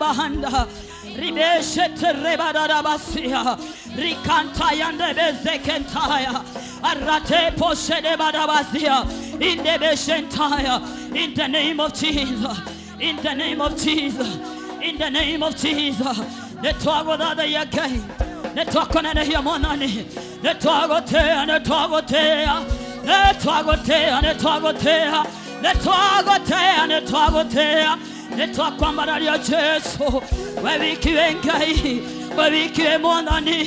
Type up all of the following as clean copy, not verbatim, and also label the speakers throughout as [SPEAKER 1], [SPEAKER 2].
[SPEAKER 1] Bahanda ribeshete rebadadabasia rikantaya ndebezekentaya arate poshede badabasia indebeshentaya. In the name of Jesus, in the name of Jesus, in the name of Jesus. Netwagothathaiya Ngai, nĩtwakũnenehia Mwathani, nĩtwagũtĩĩa, nĩtwagũtĩĩa, nĩtwagũtĩĩa, nĩtwagũtĩĩa, nĩtwagũtĩĩa, nĩtwagũtĩĩa, nĩtwakwambararia Jesu. We wiki wĩ Ngai, we wiki wĩ Mwathani,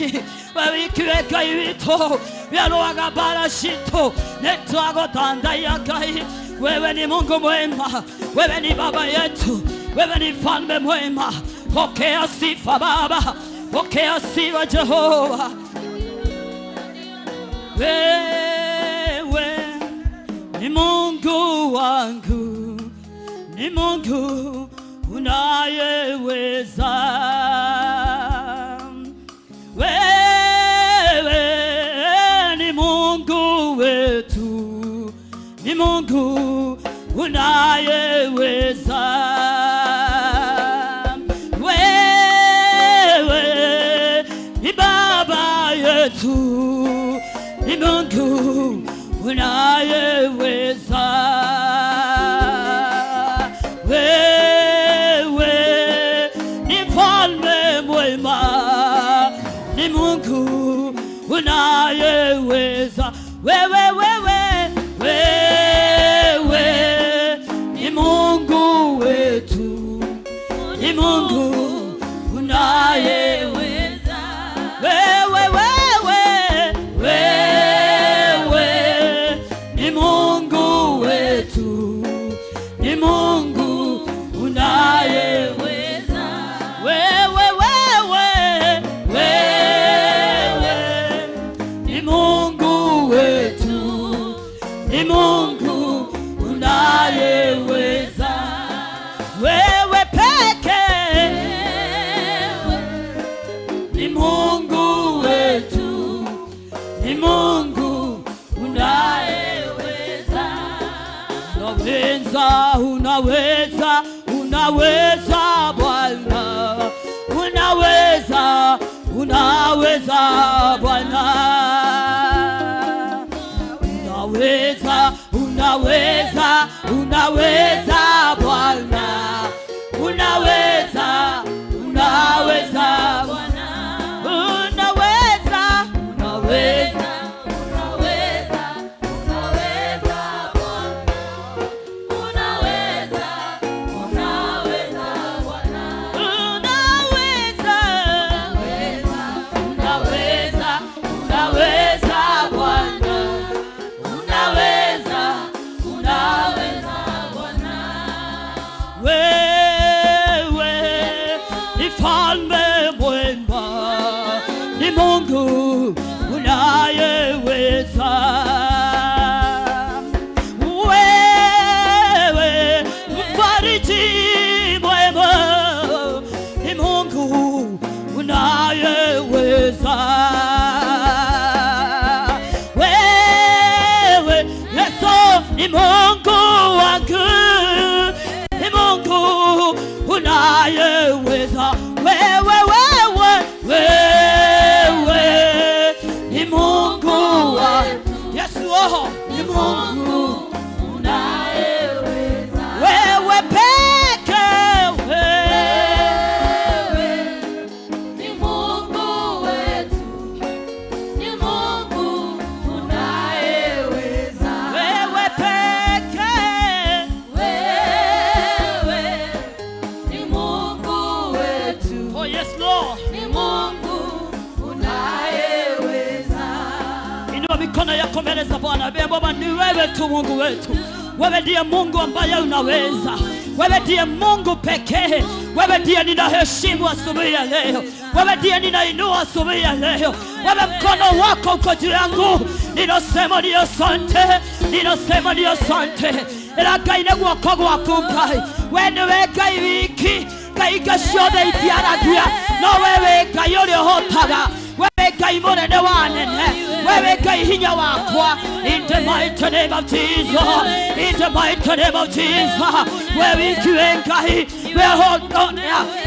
[SPEAKER 1] we wiki wĩ Ngai witũ, wĩarũaga mbara citũ, nĩtwagũthanthaiya Ngai. Wewe ni Mungu mwema, wewe ni baba yetu, wewe ni mfalme mwema. Pokea sifa Baba, pokea sifa Jehova. Wewe ni Mungu wangu, ni Mungu unayeweza. Wewe ni Mungu wetu, ni Mungu unayeweza. Wewe ni baba yetu, ni Mungu unayeweza. Wewe ni mfalme mwema, ni Mungu unayeweza. Wewe, wewe, wewe ni Mungu wetu, ni Mungu unayeweza. Wewe, wewe, wewe ni Mungu wetu, ni Mungu unayeweza. Wewe, wewe, wewe ni Mungu wetu, ni Mungu unayeweza. Wewe pekee ni Mungu wetu, ni Mungu unayeweza. Unaweza, unaweza, unaweza Bwana, unaweza, unaweza Bwana, unaweza, unaweza, unaweza Bwana, unaweza, unaweza Bwana, unaweza, unaweza,
[SPEAKER 2] Unaweza, unaweza Bwana. Unaweza, unaweza Bwana.
[SPEAKER 1] Unaweza,
[SPEAKER 2] Unaweza,
[SPEAKER 1] unaweza, unaweza Bwana, unaweza, unaweza
[SPEAKER 2] Bwana.
[SPEAKER 1] Wewe ni mfalme mwema, ni Mungu unayeweza. Wewe mfariji mwema, ni Mungu unayeweza. Wewe Yesu ni Mungu wangu, ni Mungu unayeweza. Wewe, wewe, wewe ni Mungu wa Yesu, oh, ni Mungu
[SPEAKER 2] Unayeweza.
[SPEAKER 1] Wewe peke wewe
[SPEAKER 2] Wewe ni Mungu wetu, ni Mungu unayeweza.
[SPEAKER 1] Wewe peke
[SPEAKER 2] Wewe ni Mungu wetu,
[SPEAKER 1] Oh yes Lord.
[SPEAKER 2] ni Mungu unayeweza.
[SPEAKER 1] Inua mikono yako mbele za Bwana. Ambia Baba, ni wewe tu Mungu wetu. Wewe ndiye Mungu ambaye unaweza. Wewe ndiye Mungu pekee. Wewe ndiye ninaheshimu asubuhi ya leo. Wewe ndiye ninainua asubuhi ya leo. Wewe mkono wako uko juu yangu. Ninasema ni asante. Ninasema ni asante. Ĩra Ngai nĩ guoko gwaku Ngai. We nĩwe Ngai wiki. Ngai inga ciothe itiaragia. No wewe Ngai ũrĩa ũhotaga. Wewe Ngai mũnene wa anene. Wewe Ngai hinya wakwa. In the mighty name of Jesus. In the mighty name of Jesus. Wewe wiki wĩ Ngai. We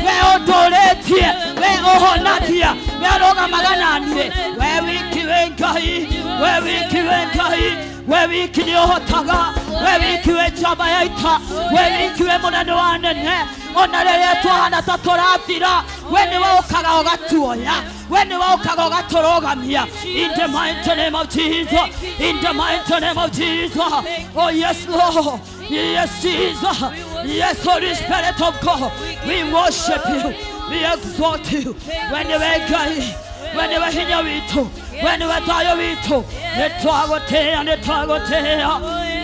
[SPEAKER 1] we ũndũrĩtie, we ũhonagia, we ũrũgamaga na niĩ, we wiki wĩ Ngai, we wiki wĩ Ngai, we wiki nĩ ũhotaga, we wiki wĩ njamba ya ita, we wiki wĩ mũnene wa nene. Ona rĩrĩa twahana ta tũrathira, we nĩwe ũkaga ũgatuoya, we nĩwe ũkaga ũgatũrũgamia. In the mighty name of Jesus, in the mighty name of Jesus. Oh yes Lord, yes Jesus, yes Holy Spirit of God, we worship you, we exalt you. We nĩwe Ngai, we nĩwe hinya witũ, we nĩwe thayũ witũ. Nĩtwagũtĩĩa, nĩtwagũtĩĩa,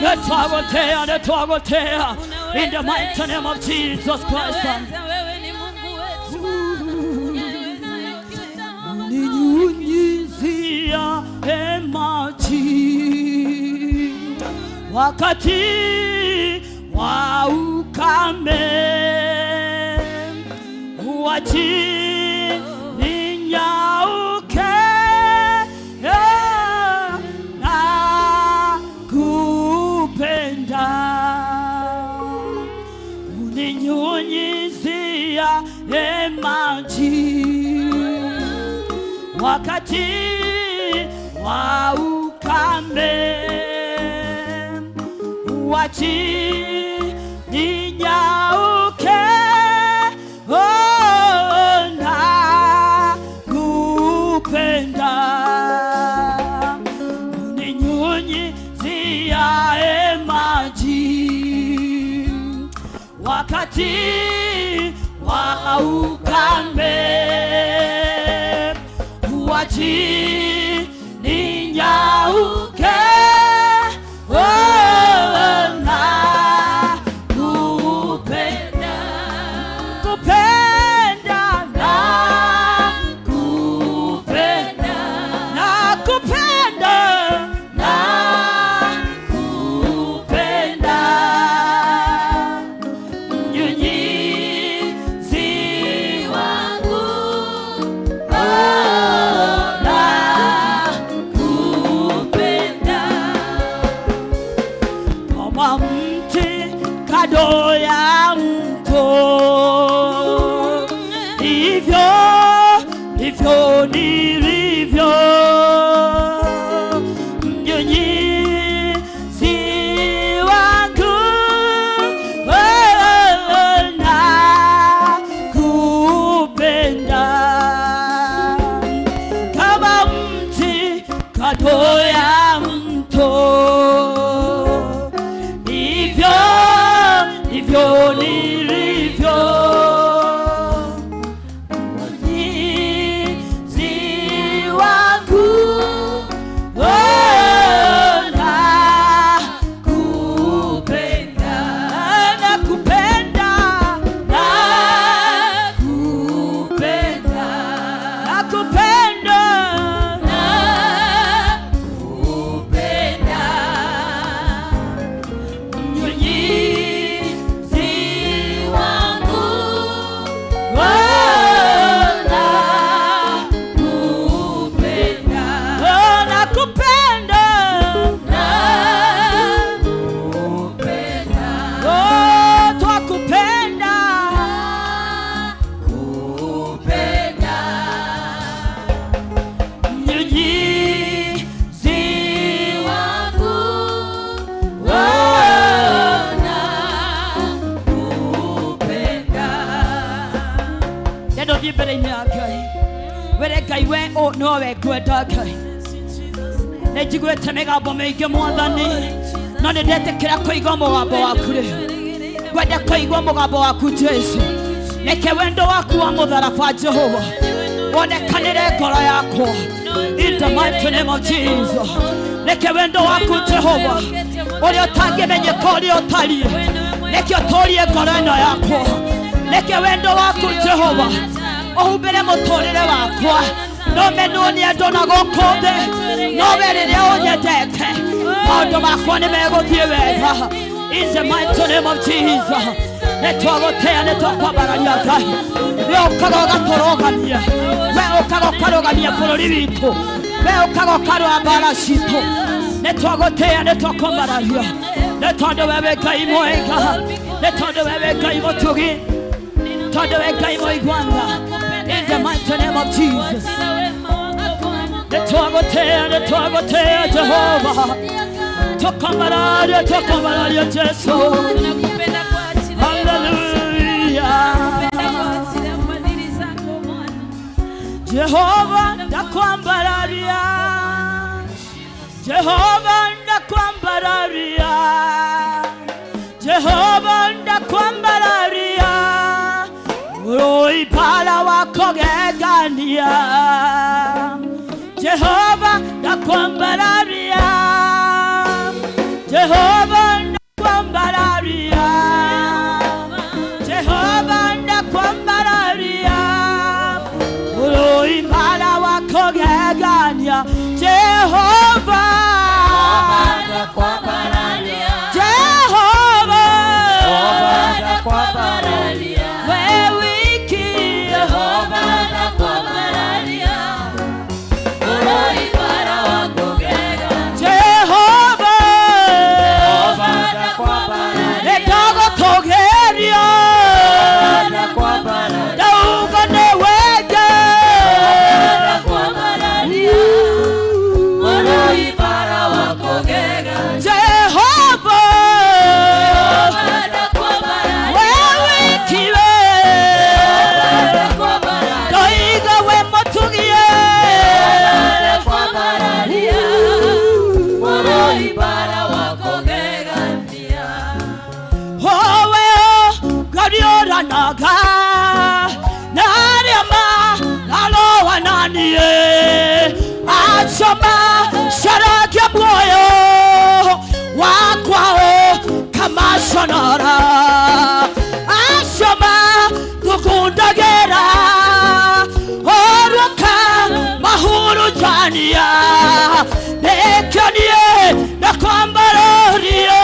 [SPEAKER 1] nĩtwagũtĩĩa, nĩtwagũtĩĩa. In the mighty name of Jesus Christ.
[SPEAKER 2] Wewe ni Mungu wetu. Unayeweza yote.
[SPEAKER 1] Ninyunyizia maji wakati wa ukame, huachi ninyauke, nakupenda. Uninyunyizia maji wakati wa ukame, huachi ninyauke, oh, nakupenda. Uninyunyizia maji wakati wa ukame, huachi ninyauke, oh, nakupenda, kupenda, nakupenda, nakupenda, nakupenda. Mnyunyizi
[SPEAKER 2] Wangu,
[SPEAKER 1] oh, nakupenda. Kama mti kando ya mto, hivyo ndivyo nilivyo. Mnyunyizi wangu, oh, nakupenda. Kama mti kando ya mto, hivyo ndivyo nilivyo. Mnyunyizi wangu, oh, nakupenda, nakupenda, nakupenda, nakupenda, nakupenda. Mnyunyizi
[SPEAKER 2] wangu,
[SPEAKER 1] oh, nakupenda, oh, nakupenda,
[SPEAKER 2] nakupenda,
[SPEAKER 1] oh, twakupenda.
[SPEAKER 2] kupenda.
[SPEAKER 1] Mnyunyizi
[SPEAKER 2] Wangu,
[SPEAKER 1] oh,
[SPEAKER 2] nakupenda.
[SPEAKER 1] Nendo thiĩ mbere-inĩ ya Ngai, wĩre Ngai we nowe ngwenda. Ngai, nĩ njiguĩte mĩgambo mĩingĩ Mwathani, no nĩ ndetĩkĩra kũigua mũgambo waku rĩu. Ngwenda kũigua mũgambo waku Jesu. Reke wendo waku wa mũtharaba Jehova wonekanĩre ngoro yakwa. In the mighty name of Jesus. Reke wendo waku Jehova ũrĩa ũtangĩmenyeka ũrĩa ũtariĩ, reke ũtũrie ngoro ĩno yakwa. Reke wendo waku Jehova ũhumbĩre mũtũrĩre wakwa. No menwo nĩ andũ na gũkũ thĩ, no we rĩrĩa ũnyendete, maũndũ makwa nĩ megũthiĩ wega. In the mighty name of Jesus. Nĩ twagũtĩĩa, nĩ twakwambararia Ngai. We ũkaga ũgatũrũgamia, we ũkaga ũkarũgamia bũrũri witũ, we ũkaga ũkarũa mbara citũ. Nĩ twagũtĩĩa, nĩ twakwambararia, nĩ tondũ wewe Ngai mwega, nĩ tondũ wewe Ngai mũtugi. Tondu we Ngai mũiguana. In the mighty name of Jesus. Nĩtwagũtĩĩa, nĩtwagũtĩĩa Jehova. Tukwambararia, tukwambararia Jesu. Hallelujah. Jehova ndakwambararia, Jehova ndakwambararia, Jehova ndakwambararia, uroipala wakogegania. Jehova ndakwambararia, Jehova ndakwambararia, Jehova ndakwambararia, uroipala wakogegania. Jehova, Jehova, wewe Jehova Jehova, nĩndagũtũgĩria, ndauga nĩ wege. Jehova, wewe kiwe, ndoiga we mũtugie. Howe ngarioranaga na arĩa mararũa na niĩ, acio macaragia muoyo wakwa ũkamaconora, acio mathugundagĩra ũru ũkamahurunjania. Nĩkĩo niĩ ndakwambarũrio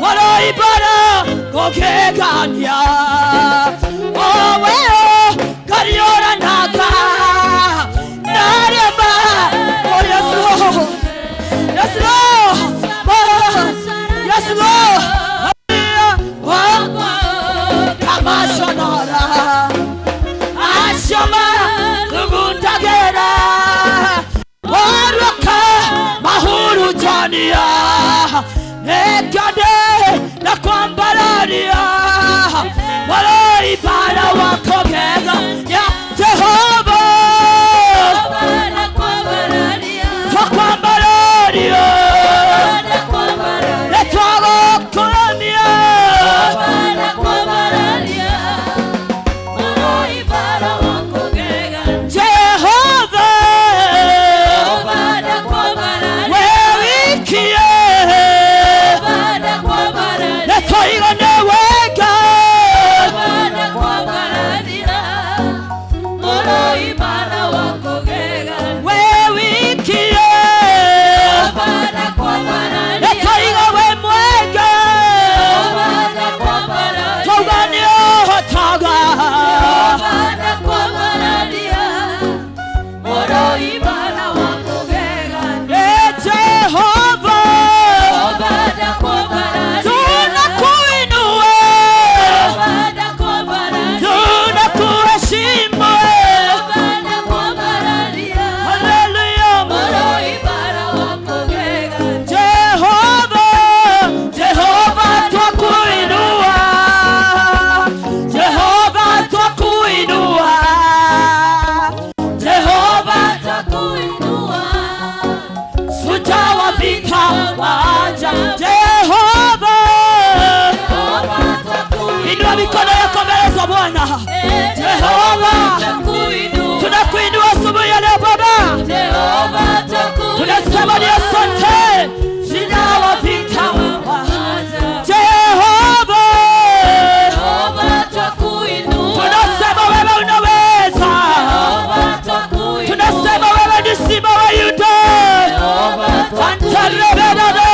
[SPEAKER 1] mũrũibara gũkĩgania. Owe ngariũranaga na arĩa Oh, yes, Lord. Yes, Lord. Yes, Lord. Oh, kamashonora ashoma rugundagera waruka mahurujania nekade nakwambararia waloibara wakogega ya Jehova twakwambararia netwagokuramia. Jehova wewikie netoigane wega. Wewikie netoiga we mwega tauga nĩũhotaga. E Jehova tunakuinua, tunakuheshimu. Haleluya. Jehova, Jehova twakuinua, Jehova twakuinua, Jehova shujaa wa vita waja. Jehova, inua mikono yako mbele za Bwana. Jehova, tunakuinua asubuhi ya leo Baba, tunasema ni asante, shujaa wa vita waja. Jehova, tunasema wewe unaweza, tunasema wewe ni simba wa Yuda. Antarebedada.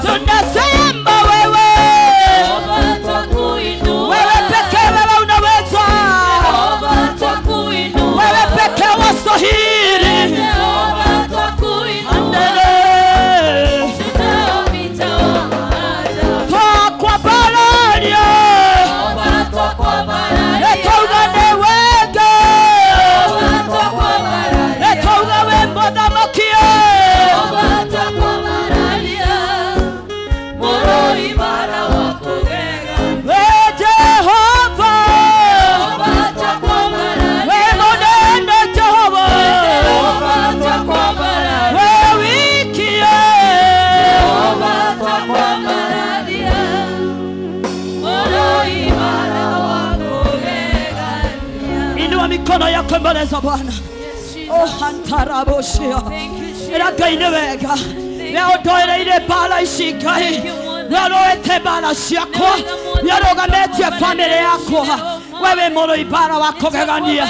[SPEAKER 1] Tunasema wewe, wewe peke Inua mikono yako mbele za Bwana.
[SPEAKER 2] Yes, Jesus.
[SPEAKER 1] Oh, hantaraboshia.
[SPEAKER 2] Thank you, Jesus.
[SPEAKER 1] Ĩra Ngai nĩ wega. We ũndoereire mbara ici Ngai. We ũrũĩte mbara ciakwa. We ũrũgamĩtie bamĩrĩ yakwa. We wĩ mũrũi mbara wa kũgegania.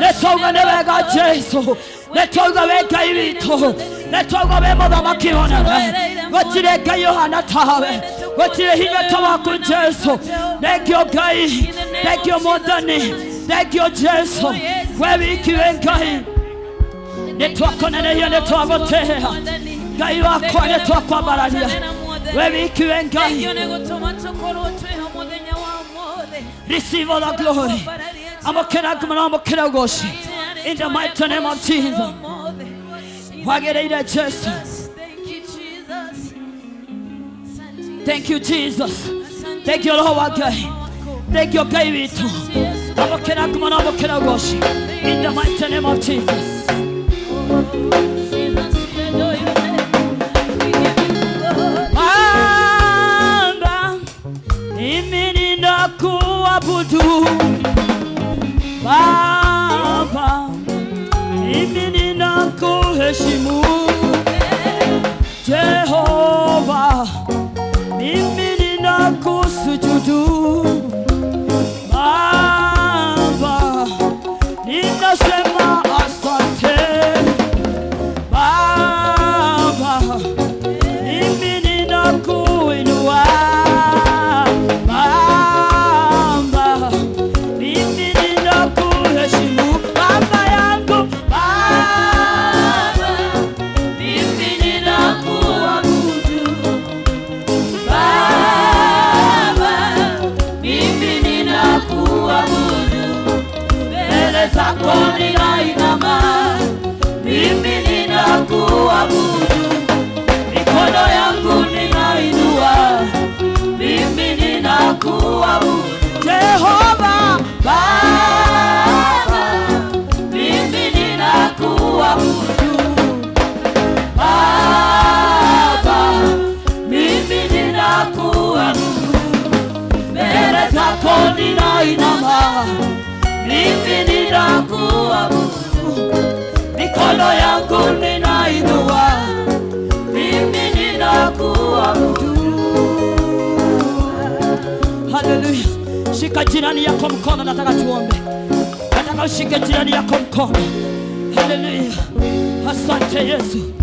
[SPEAKER 1] Nĩ twauga nĩ wega Jesu. Nĩ twauga wĩ Ngai witũ. Nĩ twauga wĩ mũthamaki mũnene. Gũtirĩ Ngai ũhana tawe. Gũtirĩ hinya ta waku Jesu. Thengio Ngai. Thengio Mwathani. Thengio Jesu. We wiki wĩ Ngai. Nĩ twakonereria nĩ twagũtĩĩa. Ngai wakwa nĩ twakwambararia. We wiki wĩ Ngai. Receive all the glory. Amũkĩra ngumo na amũkĩra ũgoci. In the mighty name of Jesus. Wagĩrĩire Jesu.
[SPEAKER 2] Thank you, Jesus.
[SPEAKER 1] Thank you Jesus. Thank you Roho wa Ngai. Thank you Ngai witũ. Amũkĩra ngumo na amũkĩra ũgoci. In the mighty name of Jesus.
[SPEAKER 2] Jesus, we adore your name. We give you glory.
[SPEAKER 1] Baba, mimi ninakuabudu. Baba, mimi ninakuheshimu. Jehova, mimi ninakusujudu. Baba, ninasema asante. Baba, mimi ninakuinua. Baba, mimi ninakuheshimu. Baba yangu, Baba,
[SPEAKER 2] Mimi ninakuabudu. Baba, mimi ninakuabudu. Mbele zako ninainama, mimi ninakuabudu. Mikono yangu ninainua, mimi ninakuabudu.
[SPEAKER 1] Jehova,
[SPEAKER 2] Baba, mimi ninakuabudu. Baba, mimi ninakuabudu. Mbele zako ninainama, mimi ninakuabudu. Mikono yangu ninainua, mimi ninakuabudu.
[SPEAKER 1] Haleluya. Shika jirani yako mkono, nataka tuombe. Nataka ushike jirani yako mkono. Haleluya. Asante Yesu.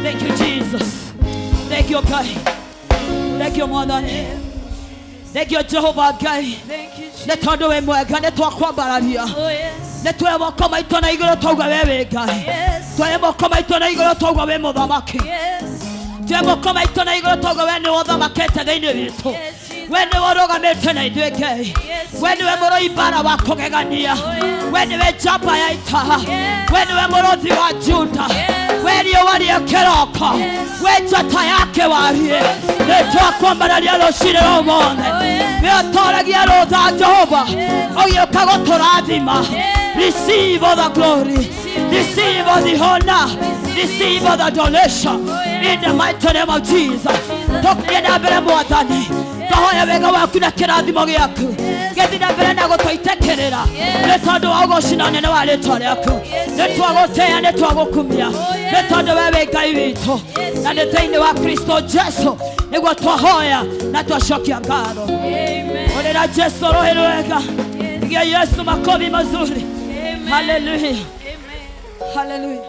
[SPEAKER 1] Thank you Jesus. Thank you Ngai. Thank you Mwathani. Thank you Jehova Ngai.
[SPEAKER 2] Thank you, Jesus.
[SPEAKER 1] Nĩ tondũ wĩ mwega nĩ twakwambararia.
[SPEAKER 2] Oh, yes.
[SPEAKER 1] Nĩ tuoya moko maitũ na igũrũ twauga we wĩ Ngai.
[SPEAKER 2] Yes.
[SPEAKER 1] Tuoya moko maitũ na igũrũ twauga wĩ mũthamaki.
[SPEAKER 2] Yes.
[SPEAKER 1] Tuoya moko maitũ na igũrũ twauga we nĩwe ũthamakĩte thĩinĩ witũ.
[SPEAKER 2] Yes, Jesus.
[SPEAKER 1] We nĩwe ũrũgamĩte na ithuĩ Ngai.
[SPEAKER 2] Yes,
[SPEAKER 1] We nĩwe mũrũi mbara wa kũgegania.
[SPEAKER 2] Oh, yes.
[SPEAKER 1] We nĩwe njamba ya ita.
[SPEAKER 2] Yes.
[SPEAKER 1] We nĩwe mũrũthi wa Juda.
[SPEAKER 2] Yes.
[SPEAKER 1] We riũa rĩa kĩroko.
[SPEAKER 2] Yes.
[SPEAKER 1] We njata yake warie. Nĩ twakwambararia rũcinĩ rwa ũmũthĩ.
[SPEAKER 2] Oh, yes.
[SPEAKER 1] Nĩ ũtoragia rũtha Jehova.
[SPEAKER 2] Yes.
[SPEAKER 1] Ũgĩũka gũtũrathima.
[SPEAKER 2] Yes.
[SPEAKER 1] Receive all the glory. Receive all the honor. Receive all the adoration. In the mighty name of Jesus. Tũthiĩ na mbere Mwathani. Twahoya wega waku na kĩrathimo gĩaku. Gĩthiĩ na mbere na gũtũitĩkĩrĩra. Nĩ tondũ wa ũgoci na ũnene wa rĩtwa rĩaku. Nĩ twagũtĩĩa, nĩ twagũkumia. Nĩ tondũ we wĩ Ngai witũ. Na nĩ thĩinĩ wa Kristo Jesu nĩguo twahoya na twacokia ngatho.
[SPEAKER 2] Amen.
[SPEAKER 1] Onera Jesu rũhĩ rwega. Pigia Yesu makofi mazuri.
[SPEAKER 2] Amen.
[SPEAKER 1] Haleluya.
[SPEAKER 2] Amen.
[SPEAKER 1] Haleluya.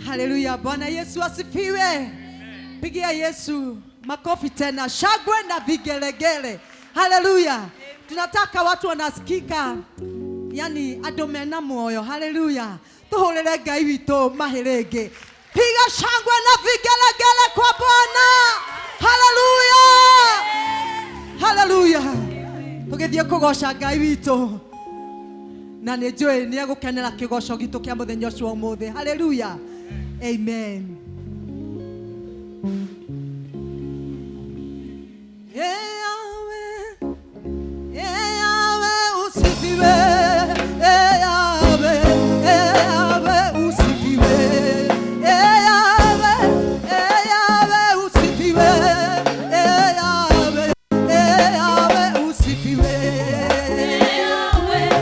[SPEAKER 3] Haleluya, Bwana Yesu asifiwe. Pigia Yesu makofi tena, shangwe na vigelegele. Haleluya. Tunataka watu wanasikika, yani andũ mena muoyo. Haleluya. Tuhũrĩre Ngai witũ mahĩrĩngĩ. Piga shangwe na vigelegele kwa Bwana. Haleluya. Haleluya. Tũgĩthiĩ kũgoca Ngai witũ na nĩ njũĩ nĩ egũkenera kĩgoco gitũ kĩa mũthenya ũcio wa ũmũthĩ. Haleluya. Amen. Yahweh, Yahweh usifiwe. Yahweh, Yahweh usifiwe. Yahweh, Yahweh usifiwe. Yahweh, Yahweh usifiwe.
[SPEAKER 2] Yahweh,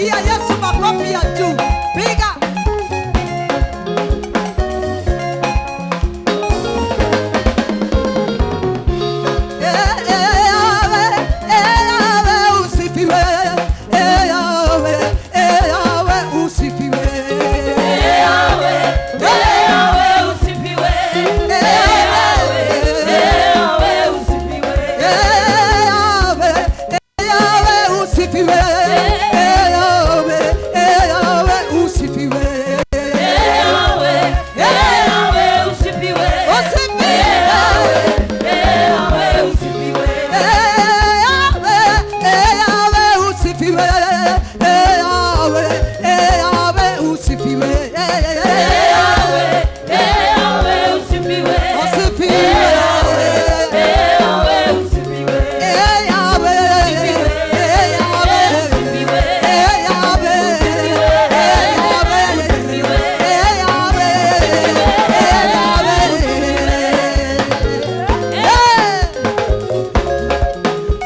[SPEAKER 3] Pigia Yesu makofi ya juu. Piga.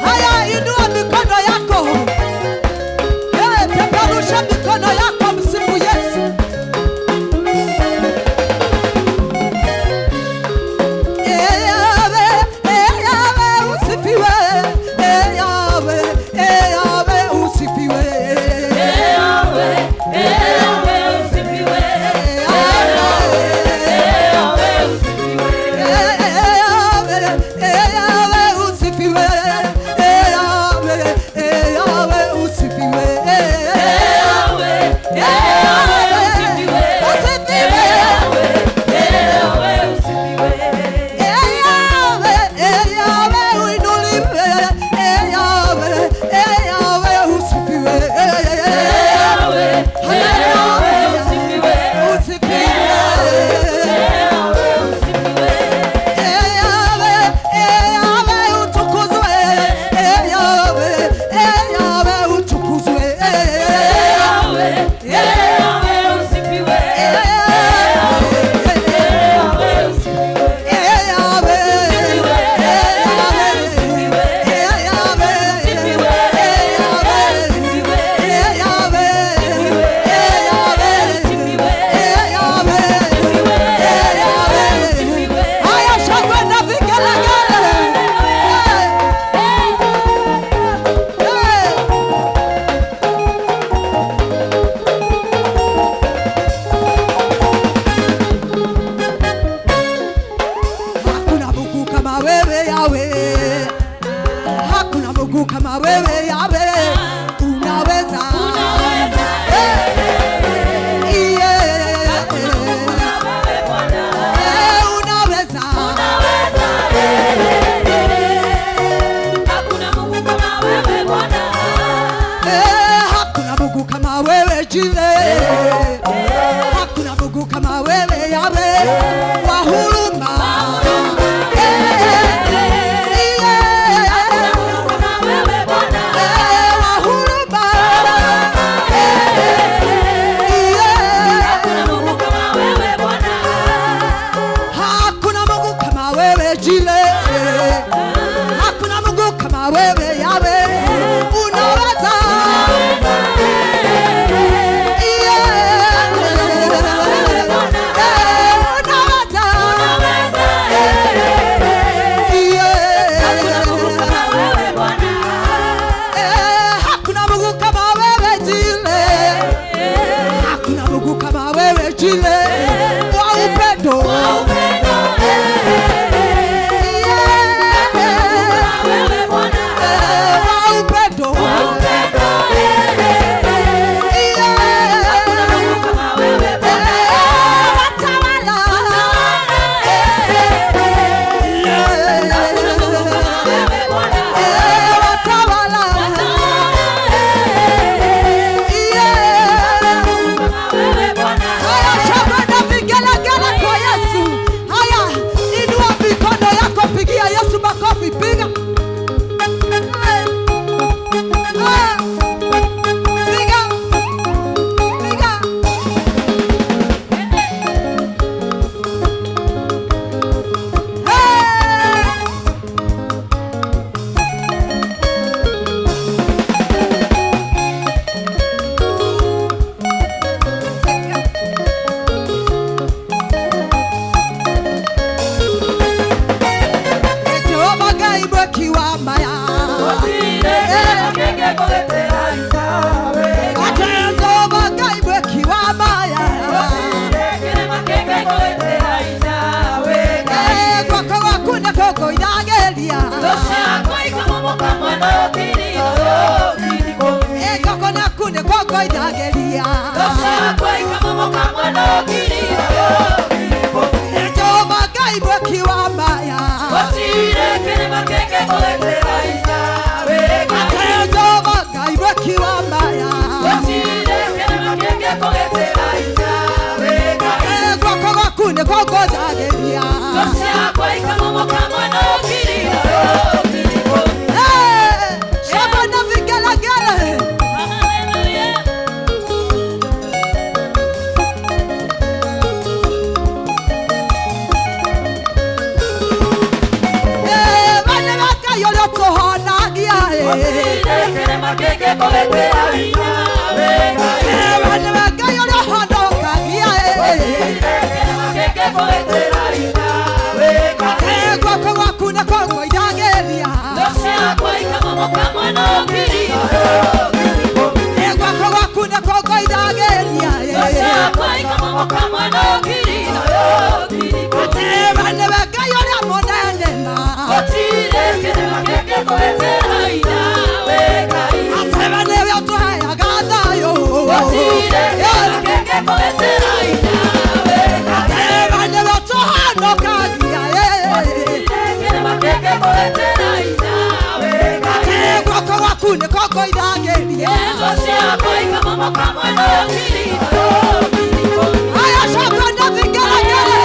[SPEAKER 3] Haya, inua mikono yako. Peperusha mikono yako, msifu Yesu. Hakuna Mungu kama wewe Yawe, hakuna Mungu kama wewe Yawe, unaweza, yeah. Unaweza, hakuna Mungu kama wewe Jile, hakuna Mungu kama wewe Yawe, wa huruma. Hakuna Mungu kama wewe Jile, hakuna Mungu kama wewe Yawe, unaweza. Hakuna Mungu kama wewe Jile, hakuna Mungu kama wewe Jile, wa upendo. Wa upendo. Watawala. ngoithageria. Jehova Ngai mweki wa maya. Jehova Ngai mweki wa maya. Guoko gwaku nĩkuo ngũthageria. Shangwe na vigelegele. Bana ba Ngai ũrĩa ũtũhonagia. Bana ba Ngai ũrĩa ũhonokagia. Guoko gwaku nĩkuo ngũithageria. Guoko gwaku nĩkuo ngũithageria. Bana ba Ngai ũrĩa mũnene ma. Atĩ nĩwe ũtũheaga thayũ. Atĩ nĩwe ũtũhonokagia. Atĩ guoko gwaku nĩkuo ngũithageria. Haya, shangwe na vigelegele.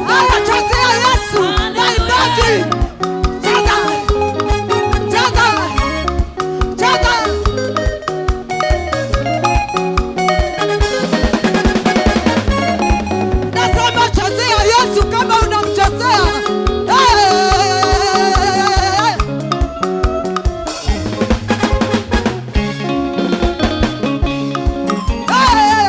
[SPEAKER 3] Haya, chezea Yesu na imbaji. Cheza, cheza, cheza. Nasema chezea Yesu kama unamchezea. Hey! Hey!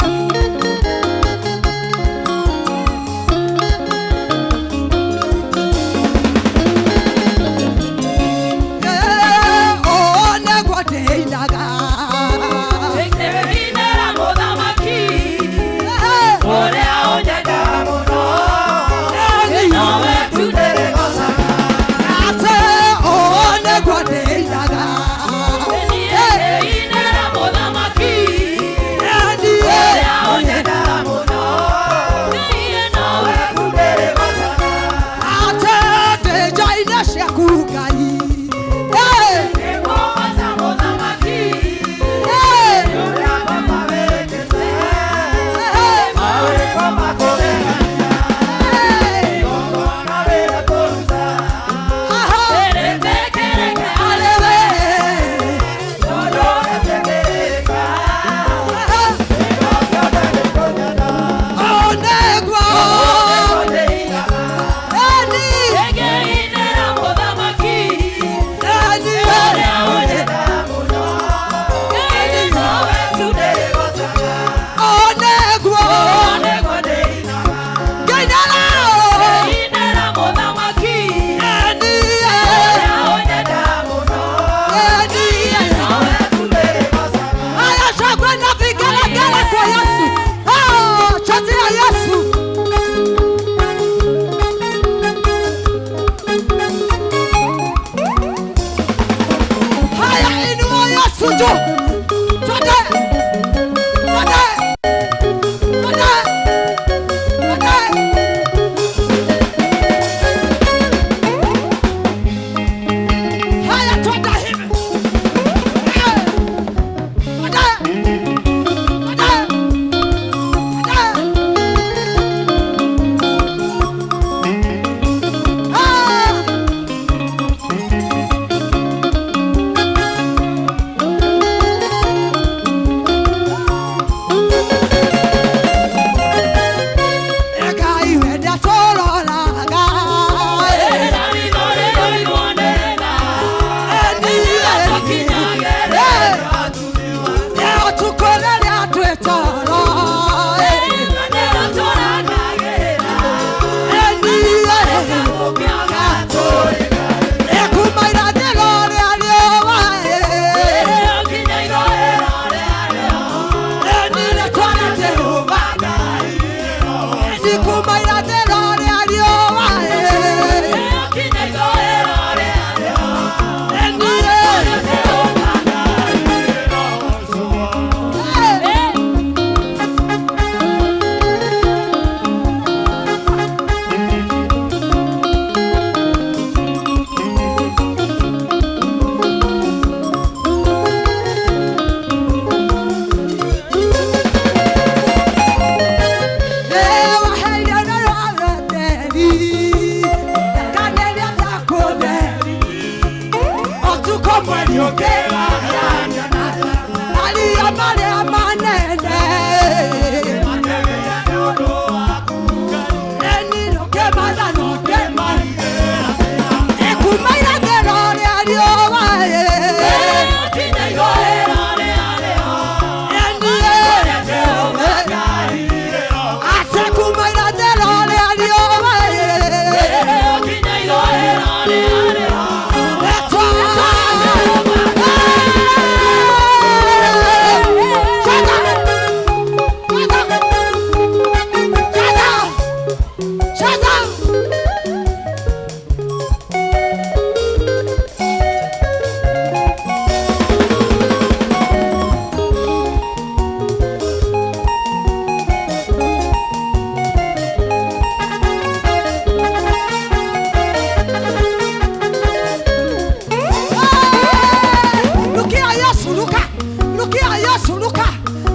[SPEAKER 3] Yesu, luka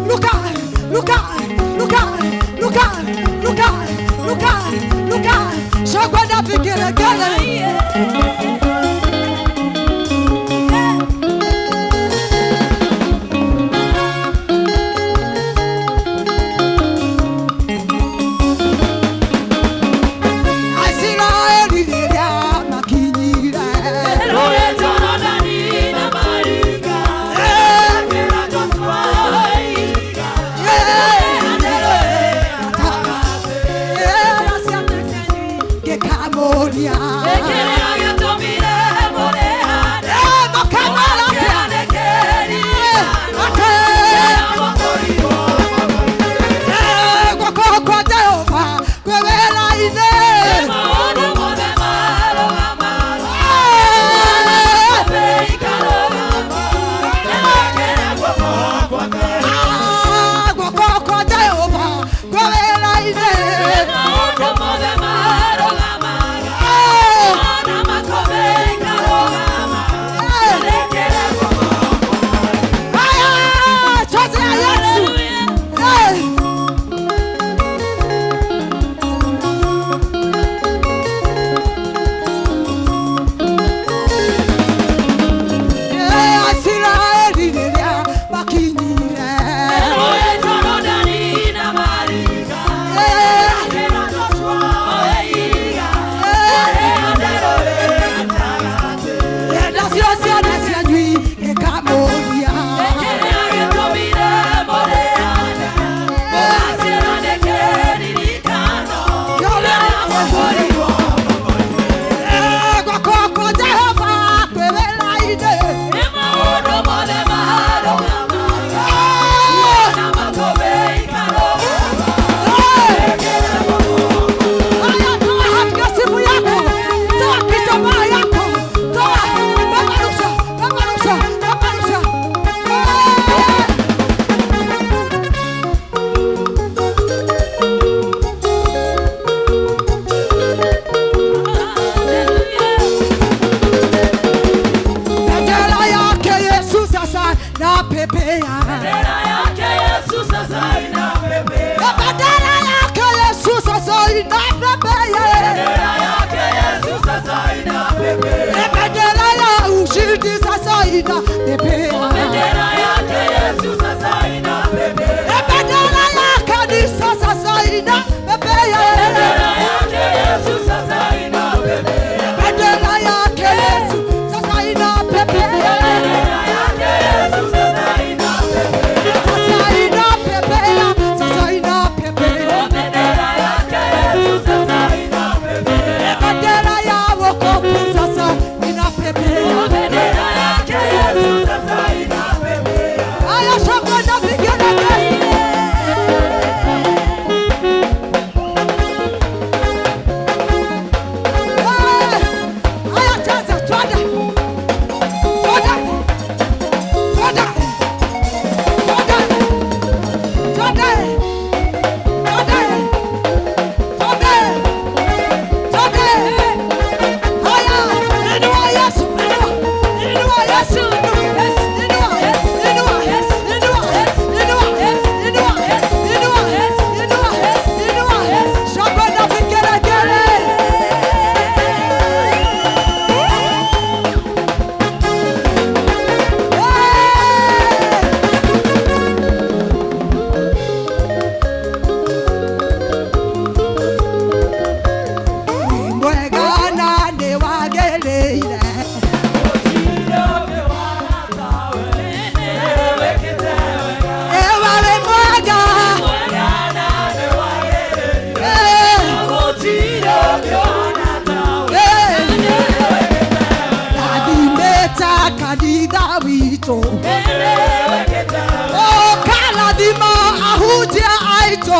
[SPEAKER 3] luka luka luka luka luka luka luka, shangwe na vigelegele. Aisiraeli rĩrĩa makinyire ngĩkamũria guoko kwa Jehova kwĩ wĩra-inĩ. Guoko kwa Jehova kwĩ wĩra-inĩ. Haya, chozi ya Yesu. Eh. Aisiraeli rĩrĩa makinyire nacio ciana cianyu gĩkamũria guoko kwa Jehova kwĩ wĩra-inĩ. Haya, toa hapo simu yako, toa kitambaa yako, toa, peperusha, peperusha, peperusha. Bendera yake Yesu sasa napepea, bendera yake Yesu sasa inapepea, bendera ya ushindi sasa inapepea, bendera ya kanisa sasa inapepea, bendera yake Yesu sasa inapepea. Bendera yake Yesu sasa inapepea, sasa inapepea. Bendera ya wokovu sasa inapepea. Haya, shangwe na vigelegele. Haya, cheza, twende. Twende. Twende. Twende. Twende. Twende. Twende. Twende. Haya, inua Yesu, inua. Inua Yesu, inua. Inua, inua, inua, inua, inua, inua, inua, inua. Shangwe na vigelegele. Mwega na nĩ wagĩrĩire. Ewa wĩ mwega. Rathimĩte kanitha witũ, ũkarathima ahunjia aitũ.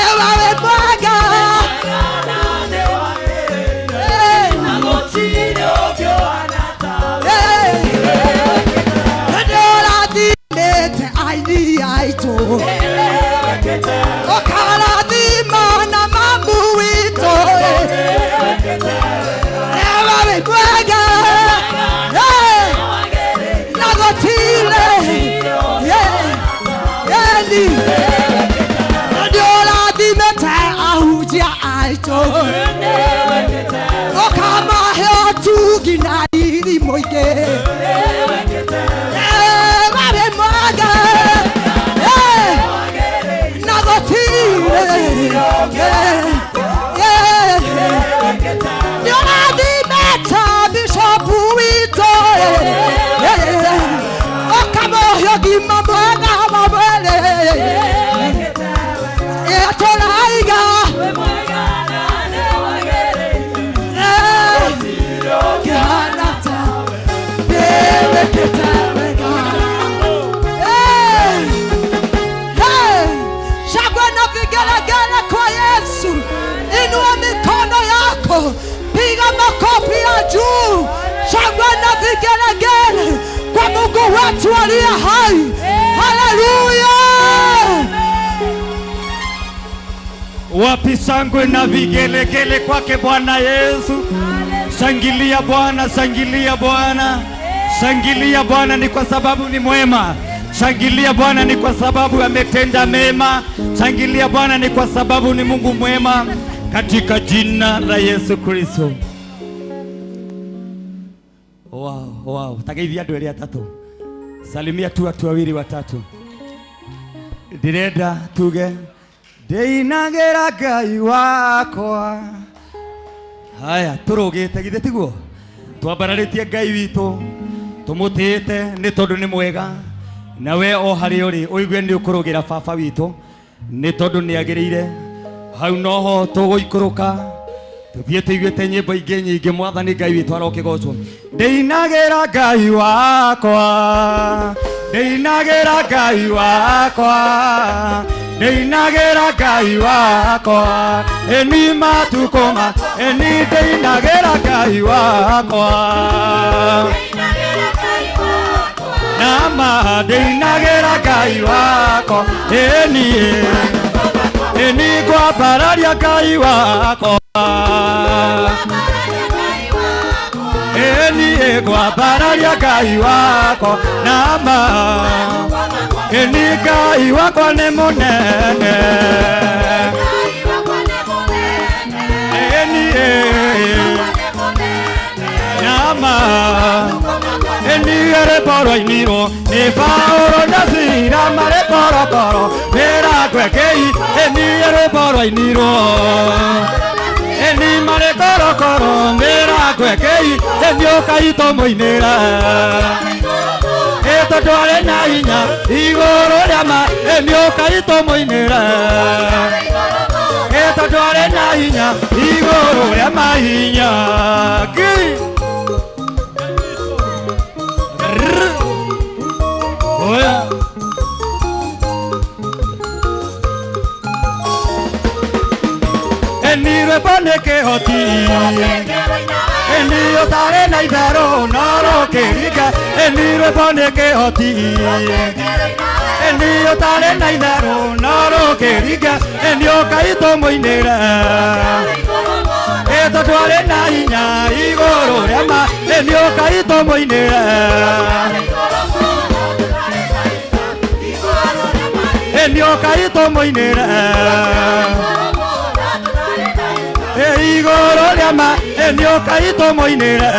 [SPEAKER 3] Ewa wĩ mwega. Nĩũrathimĩte aini aitũ, ũkarathima na mamu witũ. Ewa wĩ mwega. Na gũtirĩ Okamahe otugi na riri mũingĩ. Wĩ mwega na gũtirĩ nĩũrathimĩte bishopu witũ. Ũkamũhe ũgima mwega wa mwĩrĩ. Tũraiga kĩhana ta wĩkĩte wega. Shangwe na vigelegele kwa Yesu. Inua mikono yako, piga makofi ya juu. Shangwe na vigelegele kwa Mungu wetu aliye hai. Haleluya!
[SPEAKER 1] Wapi shangwe na vigelegele kwake Bwana Yesu? Shangilia Bwana, shangilia Bwana, shangilia Bwana ni kwa sababu ni mwema. Shangilia Bwana ni kwa sababu ametenda mema. Shangilia Bwana ni kwa sababu ni Mungu mwema, katika jina la Yesu Kristo. Wow, wow. Tageithia andũ erĩ atatũ. Salimia tu watu wawili watatu. Ndirenda tuge ndĩinagĩra Ngai wakwa. Haya, tũrũgĩte githĩ tiguo? Twambararĩtie Ngai witũ, tũmũtĩĩte nĩ tondũ nĩ mwega. Na we o harĩa ũrĩ ũigue nĩ ũkũrũgĩra baba witũ nĩ tondũ nĩ agĩrĩire. Hau noho tũgũikũrũka tũthiĩ tũiguĩte nyĩmbo ingĩ nyingĩ. Mwathani Ngai witũ arokĩgocwo. Ndĩinagĩra Ngai wakwa, ndĩinagĩra Ngai wakwa, ndĩinagĩra Ngai wakwa, ĩni matukũ ma ĩni ndĩinagĩra Ngai wakwa, nama ndĩinagĩra Ngai wakwa, ĩni ĩni ngwambararia Ngai wakwa, ĩni ngwambararia Ngai wakwa, nama ĩni Ngai wakwa nĩ mũnene, ĩni nama ĩni rwĩmbo rwainirwo nĩ Paũlũ na Sila marĩ korokoro wĩra gwekei, ĩni rwĩmbo rwainirwo ĩni marĩ korokoro wĩra gwekei, ĩni ũkai tũmũinĩre tondũ arĩ na hinya igũrũ rĩa ma, ĩni ũkai tũmũinĩre tondũ arĩ na hinya igũrũ rĩa mahinya. Oya. Eni rwĩmbo nĩ kĩhoti, ĩni ũtarĩ na itherũ no rũkĩringa, ĩni rwĩmbo nĩ kĩhoti, ĩni ũtarĩ na itherũ no rũkĩringa, ĩni ũkai tũmũinĩre tondũ arĩ na hinya igũrũ rĩa ma, ĩni ũkai tũmũinĩre, ĩni ũkai tũmũinĩre igũrũ rĩa ma, ĩni ũkai tũmũinĩre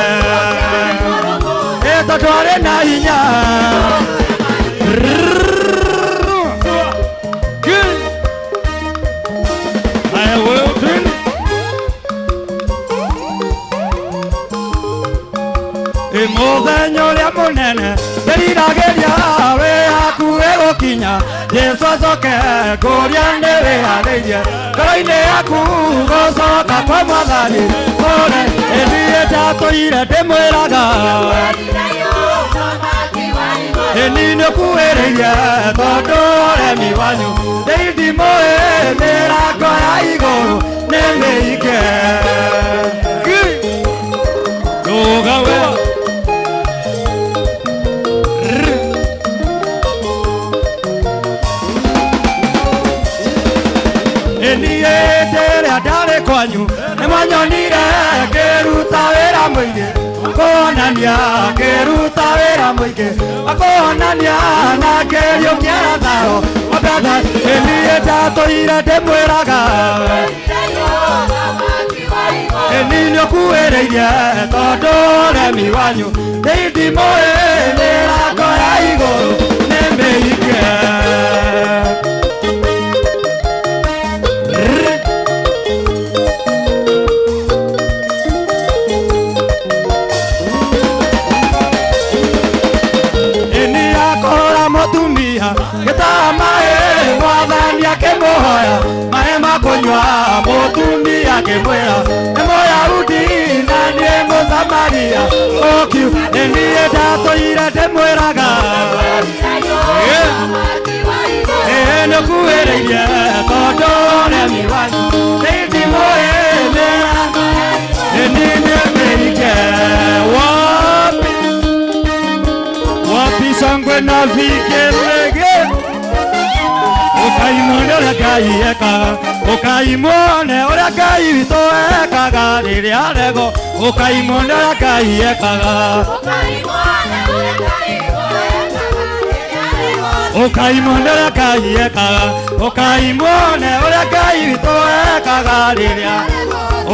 [SPEAKER 1] tondũ arĩ na hinya. Haya, wewe twende. Mũthenya ũrĩa mũnene ndĩriragĩria wĩ hakuhĩ gũkinya, Jesũ acoke ngũria nĩ wĩharĩirie ngoro-inĩ yaku gũcoka kwa Mwathani kũrĩ ĩthiĩ ndatũire ndĩmwĩraga ĩni nĩũkuhĩrĩirie tondũ ũremi wanyu ndĩindimũĩ mĩrango ya igũrũ nĩ mĩige. Rũga we. Ĩni hĩndĩ ĩrĩa ndarĩ kwanyu nĩ mwanyonire ngĩruta wĩra mũingĩ kuonania, ngĩruta wĩra mũingĩ kuonania na ngĩriũkia Lazaro wa Bethany. Ĩni ndatũire ndĩmwĩraga
[SPEAKER 4] Ĩni nĩũkuhĩrĩirie tondũ ũremi wanyu nĩ itimũ ĩ mĩrango ya igũrũ nĩ mĩhinge. Ĩni akũhũra mũtumia gĩtama ĩ mwathani akĩmũhoya maĩ ma kũnyua mũtumia akĩmwĩra nĩ Mũyahudi na niĩ Mũsamaria ũkiu nĩ niĩ ndatũire ndĩmwĩraga ĩ nĩũkuhĩrĩirie tondũ ũremi wanyu nĩ itimũ ĩ mĩrango ĩni nĩ mĩhinge. Wapi wapi shangwe na vigelegele ũkaimone ũrĩa Ngai ekaga ũkaimone ũrĩa Ngai witũ ekaga rĩrĩa arego ũkaimone ũrĩa Ngai ekaga ũkaimone ũrĩa Ngai ekaga ũkaimone ũrĩa Ngai witũ ekaga rĩrĩa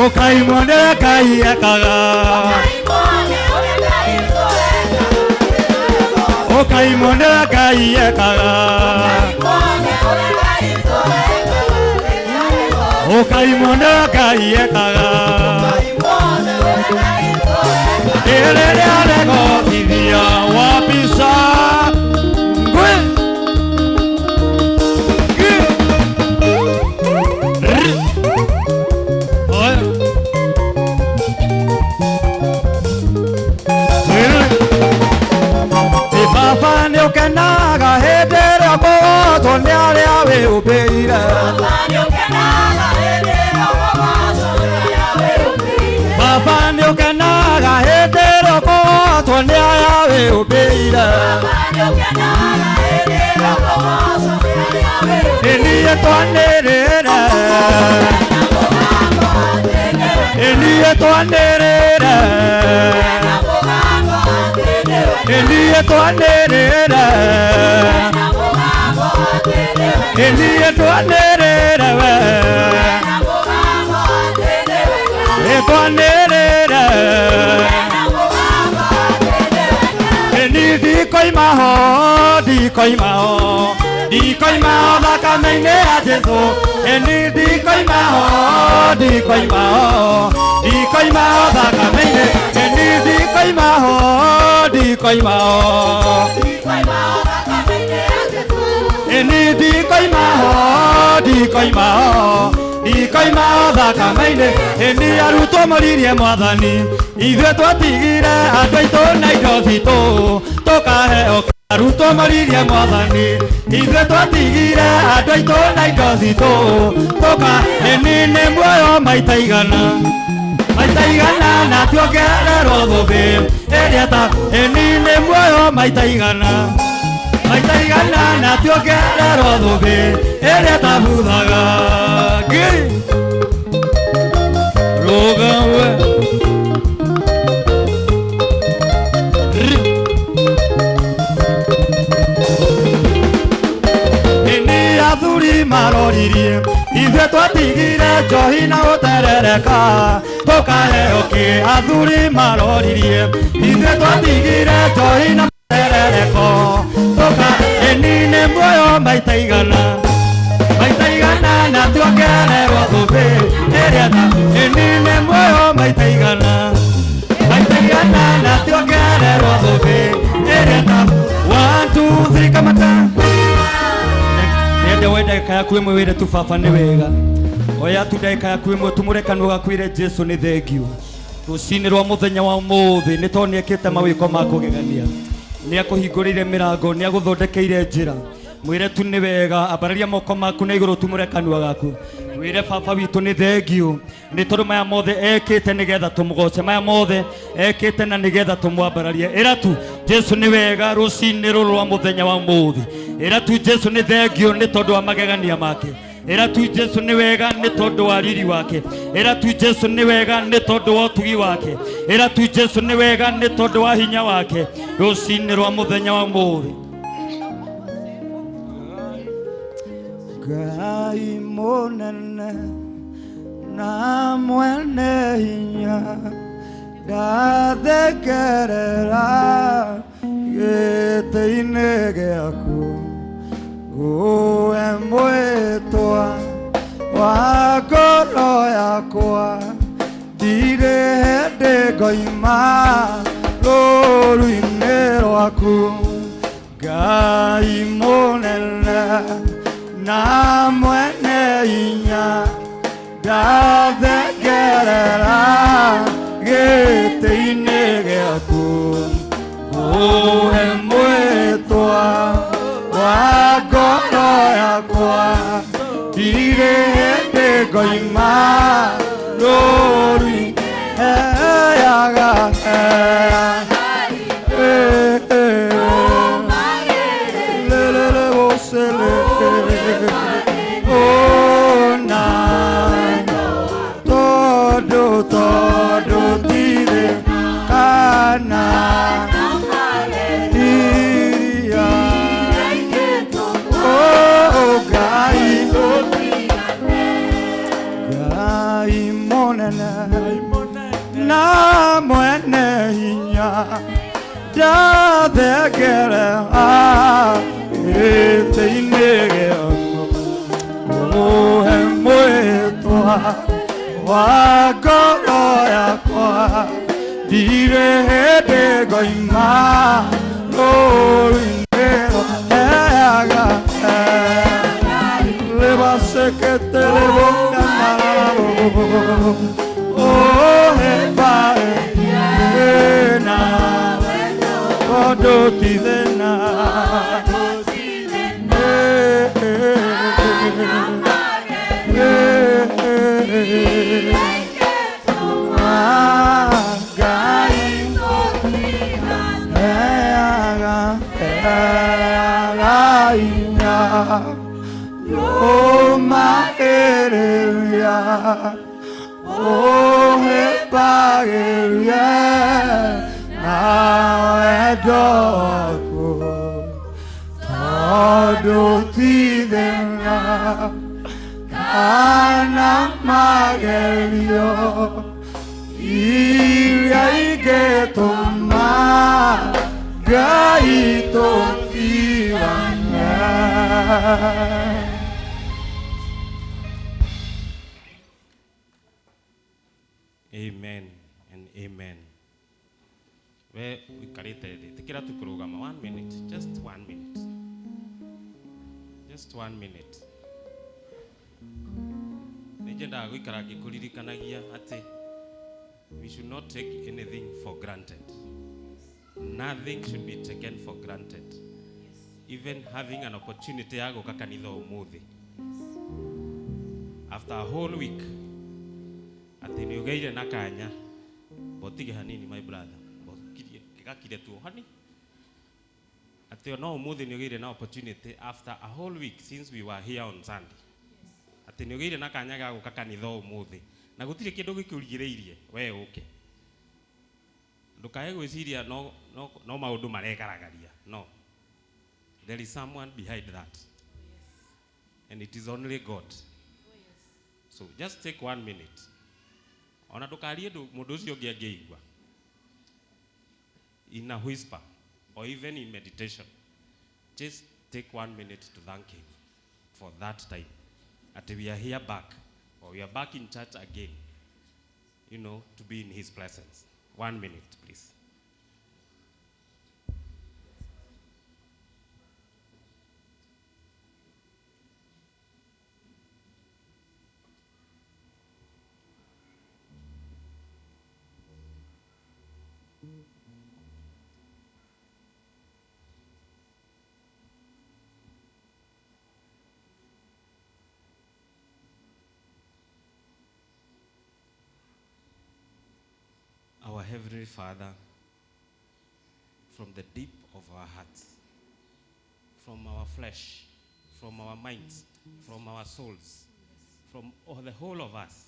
[SPEAKER 4] ũkaimone ũrĩa Ngai ekaga ũkaimone ũrĩa Ngai ekaga ũkaimone ũrĩa Ngai ekaga rĩrĩa aregotithia wapica ngwe Ngĩ. Rĩ. Oya. Rĩ. Ĩ baba nĩũkenaga hĩndĩ ĩrĩa ũkũgocwo nĩ arĩa wĩũmbĩire. Baba nĩũkenaga hĩndĩ ĩrĩa ũkũgocwo nĩ arĩa wĩũmbĩire. Ĩ niĩ twanĩrĩre ĩ niĩ twanĩrĩre ĩ niĩ twanĩrĩre ĩ niĩ twanĩrĩre we ĩ twanĩrĩre ĩ niĩ ndikoima ho ndikoima ho ndikoima ho thakame-inĩ ya Jesũ ĩ niĩ ndikoima ho ndikoima ho ndikoima ho thakame-inĩ ĩ niĩ ndikoima ho ndikoima ho ĩ niĩ ndikoima ho ndikoima ho ndikoima ho thakame-inĩ ĩ niĩ arutwo moririe mwathani ithuĩ twatigire andũ aitũ na indo citũ tũkaheo arutwo moririe mwathani ithuĩ twatigire andũ aitũ na indo citũ tũka ĩni nĩ muoyo maita igana na tuongererwo thũmbĩ ĩrĩa ta ĩni nĩ muoyo maita igana na tuongererwo thũmbĩ ĩrĩa tabuthaga ngiri rũga we. Ĩni athuri maroririe ithuĩ twatigire njohi na gũterereka tũkaheo kĩ athuri maroririe ithuĩ twatigire njohi na mũterereko tũka ĩni nĩ muoyo maita igana na tuongererwo thũmbĩ ĩrĩa ta ĩni nĩ muoyo maita igana na tuongererwo thũmbĩ ĩrĩa ta 1 2 3 kamata nende we ndagĩka yaku ĩmwe wĩre tu baba nĩ wega oya tu ndagĩka yaku ĩmwe tumũre kanua gaku wĩre Jesũ nĩ thengiũ rũcinĩ rwa mũthenya wa ũmũthĩ nĩ tondũ nĩekĩte mawĩko ma kũgegania nĩakũhingũrĩire mĩrango nĩagũthondekeire njĩra mwĩre tu nĩ wega ambararia moko maku na igũrũ tumũre kanua gaku wĩre baba witũ nĩ thengiũ nĩ tondũ maya mothe ekĩte nĩgetha tũmũgoce maya mothe ekĩte na nĩgetha tũmwambararie ĩra tu Jesũ nĩ wega rũcinĩ rũrũ rwa mũthenya wa ũmũthĩ ĩra tu Jesũ nĩ thengiũ nĩ tondũ wa magegania make ĩra tu Jesũ nĩ wega nĩ tondũ wa riri wake ĩra tu Jesũ nĩ wega nĩ tondũ wa ũtugi wake ĩra tu Jesũ nĩ wega nĩ tondũ wa hinya wake rũcinĩ rwa mũthenya wa ũmũthĩ. Ngai mũnene na mwene hinya ndathengerera gĩtĩ-inĩ gĩaku nguwe mwĩtwa wa ngoro yakwa ndirĩ hĩndĩ ngoima rũũru-inĩ rwaku Ngai mũnene na mwene hinya ndathengerera gĩtĩ-inĩ gĩaku nguhe mwĩtwa wa ngoro yakwa ndirĩ hĩndĩ ngoima rũũru-inĩ heaga na mwene hinya ndathengerera gĩtĩ-inĩ gĩaku nguhe mwĩtwa wa ngoro yakwa ndirĩ hĩndĩ ngoima rũũru-inĩ heaga lebasekete lebondamararabo oh na odotithena Oh,
[SPEAKER 5] Amen and amen. We uikarite thĩ tikira tu kũrũgama 1 minute, just 1 minute, just 1 minute. Nĩnyendaga gũikara ngĩkũririkanagia atĩ we should not take anything for granted. Nothing should be taken for granted. Even having an opportunity ya gũka kanitha ũmũthĩ after a whole week atĩ nĩ ũgĩire na kanya botige hanini my brother gakire tu hani atĩ no ũmũthĩ nĩ ũgĩire na opportunity after a whole week since we were here on Sunday atĩ nĩ ũgĩire na kanya ga gũka kanitha ũmũthĩ na gũtirĩ kĩndũ gĩkũrigĩrĩirie we ũke ndũkae gwĩciria no no no maũndũ maregaragaria. No, there is someone behind that and it is only God. So just take 1 minute. Ona ndũkarie mũndũ ũcio ũngĩ angĩigua in a whisper or even in meditation, just take 1 minute to thank him for that time. At we are here back, or we are back in church again, you know, to be in his presence. 1 minute, please. Our Heavenly Father, from the deep of our hearts, from our flesh, from our minds, from our souls, from all, the whole of us,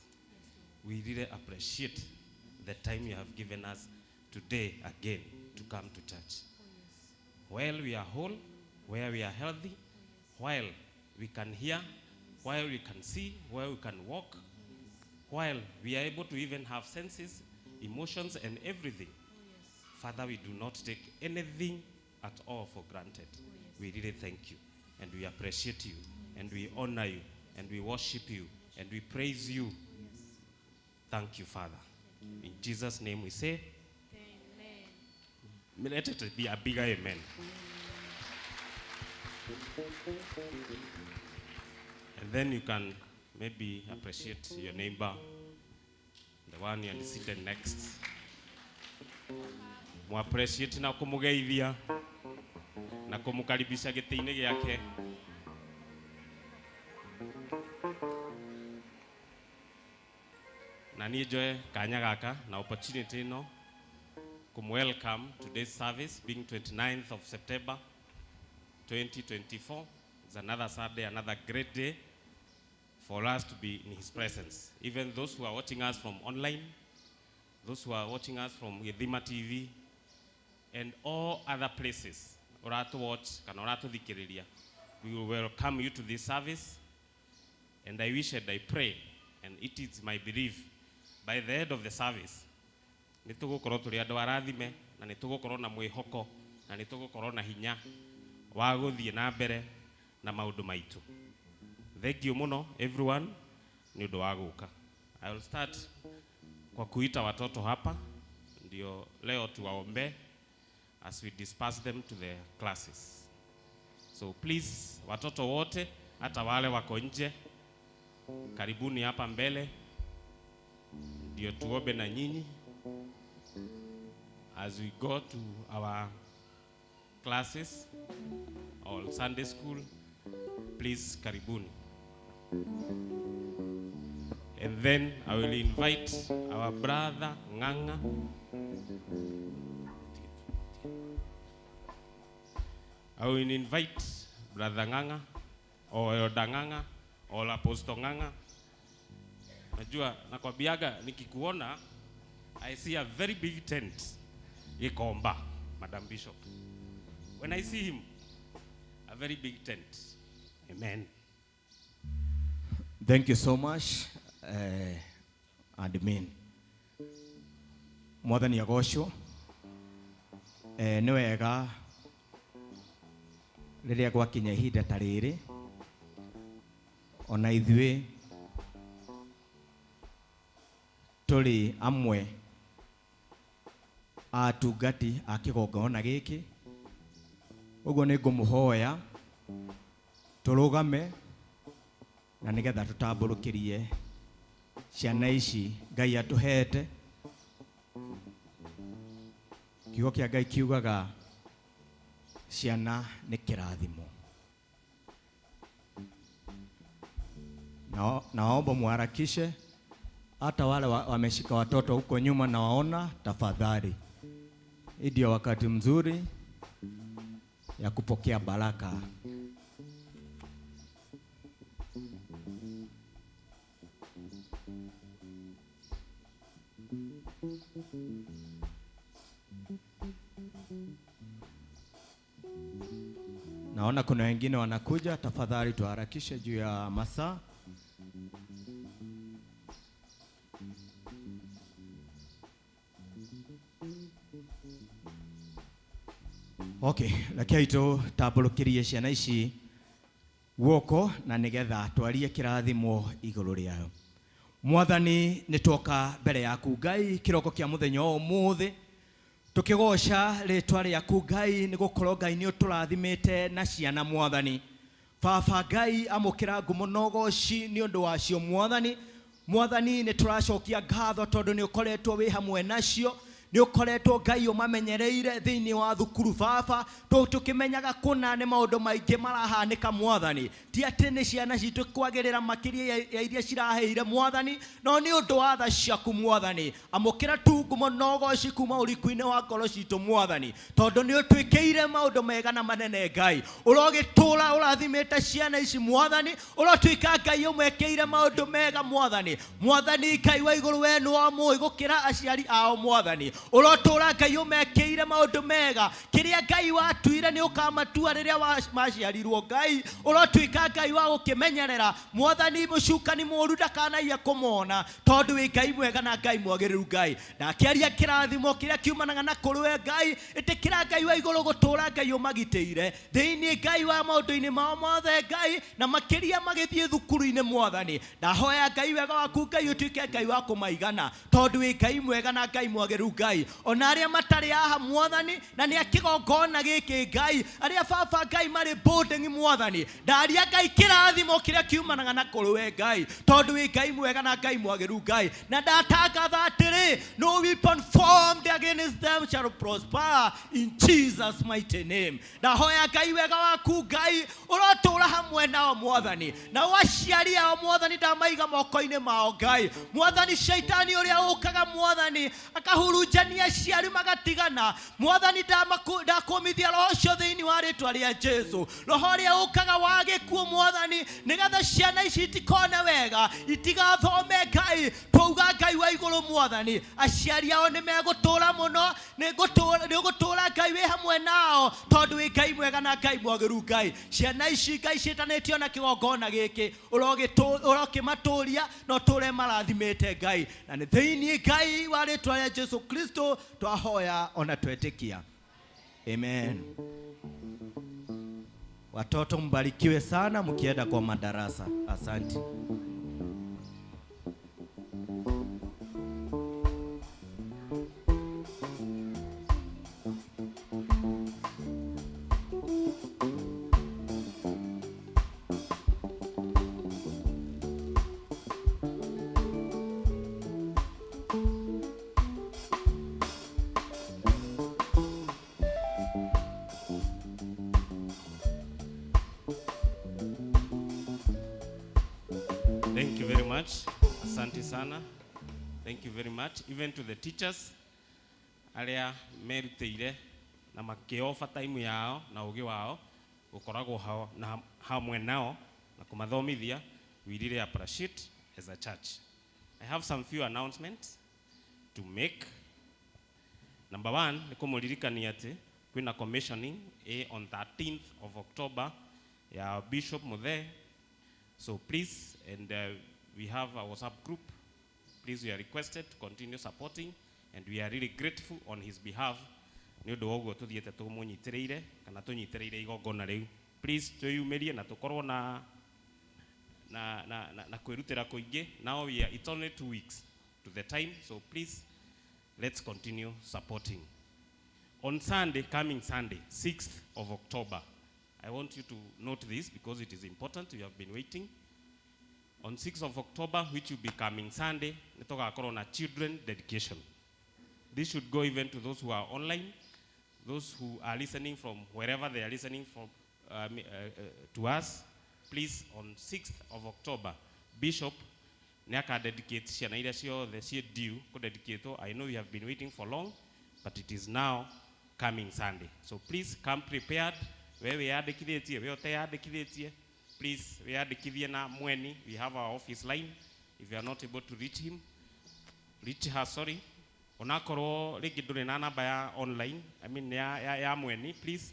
[SPEAKER 5] we really appreciate the time you have given us today again to come to church. While we are whole, where we are healthy, while we can hear, while we can see, while we can walk, While we are able to even have senses, emotions, and everything, Father, we do not take anything at all for granted. We really thank you, and we appreciate you, and we honor you, and we worship you, and we praise you. Thank you, Father. In Jesus' name we say, amen. Let it be a bigger amen. And then you can maybe appreciate your neighbor, the one you are seated next. Mu appreciate na kumugeithia na kumukaribisha gĩtĩ-inĩ gĩake. Na niĩ njoe kanya gaka na opportunity ĩno kumwelcome today's service being 29th of September 2024. It's another Saturday, another great day for us to be in his presence. Even those who are watching us from online, those who are watching us from Githima TV, and all other places, oratu watch, kana oratu thikiriria, we will welcome you to this service. And I wish and I pray, and it is my belief, by the end of the service, nitugukorwo turi andu arathime, na nitugukorwo na mwihoko, na nitugukorwo na hinya wa guthie na mbere na maundu maitu. Thank you muno everyone ni undu wa guka. I will start kwa kuita watoto hapa ndio leo tuwaombe as we disperse them to the classes. So please watoto wote hata wale wako nje, karibuni hapa mbele ndio tuombe na nyinyi as we go to our classes or Sunday school. Please karibuni. And then I will invite our brother Nganga. I will invite brother Nganga or Elder Nganga or Apostle Nganga. Najua nakwambiaga nikikuona I see a very big tent Gikomba, Madam Bishop. When I see him, a very big tent. Amen.
[SPEAKER 6] Thank you so much, admin. Mwathani agocwo. Nĩ wega rĩrĩa gwakinya ihinda ta rĩrĩ ona ithuĩ tũrĩ amwe a atungati a kĩgongona gĩkĩ. Ũguo nĩ ngũmũhoya tũrũgame na nĩgetha tũtambũrũkĩrie ciana ici Ngai atũhete. Kiugo kĩa Ngai kiugaga ciana nĩ kĩrathimo. Naomba muharakishe, hata wale wameshika watoto huko nyuma nawaona, tafadhali. Hii ndio wakati mzuri ya kupokea baraka. Naona kuna wengine wanakuja, tafadhali tuharakishe juu ya masaa. Okay, lakini tũtambũrũkĩrie ciana ici guoko na nĩgetha twarie kĩrathimo igũrũ rĩayo. Mwathani, nĩtwoka mbere yaku Ngai kĩroko kĩa mũthenya wa ũmũthĩ tũkĩgoca rĩtwa rĩaku Ngai, nĩgũkorwo Ngai nĩ ũtũrathimĩte na ciana Mwathani. Baba Ngai, amũkĩra ngumo na ũgoci nĩ ũndũ wacio Mwathani. Mwathani, nĩ tũracokia ngatho tondũ nĩ ũkoretwo wĩ hamwe nacio, nĩ ũkoretwo Ngai ũmamenyereire thĩinĩ wa thukuru baba, tũkĩmenyaga kũna nĩ maũndũ maingĩ marahanĩka Mwathani. Ti atĩ nĩ ciana citũ kwagĩrĩra makĩria ya iria ciraheire Mwathani, no nĩ ũndũ wa tha ciaku Mwathani. Amũkĩra tu ngumo na ũgoci kuma ũriku-inĩ wa ngoro citũ Mwathani, tondũ nĩ ũtwĩkĩire maũndũ mega na manene Ngai. Ũrogĩtũra ũrathimĩte ciana ici Mwathani, ũrotuĩka Ngai ũmekĩire maũndũ mega Mwathani. Mwathani Ngai wa igũrũ, we nĩ wa mũĩ gũkĩra aciari ao Mwathani. Ũrotũra Ngai ũmekĩire maũndũ mega, kĩrĩa Ngai watuire nĩ ũkamatua rĩrĩa maciarirwo Ngai. Ũrotuĩka Ngai wa gũkĩmenyerera Mwathani, mũcukani mũũru ndakanaiya kũmona, tondũ wĩ Ngai mwega na Ngai mwagĩrĩru Ngai. Ndakĩaria kĩrathimo kĩrĩa kiumanaga na kũrĩ we Ngai, ĩtĩkĩra Ngai wa igũrũ gũtũũra Ngai ũmagitĩire thĩinĩ Ngai wa maũndũ-inĩ mao mothe Ngai, na makĩria magĩthiĩ thukuru-inĩ Mwathani. Ndahoya Ngai wega waku Ngai ũtuĩke Ngai wa kũmaigana, tondũ wĩ Ngai mwega na Ngai mwagĩrĩru Ngai. Ona arĩa matarĩ haha Mwathani, na nĩ a kĩgongona gĩkĩ Ngai, arĩa baba Ngai marĩ boarding Mwathani, ndaria Ngai kĩrathimo kĩrĩa kiumanaga na kũrĩ we Ngai, tondũ wĩ Ngai mwega na Ngai mwagĩrĩru Ngai. Na ndatangatha atĩrĩ, no weapon formed against them shall prosper in Jesus mighty name. Ndahoya Ngai wega waku Ngai ũrotũra hamwe nao Mwathani, na aciari ao Mwathani ndamaiga moko-inĩ mao Ngai. Mwathani, shaitani ũrĩa ũkaga Mwathani akahurunjania aciari magatigana Mwathani, ndakũmithia roho ũcio thĩinĩ wa rĩtwa rĩa Jesu. Roho ũrĩa ũkaga wa gĩkuũ Mwathani, nĩgetha ciana ici itikone wega, itigathome Ngai. Twauga Ngai wa igũrũ Mwathani, aciari ao nĩ megũtũra mũno, nĩ ũgũtũra Ngai wĩ hamwe nao, tondũ wĩ Ngai mwega na Ngai mwagĩrĩru Ngai. Ciana ici Ngai ciĩtanĩtio na kĩgongona gĩkĩ, ũrokĩmatũria na ũtũre marathimĩte Ngai. Na nĩ thĩinĩ Ngai wa rĩtwa rĩa Jesu Kristo twahoya ona twetĩkia, amen. Watoto mbarikiwe sana mkienda kwa madarasa. Asante.
[SPEAKER 5] Thank you very much. Asante sana. Thank you very much. Even to the teachers, arĩa merutĩire na makĩoba time yao na ũgĩ wao gũkoragwo hao na hamwe nao na kũmathomithia. We really appreciate as a church. I have some few announcements to make. Number one, nĩ kũmũririkania atĩ kwĩna commissioning on 13th of October ya Bishop Muthee. So please, and we have a WhatsApp group. Please, we are requested to continue supporting, and we are really grateful on his behalf. Nĩ ũndũ wa ũguo tũthiĩte tũmũnyitĩrĩire kana tũnyitĩrĩire igongona rĩu. Please twĩyumĩrie na tũkorwo na na na na, na kwĩrutĩra kũingĩ. Now we are, it's only 2 weeks to the time, so please let's continue supporting. On Sunday, coming Sunday, 6th of October, I want you to note this because it is important. We have been waiting. On 6th of October, which will be coming Sunday, nĩtũgakorwo na children dedication. This should go even to those who are online, those who are listening from wherever they are listening from to us. Please, on 6th of October, Bishop nĩaka dedicate ciana iria ciothe ciĩ due kũdedicate. I know we have been waiting for long, but it is now coming Sunday. So please come prepared. We wĩyandĩkithĩtie, we ũteyandĩkithĩtie, please wĩyandĩkithie na mweni. We have our office line. If you are not able to reach him, reach her, sorry. Onakorwo rĩngĩ ndũrĩ na namba ya online, I mean ya mweni, please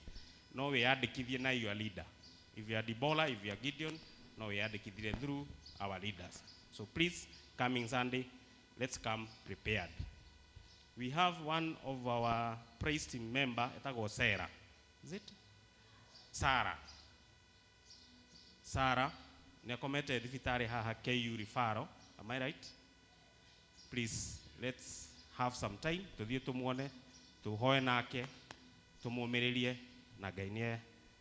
[SPEAKER 5] no wĩyandĩkithie na your leader. If you are Debola, if you are Gideon, no wĩyandĩkithie through our leaders. So please, coming Sunday, let's come prepared. We have one of our praise team member, etagwo Sarah. Is it? Sarah. Sarah, nĩakomete thibitarĩ haha KU referral. Am I right? Please, let's have some time tuthiĩ tũmuone, tũhoe nake, tũmũmĩrĩrie, na Ngai nĩ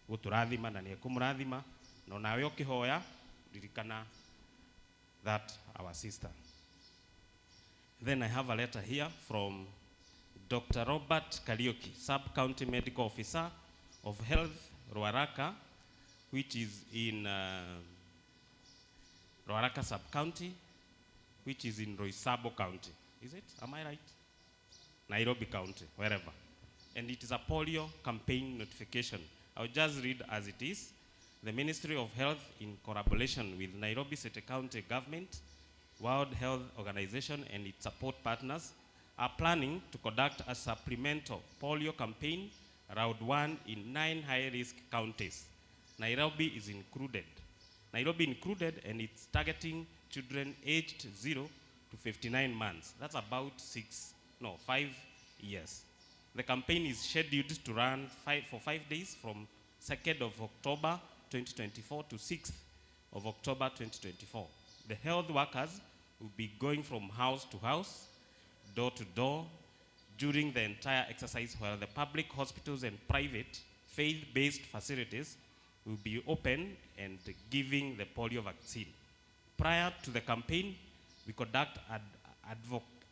[SPEAKER 5] gũtũrathima na nĩ ekũmũrathima. Na onawe ũkĩhoya, ririkana that our sister. Then I have a letter here from Dr. Robert Kariuki, Sub-County Medical Officer of Health, Ruaraka, which is in Ruaraka Sub-County, which is in Roysambu County. Is it? Am I right? Nairobi County, wherever. And it is a polio campaign notification. I'll just read as it is. The Ministry of Health, in collaboration with Nairobi City County Government, World Health Organization, and its support partners, are planning to conduct a supplemental polio campaign, round 1, in 9 high-risk counties. Nairobi is included. Nairobi included, and it's targeting children aged 0 to 59 months. That's about 5 years. The campaign is scheduled to run for 5 days from 2nd of October 2024 to 6th of October 2024. The health workers will be going from house to house, door to door, during the entire exercise, while the public hospitals and private faith-based facilities will be open and giving the polio vaccine. Prior to the campaign, we conduct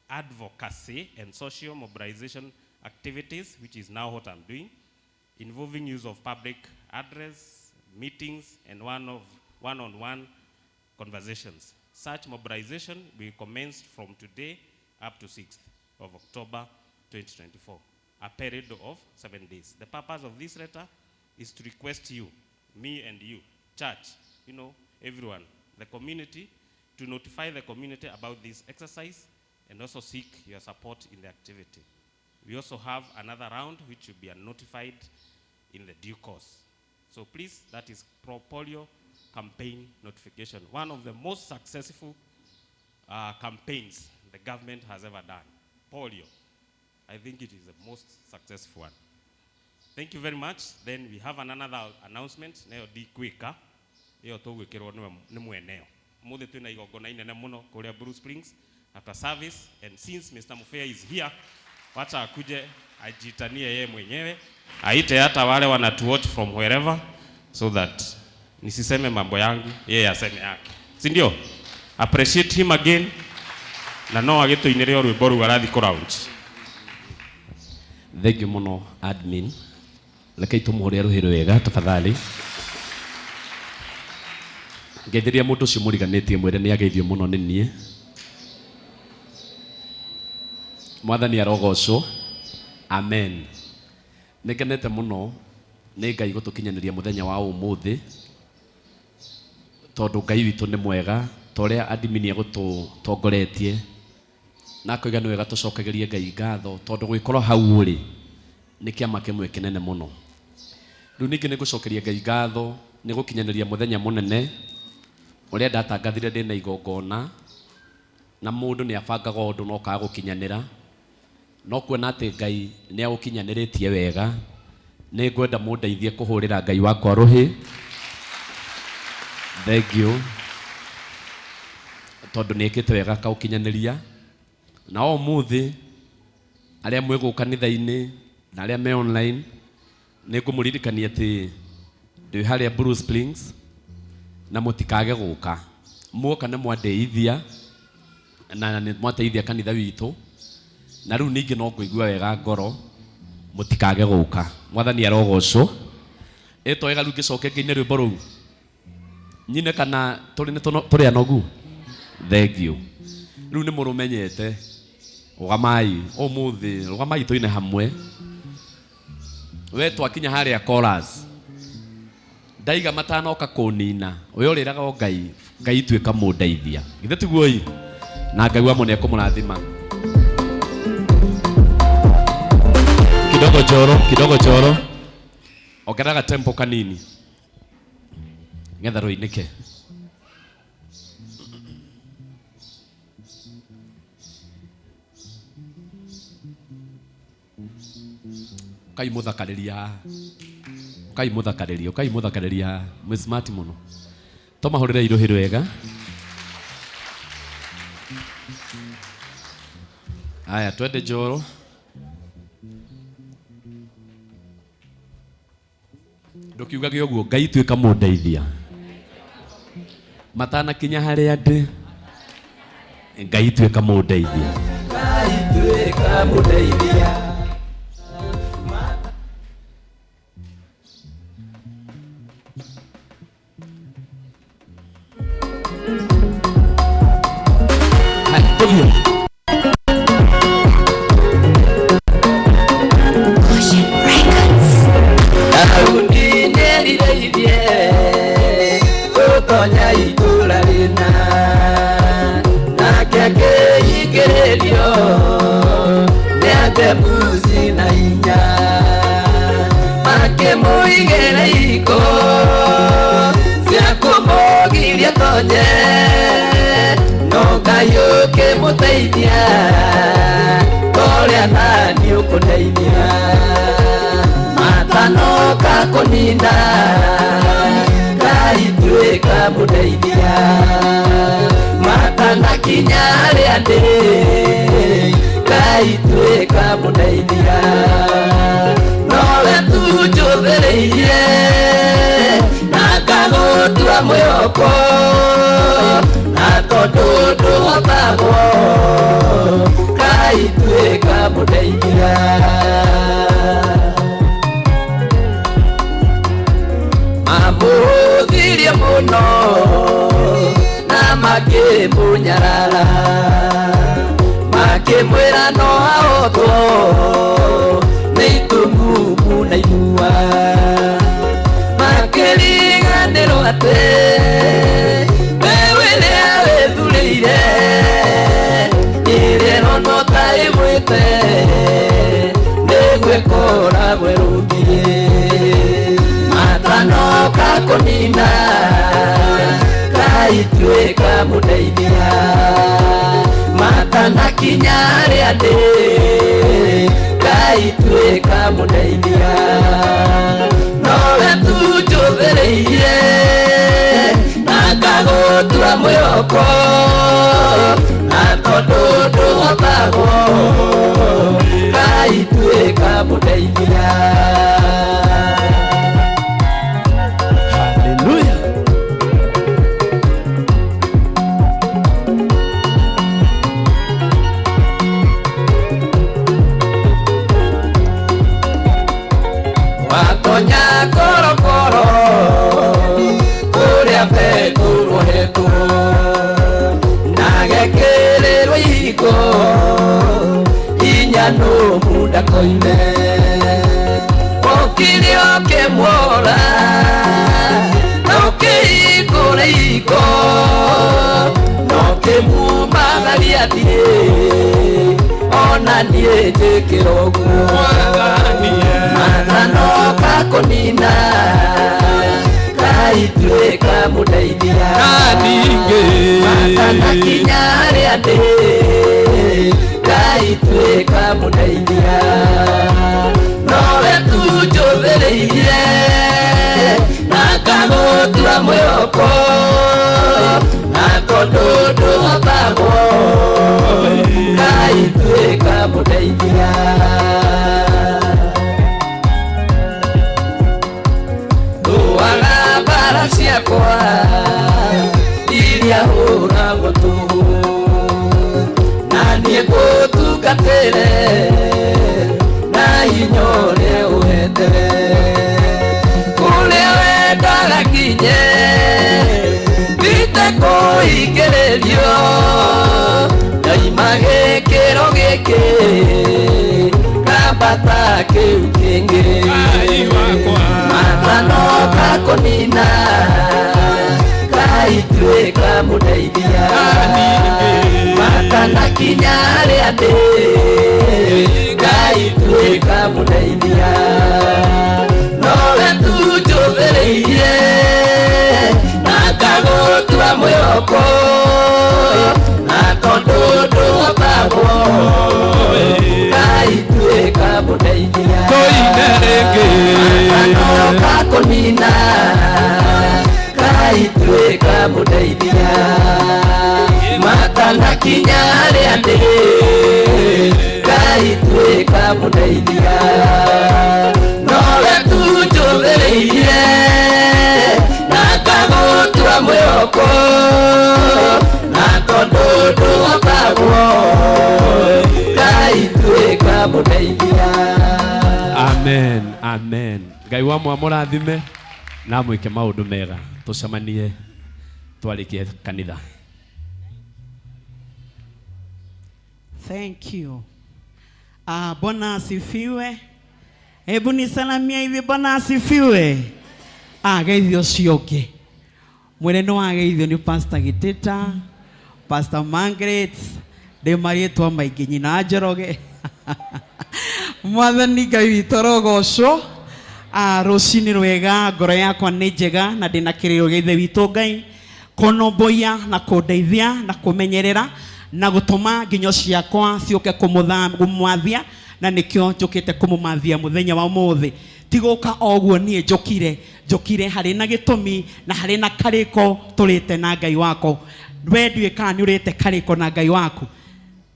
[SPEAKER 5] advocacy and social mobilization activities, which is now what I'm doing, involving use of public address, meetings, and one-on-one conversations. Such mobilization will commence from today up to 6th of October 2024, a period of 7 days. The purpose of this letter is to request you, me and you, church, you know, everyone, the community, to notify the community about this exercise and also seek your support in the activity. We also have another round which will be notified in the due course. So please, that is pro polio campaign notification, one of the most successful campaigns the government has ever done. Polio. I think it is the most successful one. Thank you very much. Then we have another announcement. Nayo di kwika. Iyo tugwikirwo ni mweneo. Muthe twina igongona inene muno kuria Blue Springs after service, and since Mr. Mufea is here, wacha akuje ajitanie yeye mwenyewe, aite hata wale wanatu watch from wherever, so that nisiseme mambo yangu, yeye aseme yake. Si ndio? Appreciate him again. Na no agituinire rwimbo rũu arathi kũ launch.
[SPEAKER 7] Thank you muno admin. Rekei tumuhure ruhi rwega tafadhali. Ngeithiria mundu ucio muriganitie mwire ni ageithio muno ni nie. Mwathani arogocwo. Amen. Nĩngenete mũno nĩ Ngai gũtũkinyanĩria mũthenya wa ũmũthĩ, tondũ Ngai witũ nĩ mwega, ta ũrĩa admin egũtũtongoretie na akoiga nĩ wega tũcokagĩrie Ngai ngatho, tondũ gwĩkorwo hau ũrĩ nĩ kĩama kĩmwe kĩnene mũno. Rĩu ningĩ nĩ ngũcokeria Ngai ngatho nĩ gũkinyanĩria mũthenya mũnene ũrĩa ndatangathire ndĩna igongona, na mũndũ nĩ abangaga ũndũ no kaga gũkinyanĩra, no kuona atĩ Ngai nĩ agũkinyanĩrĩtie wega, nĩ ngwenda mũndeithie kũhũrĩra Ngai wakwa rũhĩ. Thank you. Tondũ nĩ ĩkĩte wega akaũkinyanĩria. Na ũmũthĩ arĩa mwĩ gũkũ kanitha-inĩ na arĩa me online, nĩ ngũmũririkania atĩ ndĩ harĩa Blue Springs na mũtikage gũka. Muoka nĩ mwandeithia na nĩ mwateithia kanitha witũ, na rĩu ningĩ no ngũigua wega ngoro, mũtikage gũka. Mwathani arogocwo. Ĩto wega rĩu ngĩcoke ngĩine rwĩmbo rũu nyine kana tũrĩ anogu. Thank you. Rĩu nĩ mũrũmenyete. Rũgamai ũmũthĩ, rũgamai tũine hamwe. We twakinya harĩa chorus, ndaiga matanoka kũnina, we ũrĩraga o Ngai, Ngai tuĩka mũndeithia. Githĩ tiguo ĩ? Na Ngai wa mũno ekũmũrathima. Kidogo choro, kidogo choro. Ongerera tempo kanini ngetha rũinĩke. Kai mũthakarĩria, kai mũthakarĩria, kai mũthakarĩria, mwĩ smart mũno. Tũmahũrĩre irũhĩ rwega. Aya, twende njoro. Ndũkiugage ũguo, Ngai tuĩka mũndeithia. Matanakinya harĩa ndĩ, Ngai tuĩka mũndeithia.
[SPEAKER 8] Ngai tuĩka mũndeithia. Jebusi na hinya makĩmũigĩra iko cia kũmũgiria tonye no Ngai ũkĩmũteithia torĩa nani ũkũndeithia matanoka kũnina Ngai tuĩka mũndeithia matanakinya harĩa ndĩ Ngai tuĩka mũndeithia nowe tu njũthĩrĩirie na ngagũtua mwĩhoko na tondũ ndũhotagwo Ngai tuĩka mũndeithia. Mamũhũthirie mũno na makĩmũnyarara makĩmwĩra no ahotwo nĩ itumumu na ithua makĩriganĩrwo atĩ mbeũ ĩrĩa wĩthurĩire ĩrĩa ĩronwo ta ĩgwĩte nĩguo ĩkoragwo ĩrũngiĩ matanoka kũnina Ngai tuĩka mũndeithia matanakinya harĩa ndĩ Ngai tuĩka mũndeithia nowe tu njũthĩrĩirie na ngagũtua mwĩhoko na tondũ ndũhotagwo Ngai tuĩka mũndeithia.
[SPEAKER 7] Hallelujah.
[SPEAKER 8] Watonya korokoro kũrĩa betũrwo hetwo na gekĩrĩrwo ihingo inya nũmu ndakoime ũkire ũkĩmuora na ũkĩhingũra ihingo na ũkĩmumagaria thiĩ ona niĩ njĩkĩra ũguo matanoka kũnina Ngai tuĩka mũndeithia matanakinya harĩa ndĩ Ngai tuĩka mũndeithia nowe tu njũthĩrĩirie na ngagũtua mwĩhoko na tondũ ndũhotagwo Ngai tuĩka mũndeithia. Rũaga mbara ciakwa iria hũragwo tũhũ na niĩ ngũtungatĩre na hinya ũrĩa ũhete kũrĩa wendaga nginye ndite kũhingĩrĩrio ndoima gĩkĩro gĩkĩ ngambata kĩu kĩngĩ matanoka kũnina Ngai tuĩka mũndeithia matanakinya harĩa ndĩ Ngai tuĩka mũndeithia nowe tu njũthĩrĩirie na ngagũtua mwĩhoko na tondũ ndũhotagwo Ngai tuĩka mũndeithia
[SPEAKER 7] Tũine rĩngĩ.
[SPEAKER 8] matanoka kũnina Ngai tuĩka mũndeithia matanakinya harĩa ndĩ Ngai tuĩka mũndeithia nowe tu njũthĩrĩirie na ngagũtua mwĩhoko na tondũ ndũhotagwo Ngai tuĩka mũndeithia.
[SPEAKER 7] Amen, amen. Ngai wa mwamũrathime na mwĩke maũndũ mega tũcemanie twarĩkie kanitha.
[SPEAKER 9] Thank you. Bwana asifiwe. Hebu nisalamia hivi, Bwana asifiwe. Geithio ũcio ũngĩ. Mwĩre nĩ wageithio nĩ Pastor Gitita, Pastor Margaret, ndĩ marĩtwa maingĩ, nyina wa Njoroge. Mwathani Ngai witũ arogocwo. Rũcinĩ rwega, ngoro yakwa nĩ njega na ndĩna kĩrĩro gĩa Ithe witũ Ngai kũnũmbũiya na kũndeithia na kũmenyerera na gũtũma nginyo ciakwa ciũke kũmũmathia, na nĩkĩo njũkĩte kũmũmathia mũthenya wa ũmũthĩ. Ti gũka o ũguo niĩ njũkire, njũkire harĩ na gĩtũmi na harĩ na karĩko tũrĩte na Ngai wako. We ndiũĩ kana nĩ ũrĩte karĩko na Ngai waku.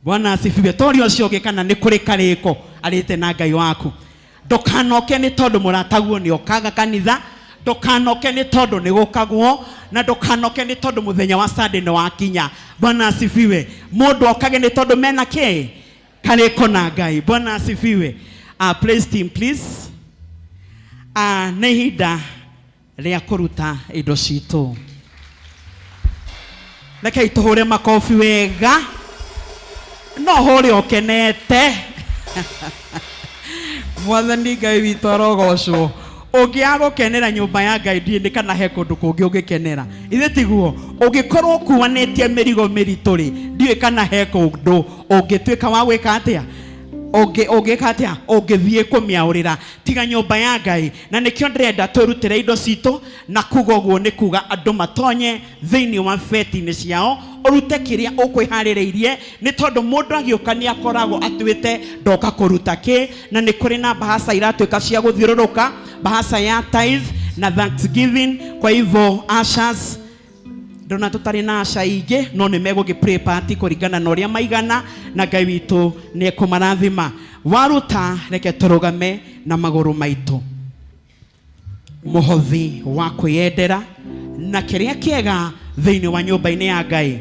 [SPEAKER 9] Bwana asifiwe. Toria ũcio ũngĩ kana nĩ kũrĩ karĩko arĩte na Ngai waku. Ndũkanoke nĩ tondũ mũrataguo nĩ okaga kanitha, ndũkanoke nĩ tondũ nĩ gũkagwo, na ndũkanoke nĩ tondũ mũthenya wa Sunday nĩ wakinya. Bwana asifiwe. Mũndũ okage nĩ tondũ mena kĩ? Karĩko na Ngai. Bwana asifiwe. Praise team please. Nĩ ihinda rĩa kũruta indo citũ. Rekei tũhũre makobi wega. No hũre ũkenete. Mwathani Ngai witũ arogocwo. Ũngĩaga gũkenera nyũmba ya Ngai ndiũĩ nĩ kana he kũndũ kũngĩ ũngĩkenera. Ithe tiguo? Ũngĩkorwo ũkuanĩtie mĩrigo mĩritũ rĩ, ndiũĩ kana he kũndũ ũngĩtuĩka wa gwĩka atĩa? Ũngĩka atĩa? Ũngĩthiĩ kũmĩaũrĩra tiga nyũmba ya Ngai. Na nĩkĩo ndĩrenda twĩrutĩre indo citũ, na kuga ũguo nĩ kuga andũ matonye thĩinĩ wa beti-inĩ ciao, ũrute kĩrĩa ũkwĩharĩrĩirie, nĩ tondũ mũndũ agĩũka nĩ akoragwo atuĩte ndoka kũruta kĩ, na nĩ kũrĩ na mbahaca iratuĩka cia gũthiũrũrũka, mbahaca ya tithe na thanksgiving. Kwa hivyo ushers, ndona tũtarĩ na aca ingĩ, no nĩ megũgĩ pray party kũringana na ũrĩa maigana, na Ngai witũ nĩ ekũmarathima. Waruta, reke tũrũgame na magũrũ maitũ. Mũhothi wa kwĩyendera na kĩrĩa kĩega thĩinĩ wa nyũmba-inĩ ya Ngai.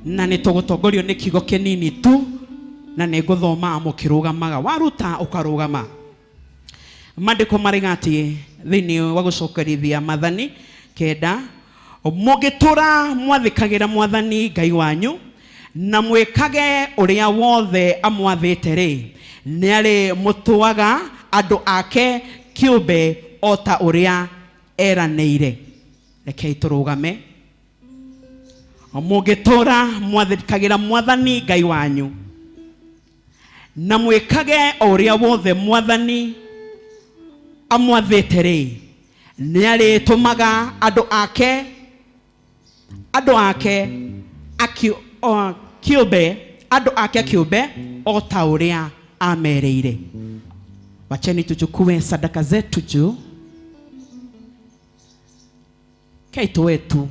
[SPEAKER 9] Na nĩ tũgũtongorio nĩ kiugo kĩnini tu, na nĩ ngũthoma mũkĩrũgamaga. Waruta ũkarũgama. Maandĩko maraiga atĩ thĩinĩ wa gũcokerithia Maathani 9, mũngĩtũra mwathĩkagĩra Mwathani Ngai wanyu na mwĩkage ũrĩa wothe amwathĩte rĩ, nĩarĩ mũtũaga andũ ake kĩũmbe o ta ũrĩa eranĩire. Rekei tũrũgame. Mũngĩtũra mwathĩkagĩra Mwathani Ngai wanyu na mwĩkage o ũrĩa wothe Mwathani amwathĩte rĩ, nĩarĩtũmaga andũ ake, andũ ake kĩũmbe, andũ ake kĩũmbe o ta ũrĩa amerĩire. Wacheni tuchukue sadaka zetu juu. Keitũ wetu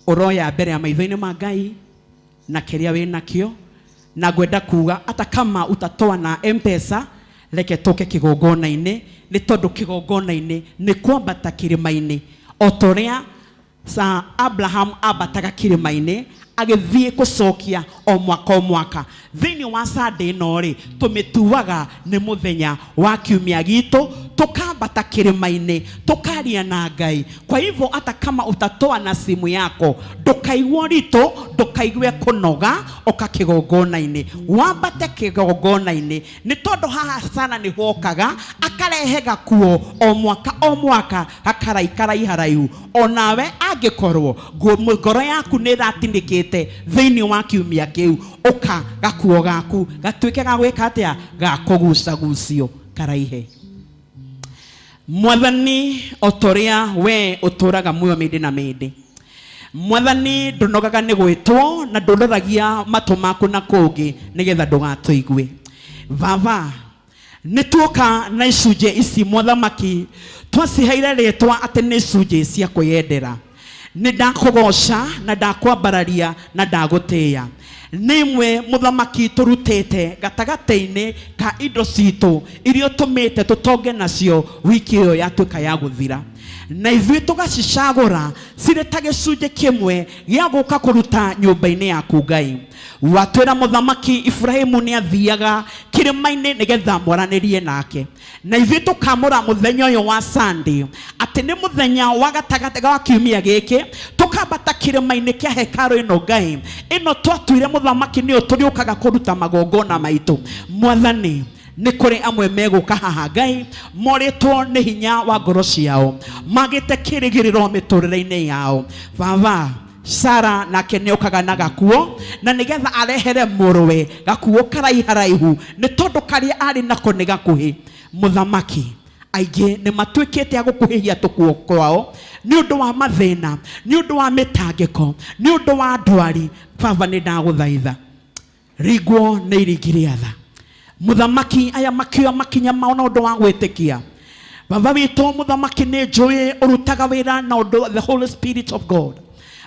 [SPEAKER 9] ũroya mbere ya maitho-inĩ ma Ngai na kĩrĩa wĩ nakĩo, na ngwenda kuga hata kama utatoa na M-Pesa, reke tũke kĩgongona-inĩ, nĩ tondũ kĩgongona-inĩ nĩ kwambata kĩrĩma-inĩ o ta ũrĩa sa Abraham ambataga kĩrĩma-inĩ agĩthiĩ gũcokia o mwaka o mwaka. Thĩinĩ wa Sunday ĩno rĩ, tũmĩtuaga nĩ mũthenya wa kiumia gitũ, tũkambata kĩrĩma-inĩ tũkaria na Ngai. Kwa hivyo hata kama utatoa na simu yako, ndũkaigue ũritũ, ndũkaigue kũnoga, ũka kĩgongona-inĩ, wambate kĩgongona-inĩ, nĩ tondũ haha sana nĩ hokaga akarehe gakuo o mwaka o mwaka, gakaraikara haraihu. Onawe angĩkorwo ngoro yaku nĩ ĩratinĩkĩte thĩinĩ wa kiumia kĩu, ũka gakuo gaku gatuĩke ga gwĩka atĩa, ga kũgucagucio karaihe. Mwathani, o ta ũrĩa we ũtũraga muoyo mĩndĩ na mĩndĩ, Mwathani, ndũnogaga nĩ gwĩtwo na ndũroragia matũ maku na kũngĩ nĩgetha ndũgatũigue. Baba, nĩ tuoka na icunjĩ ici Mũthamaki, twaciheire rĩtwa atĩ nĩ icunjĩ cia kwĩyendera. Nĩ ndakũgoca na ndakwambararia na ndagũtĩĩa. Nĩ imwe Mũthamaki tũrutĩte gatagatĩ-inĩ ka indo citũ iria ũtũmĩte tũtonge nacio wiki ĩyo yatuĩka ya gũthira, na ithuĩ tũgacicagũra cirĩ ta gĩcunjĩ kĩmwe gĩa gũka kũruta nyũmba-inĩ yaku Ngai. Watwĩra Mũthamaki Ibrahimu nĩ athiaga kĩrĩma-inĩ nĩgetha mwaranĩrie nake, na ithuĩ tũkamũra mũthenya ũyũ wa Sunday atĩ nĩ mũthenya wa gatagatĩ ga kiumia gĩkĩ, tũkambata kĩrĩma-inĩ kĩa hekarũ ĩno Ngai ĩno twatuire Mũthamaki nĩyo tũrĩũkaga kũruta magongona maitũ. Mwathani, nĩ kũrĩ amwe megũka haha Ngai morĩtwo nĩ hinya wa ngoro ciao, magĩte kĩrĩgĩrĩro mĩtũrĩre-inĩ yao. Baba, Sara nake nĩokaga na gakuo na nĩgetha arehere mũrũwe gakuo karaiharaihu nĩ tondũ karĩa arĩ nako nĩ gakuhĩ. Mũthamaki aingĩ nĩ matuĩkĩte a gũkuhĩhia tũkuo kwao nĩ ũndũ wa mathĩna, nĩ ũndũ wa mĩtangĩko, nĩ ũndũ wa ndwari. Baba nĩ ndagũthaitha ringwo nĩ iringi rĩa tha. Mũthamaki aya makĩoya makinya mao na ũndũ wa gwĩtĩkia. Baba witũ mũthamaki nĩ njũĩ ũrutaga wĩra na ũndũ the Holy Spirit of God.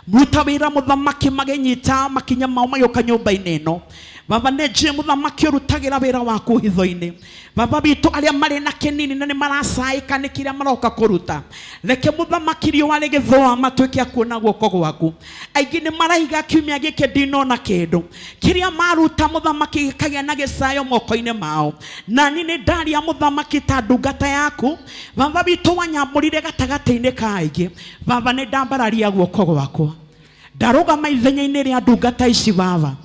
[SPEAKER 9] Muruta wĩra mũthamaki magĩnyita makinya mao magĩũka nyũmba-inĩ ĩno. Baba nĩ njũĩ mũthamaki ũrutagĩra wĩra waku hitho-inĩ. Baba witũ arĩa marĩ na kĩnini na nĩ maracaĩka nĩ kĩrĩa maroka kũruta, reke mũthamaki riũa rĩgĩthũa matuĩke a kuona guoko gwaku. Aingĩ nĩ maraiga kiumia gĩkĩ ndinona kĩndũ kĩrĩa maruta mũthamaki gĩkagĩa na gĩcayo moko-inĩ mao. Na niĩ nĩ ndaria mũthamaki ta ndungata yaku. Baba witũ wanyamũrire gatagatĩ-inĩ ka aingĩ. Baba nĩ ndambararia guoko gwakwa, ndarũgama ithenya-inĩ rĩa ndungata ici. Baba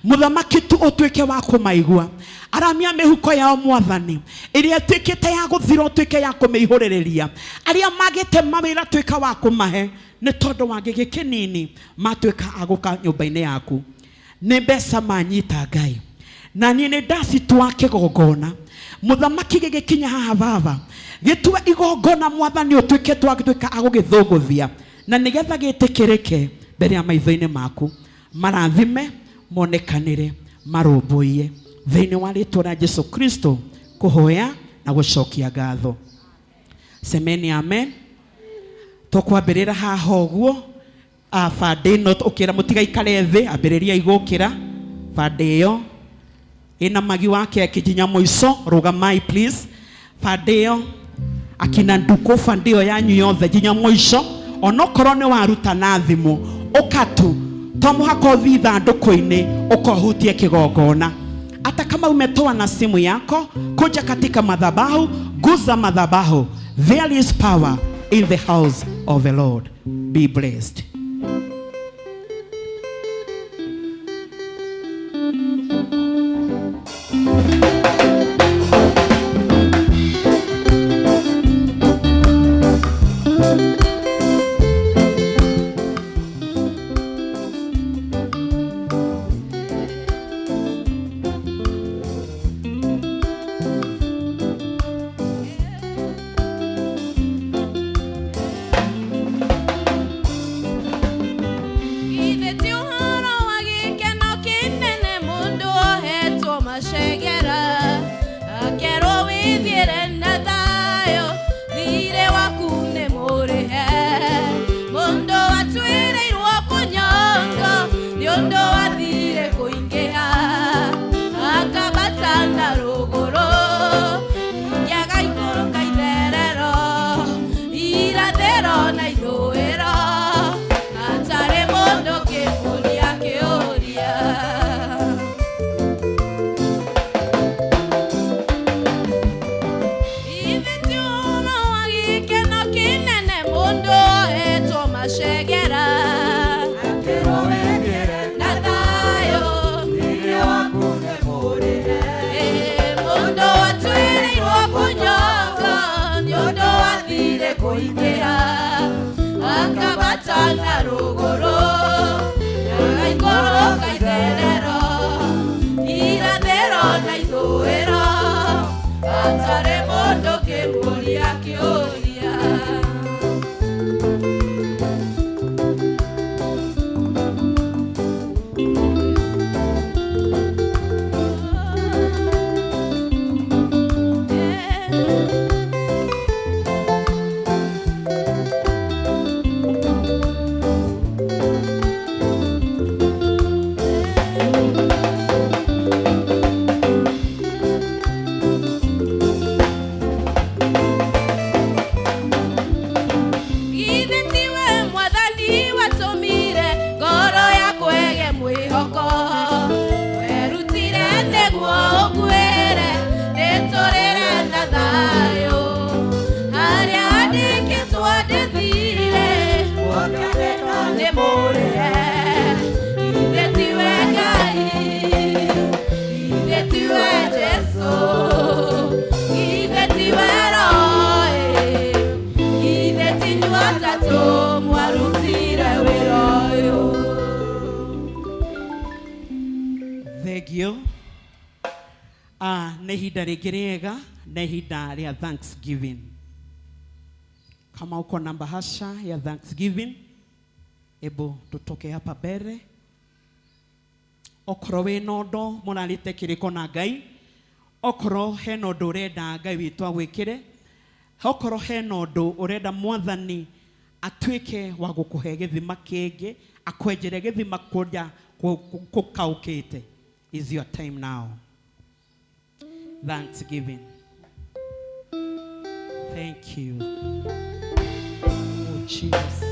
[SPEAKER 9] mũthamaki tu ũtuĩke wa kũmaigua. Aramia mĩhuko yao mwathani ĩrĩa ĩtuĩkĩte ya gũthira ũtuĩke ya kũmĩihũrĩrĩria. Arĩa magĩte mawĩra tuĩka wa kũmahe nĩ tondũ wa gĩkĩ kĩnini matuĩka a gũka nyũmba-inĩ yaku. Nĩ mbeca manyita Ngai, na niĩ nĩ ndacitua kĩgongona. Mũthamaki gĩgĩkinya haha baba gĩtue igongona mwathani ũtuĩke twatuĩka a gũgĩthũngũthia na nĩgetha gĩtĩkĩrĩke mbere ya maitho-inĩ maku. Marathime monekanĩre marũmbũiye thĩinĩ wa rĩtwa rĩa Jesu Kristo kũhoya na gũcokia ngatho. Semeni amen. Tũkwambĩrĩra haha ũguo bandĩ ĩno ũkĩra mũtigaikare thĩ, ambĩrĩria igũkĩra bandĩ ĩyo ĩna magi wake akijinya mũico. Rũgamai please. Bandĩ ĩyo akina nduku bandĩ ĩyo yanyu yothe nginya mũico. Onokorwo nĩ waruta na thimũ ũkatu to mũhaka ũthiĩ ithandũkũ-inĩ ũkohutie kĩgongona. Hata kama umetoa na simu yako, kuja katika madhabahu, guza madhabahu. There is power in the house of the Lord. Be blessed. Nĩ ihinda rĩngĩ rĩega na ihinda rĩa Thanksgiving. Kama uko na bahasha ya Thanksgiving, ebu tutoke hapa mbere. Okorwo wĩna ũndũ mũrarĩte kĩrĩko na Ngai, okorwo hena ũndũ ũrenda Ngai witũ agwĩkĩre, okorwo hena ũndũ ũrenda Mwathani atuĩke wa gũkũhe gĩthima kĩngĩ, akwenjere gĩthima kũrĩa kũkaũkĩte. Is your time now. Thanksgiving. Thank you. Oh, Jesus.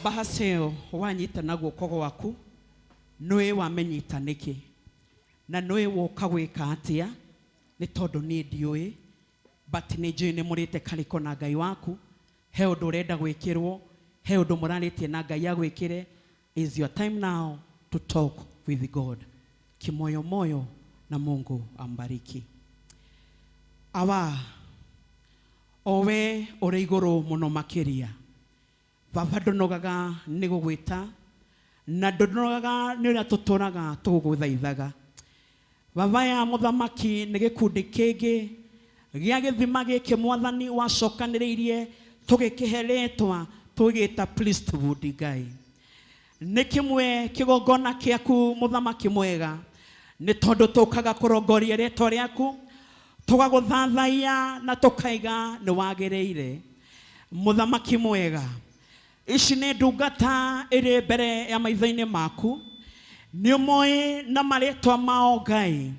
[SPEAKER 9] Bahasha ĩyo wanyita na guoko gwaku nĩwe wamenyita nĩkĩ na nĩwe woka gwĩka atĩa nĩ tondũ niĩ ndiũĩ, but nĩ njũĩ nĩ mũrĩte karĩko na Ngai waku, he ũndũ ũrenda gwĩkĩrwo, he ũndũ mũrarĩtie na Ngai agwĩkĩre. Is your time now to talk with God kimoyomoyo, na Mungu ambariki. Awa owe ũrĩ igũrũ mũno makĩria, Baba ndũnogaga nĩ gũgwĩta na ndũnogaga nĩ ũrĩa tũtũraga tũgũgũthaithaga. Baba ya mũthamaki nĩ gĩkundi kĩngĩ gĩa gĩthima gĩkĩ Mwathani wacokanĩrĩirie tũgĩkĩhe rĩtwa tũgĩta Priesthood. Ngai nĩ kĩmwe kĩgongona kĩaku mũthamaki mwega, nĩ tondũ tũkaga kũrongoria rĩtwa rĩaku, tũgagũthathaiya na tũkaiga nĩ wagĩrĩire. Mũthamaki mwega, ici nĩ ndungata ĩrĩ mbere ya maitho-inĩ maku, nĩ ũmoĩ na marĩtwa mao Ngai,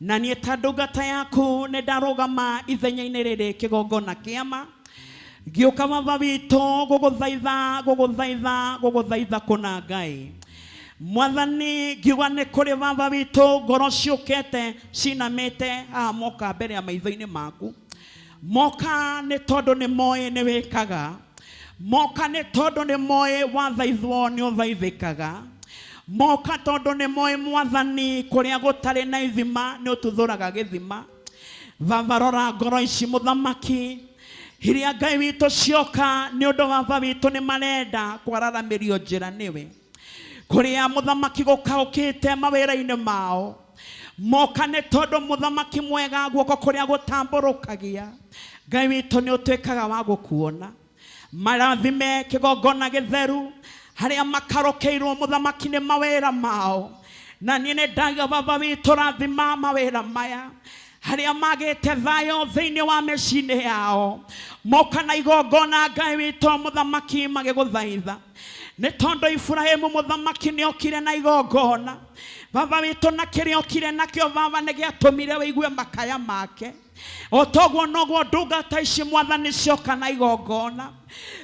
[SPEAKER 9] na niĩ ta ndungata yaku nĩ ndarũgama ithenya-inĩ rĩrĩ kĩgongona kĩama, ngĩũka Baba witũ gũgũthaitha gũgũthaitha gũgũthaitha kũna Ngai. Mwathani ngiuga nĩ kũrĩ Baba witũ ngoro ciũkĩte cinamĩte haha moka mbere ya maitho-inĩ maku, moka nĩ tondũ nĩ moĩ nĩ wĩkaga, moka nĩ tondũ nĩ moĩ wathaithwo nĩ ũthaithĩkaga, moka tondũ nĩ moĩ Mwathani kũrĩa gũtarĩ na ithima nĩ ũtuthũraga gĩthima. Baba rora ngoro ici mũthamaki iria Ngai witũ cioka nĩ ũndũ Baba witũ nĩ marenda kwararamĩrio njĩra nĩwe, kũrĩa mũthamaki gũkaũkĩte mawĩra-inĩ mao, moka nĩ tondũ mũthamaki mwega guoko kũrĩa gũtambũrũkagia Ngai witũ nĩ ũtuĩkaga wa gũkuona. Marathime kĩgongona gĩtheru harĩa makarũkĩirwo mũthamaki nĩ mawĩra mao, na niĩ nĩ ndauga Baba witũ rathima mawĩra maya harĩa magĩte thayũ thĩinĩ wa mĩciĩ-inĩ yao, moka na igongona Ngai witũ mũthamaki magĩgũthaitha, nĩ tondũ Iburahĩmu mũthamaki nĩ okire na igongona Baba witũ, na kĩrĩa okire nakĩo Baba nĩ gĩatũmire wĩigue makaya make. O toguo noguo ndungata ici Mwathani cioka na igongona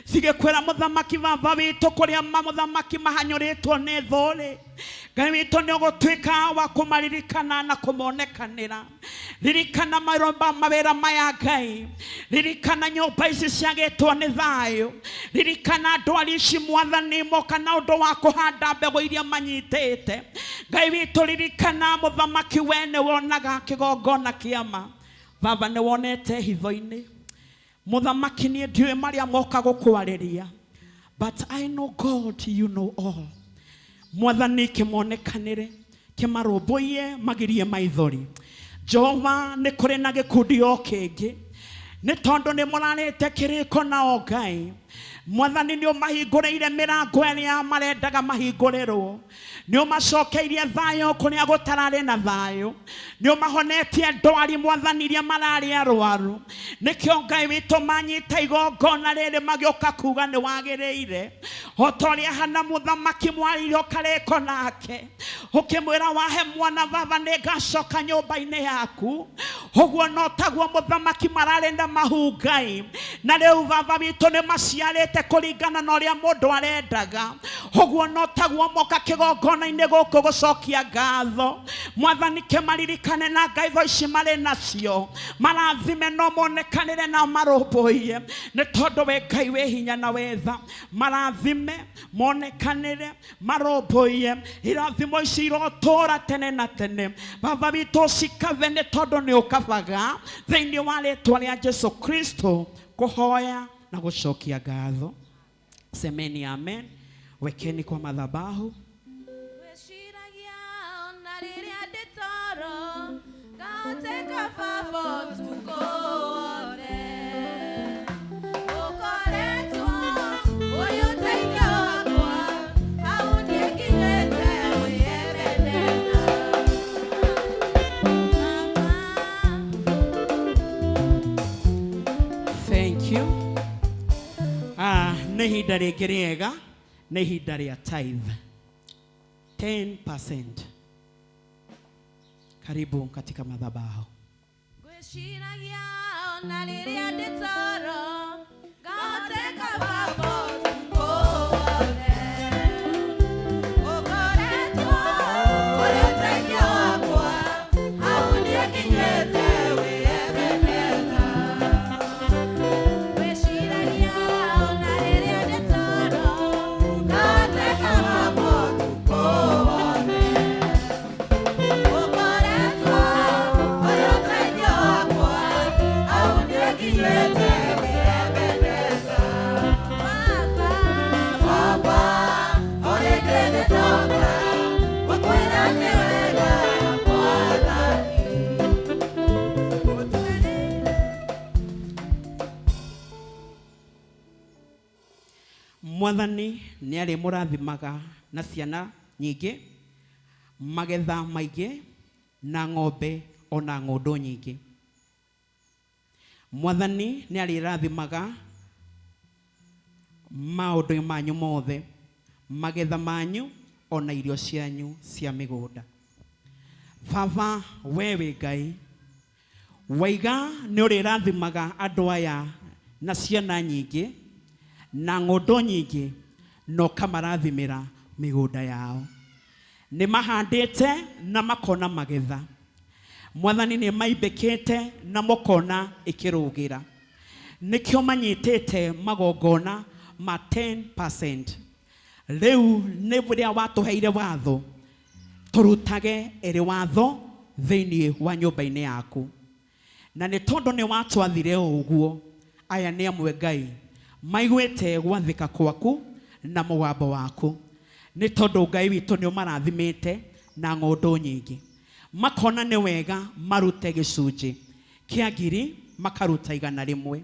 [SPEAKER 9] cigĩkwĩra mũthamaki Baba witũ kũrĩa mũthamaki mahanyũrĩtwo nĩ thũ-rĩ, Ngai witũ nĩ ũgũtuĩka wa kũmaririkana na kũmonekanĩra. Ririkana mawĩra maya Ngai, ririkana nyũmba ici ciagĩtwo nĩ thayũ, ririkana ndwari ici Mwathani moka na ũndũ wa kũhanda mbegũ iria manyitĩte. Ngai witũ ririkana mũthamaki we nĩ wonaga kĩgongona kĩama. Baba nĩ wonete hitho-inĩ mũthamaki, niĩ ndiũĩ marĩa moka gũkwarĩria, but I know God you know all. Mwathani kĩmonekanĩre kĩmarũmbũiye magirie maithori. Jehova nĩ kũrĩ na gĩkundi o kĩngĩ Nĩ tondũ nĩ mũrarĩte kĩrĩko nao Ngai. Mwathani nĩ ũmahingũrĩire mĩrango ĩrĩa marendaga mahingũrĩrwo. Nĩ ũmacokeirie thayũ kũrĩa gũtararĩ na thayũ. Nĩ ũmahonetie ndwari Mwathani iria mararĩ arwaru. Nĩkĩo Ngai witũ manyita igongona rĩrĩ magĩũka kuga nĩ wagĩrĩire. O ta ũrĩa Hana mũthamaki mwaririo karĩko nake, ũkĩmwĩra wahe mwana baba nĩ ngacoka nyũmba-inĩ yaku. Ũguo no taguo mũthamaki mararĩ na mahu Ngai. Na rĩu baba witũ nĩ maciarĩte kũringana na ũrĩa mũndũ arendaga. Ũguo no taguo moka kĩgongona-inĩ gũkũ gũcokia ngatho. Mwathani kĩmaririkane na ngaitho ici marĩ nacio. Marathime no monekanĩre na marũmbũiye. Nĩ tondũ we Ngai wĩ hinya na wetha. Marathime monekanĩre marũmbũiye. Irathimo ici irotũra tene na tene. Baba witũ cikabe nĩ tondũ nĩ ũkabaga thĩinĩ wa rĩtwa rĩa Jesu Kristo kũhoya na gũcokia ngatho. Semeni amen. Wekeni kwa madhabahu.
[SPEAKER 2] Gwĩciragia ona rĩrĩa ndĩ toro, ngahoteka baba ũtukũ wothe. Ũkoretwo ũrĩ ũteithio wakwa, hau ndiĩkinyĩte wĩ Ebeneza.
[SPEAKER 9] Thank you. Nĩ ihinda rĩngĩ rĩega, nĩ ihinda rĩa tithe. 10%. Karibu katika madhabahu.
[SPEAKER 2] Gwĩciragia ona rĩrĩa ndĩ toro, ngahoteka baba ũtukũ wothe. Ũkoretwo ũrĩ ũteithio wakwa, hau ndiĩkinyĩte wĩ Ebeneza. Gwĩciragia ona rĩrĩa ndĩ toro, ngahoteka baba ũtukũ wothe. Ũkoretwo ũrĩ ũteithio wakwa, hau ndiĩkinyĩte wĩ Ebeneza. Baba, Baba, ũrĩngĩ nĩndoka, gũkwĩra nĩ wega Mwathani.
[SPEAKER 9] Mwathani nĩ arĩmũrathimaga na ciana nyingĩ, magetha maingĩ, na ng'ombe ona ng'ũndũ nyingĩ. Mwathani nĩ arĩrathimaga maũndũ manyu mothe, magetha manyu ona irio cianyu cia mĩgũnda. Baba, we wĩ Ngai, waiga nĩ ũrĩrathimaga andũ aya na ciana nyingĩ na ng'ũndũ nyingĩ, na ũkamarathimĩra mĩgũnda yao. Nĩ mahandĩte na makona magetha. Mwathani nĩ maimbĩkĩte na mũkona ĩkĩrũgĩra. Nĩkĩo manyitĩte magongona ma 10%. Rĩu nĩ ũrĩa watũheire watho, tũrutage ĩrĩ watho thĩinĩ wa nyũmba-inĩ yaku. Na nĩ tondũ nĩ watwathire ũguo, aya nĩ amwe Ngai maiguĩte gwathĩka kwaku na mũgambo waku. Nĩ tondũ Ngai witũ nĩ ũmarathimĩte na ng'ũndũ nyingĩ. Makona nĩ wega marute gĩcunjĩ kĩa ngiri, makaruta 100.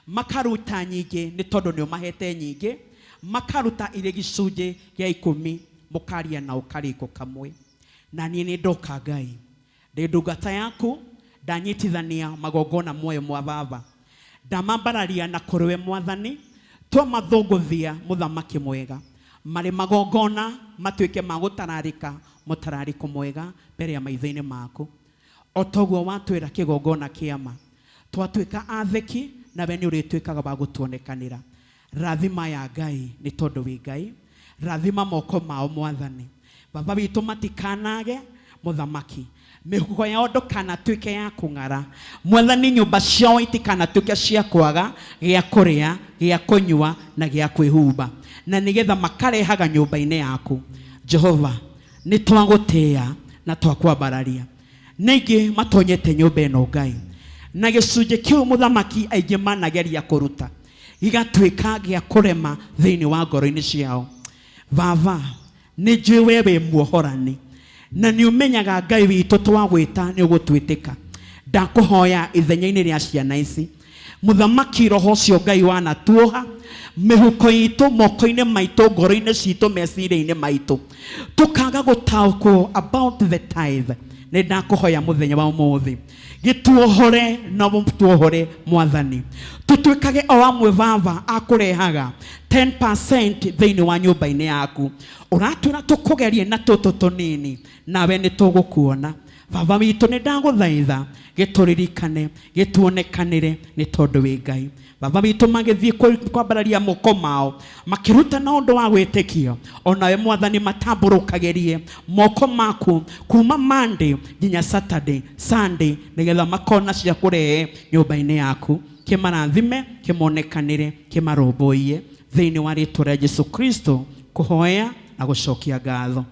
[SPEAKER 9] Makaruta nyingĩ nĩ tondũ nĩ ũmahete nyingĩ, makaruta irĩ gĩcunjĩ gĩa 10, mũkaria na ũkarĩko kamwe. Na niĩ nĩ ndoka Ngai, ndĩ ndungata yaku, ndanyitithania magongona muoyo mwa baba. Ndamambararia na kũrĩ we Mwathani, twamathũngũthia mũthamaki mwega. Marĩ magongona matuĩke ma gũtararĩka mũtararĩko mwega mbere ya maitho-inĩ maku. O toguo watwĩra kĩgongona kĩama, twatuĩka athĩki nawe nĩ ũrĩtuĩkaga wa gũtuonekanĩra. Rathima ya Ngai nĩ tondũ wĩ Ngai, rathima moko mao Mwathani. Baba witũ matikanage mũthamaki, mĩhuko yao ndũkanatuĩke ya kũng'ara. Mwathani, nyũmba ciao itikanatuĩke cia kwaga gĩa kũrĩa, gĩa kũnyua na gĩa kwĩhumba, na nĩgetha makarehaga nyũmba-inĩ yaku. Jehova, nĩ twagũtĩĩa na twakwambararia. Nĩ aingĩ matonyete nyũmba ĩno Ngai, na gĩcunjĩ kĩu mũthamaki aingĩ manageria kũruta gĩgatuĩka gĩa kũrema thĩinĩ wa ngoro-inĩ ciao. Baba, nĩ njũĩ we wĩ muohorani, na nĩ ũmenyaga Ngai witũ twagwĩta nĩ ũgũtwĩtĩka. Ndakũhoya ithenya-inĩ rĩa ciana ici, Mũthamaki roho ũcio Ngai wanatuoha mĩhuko itũ moko-inĩ maitũ ngoro-inĩ citũ meciria-inĩ maitũ tũkaga gũtaũkwo about the tithe. Nĩ ndakũhoya mũthenya wa ũmũthĩ gĩtuohore na tuohore mwathani, tũtuĩkage o amwe baba akũrehaga 10% thĩinĩ wa nyũmba-inĩ yaku. Ũratwĩra tũkũgerie na tũtũ tũnini nawe nĩ tũgũkuona. Baba witũ nĩ ndagũthaitha gĩtũririkane gĩtuonekanĩre nĩ tondũ wĩ Ngai. Baba witũ magĩthiĩ kwambararia moko mao makĩruta na ũndũ wa gwĩtĩkio, onawe mwathani matambũrũkagĩrie moko maku kuma Monday nginya Saturday, Sunday, nĩgetha makona cia kũrehe nyũmba-inĩ yaku. Kĩmarathime, kĩmonekanĩre, kĩmarũmbũiye thĩinĩ wa rĩtwa rĩa Jesu Kristo kũhoya na gũcokia ngatho.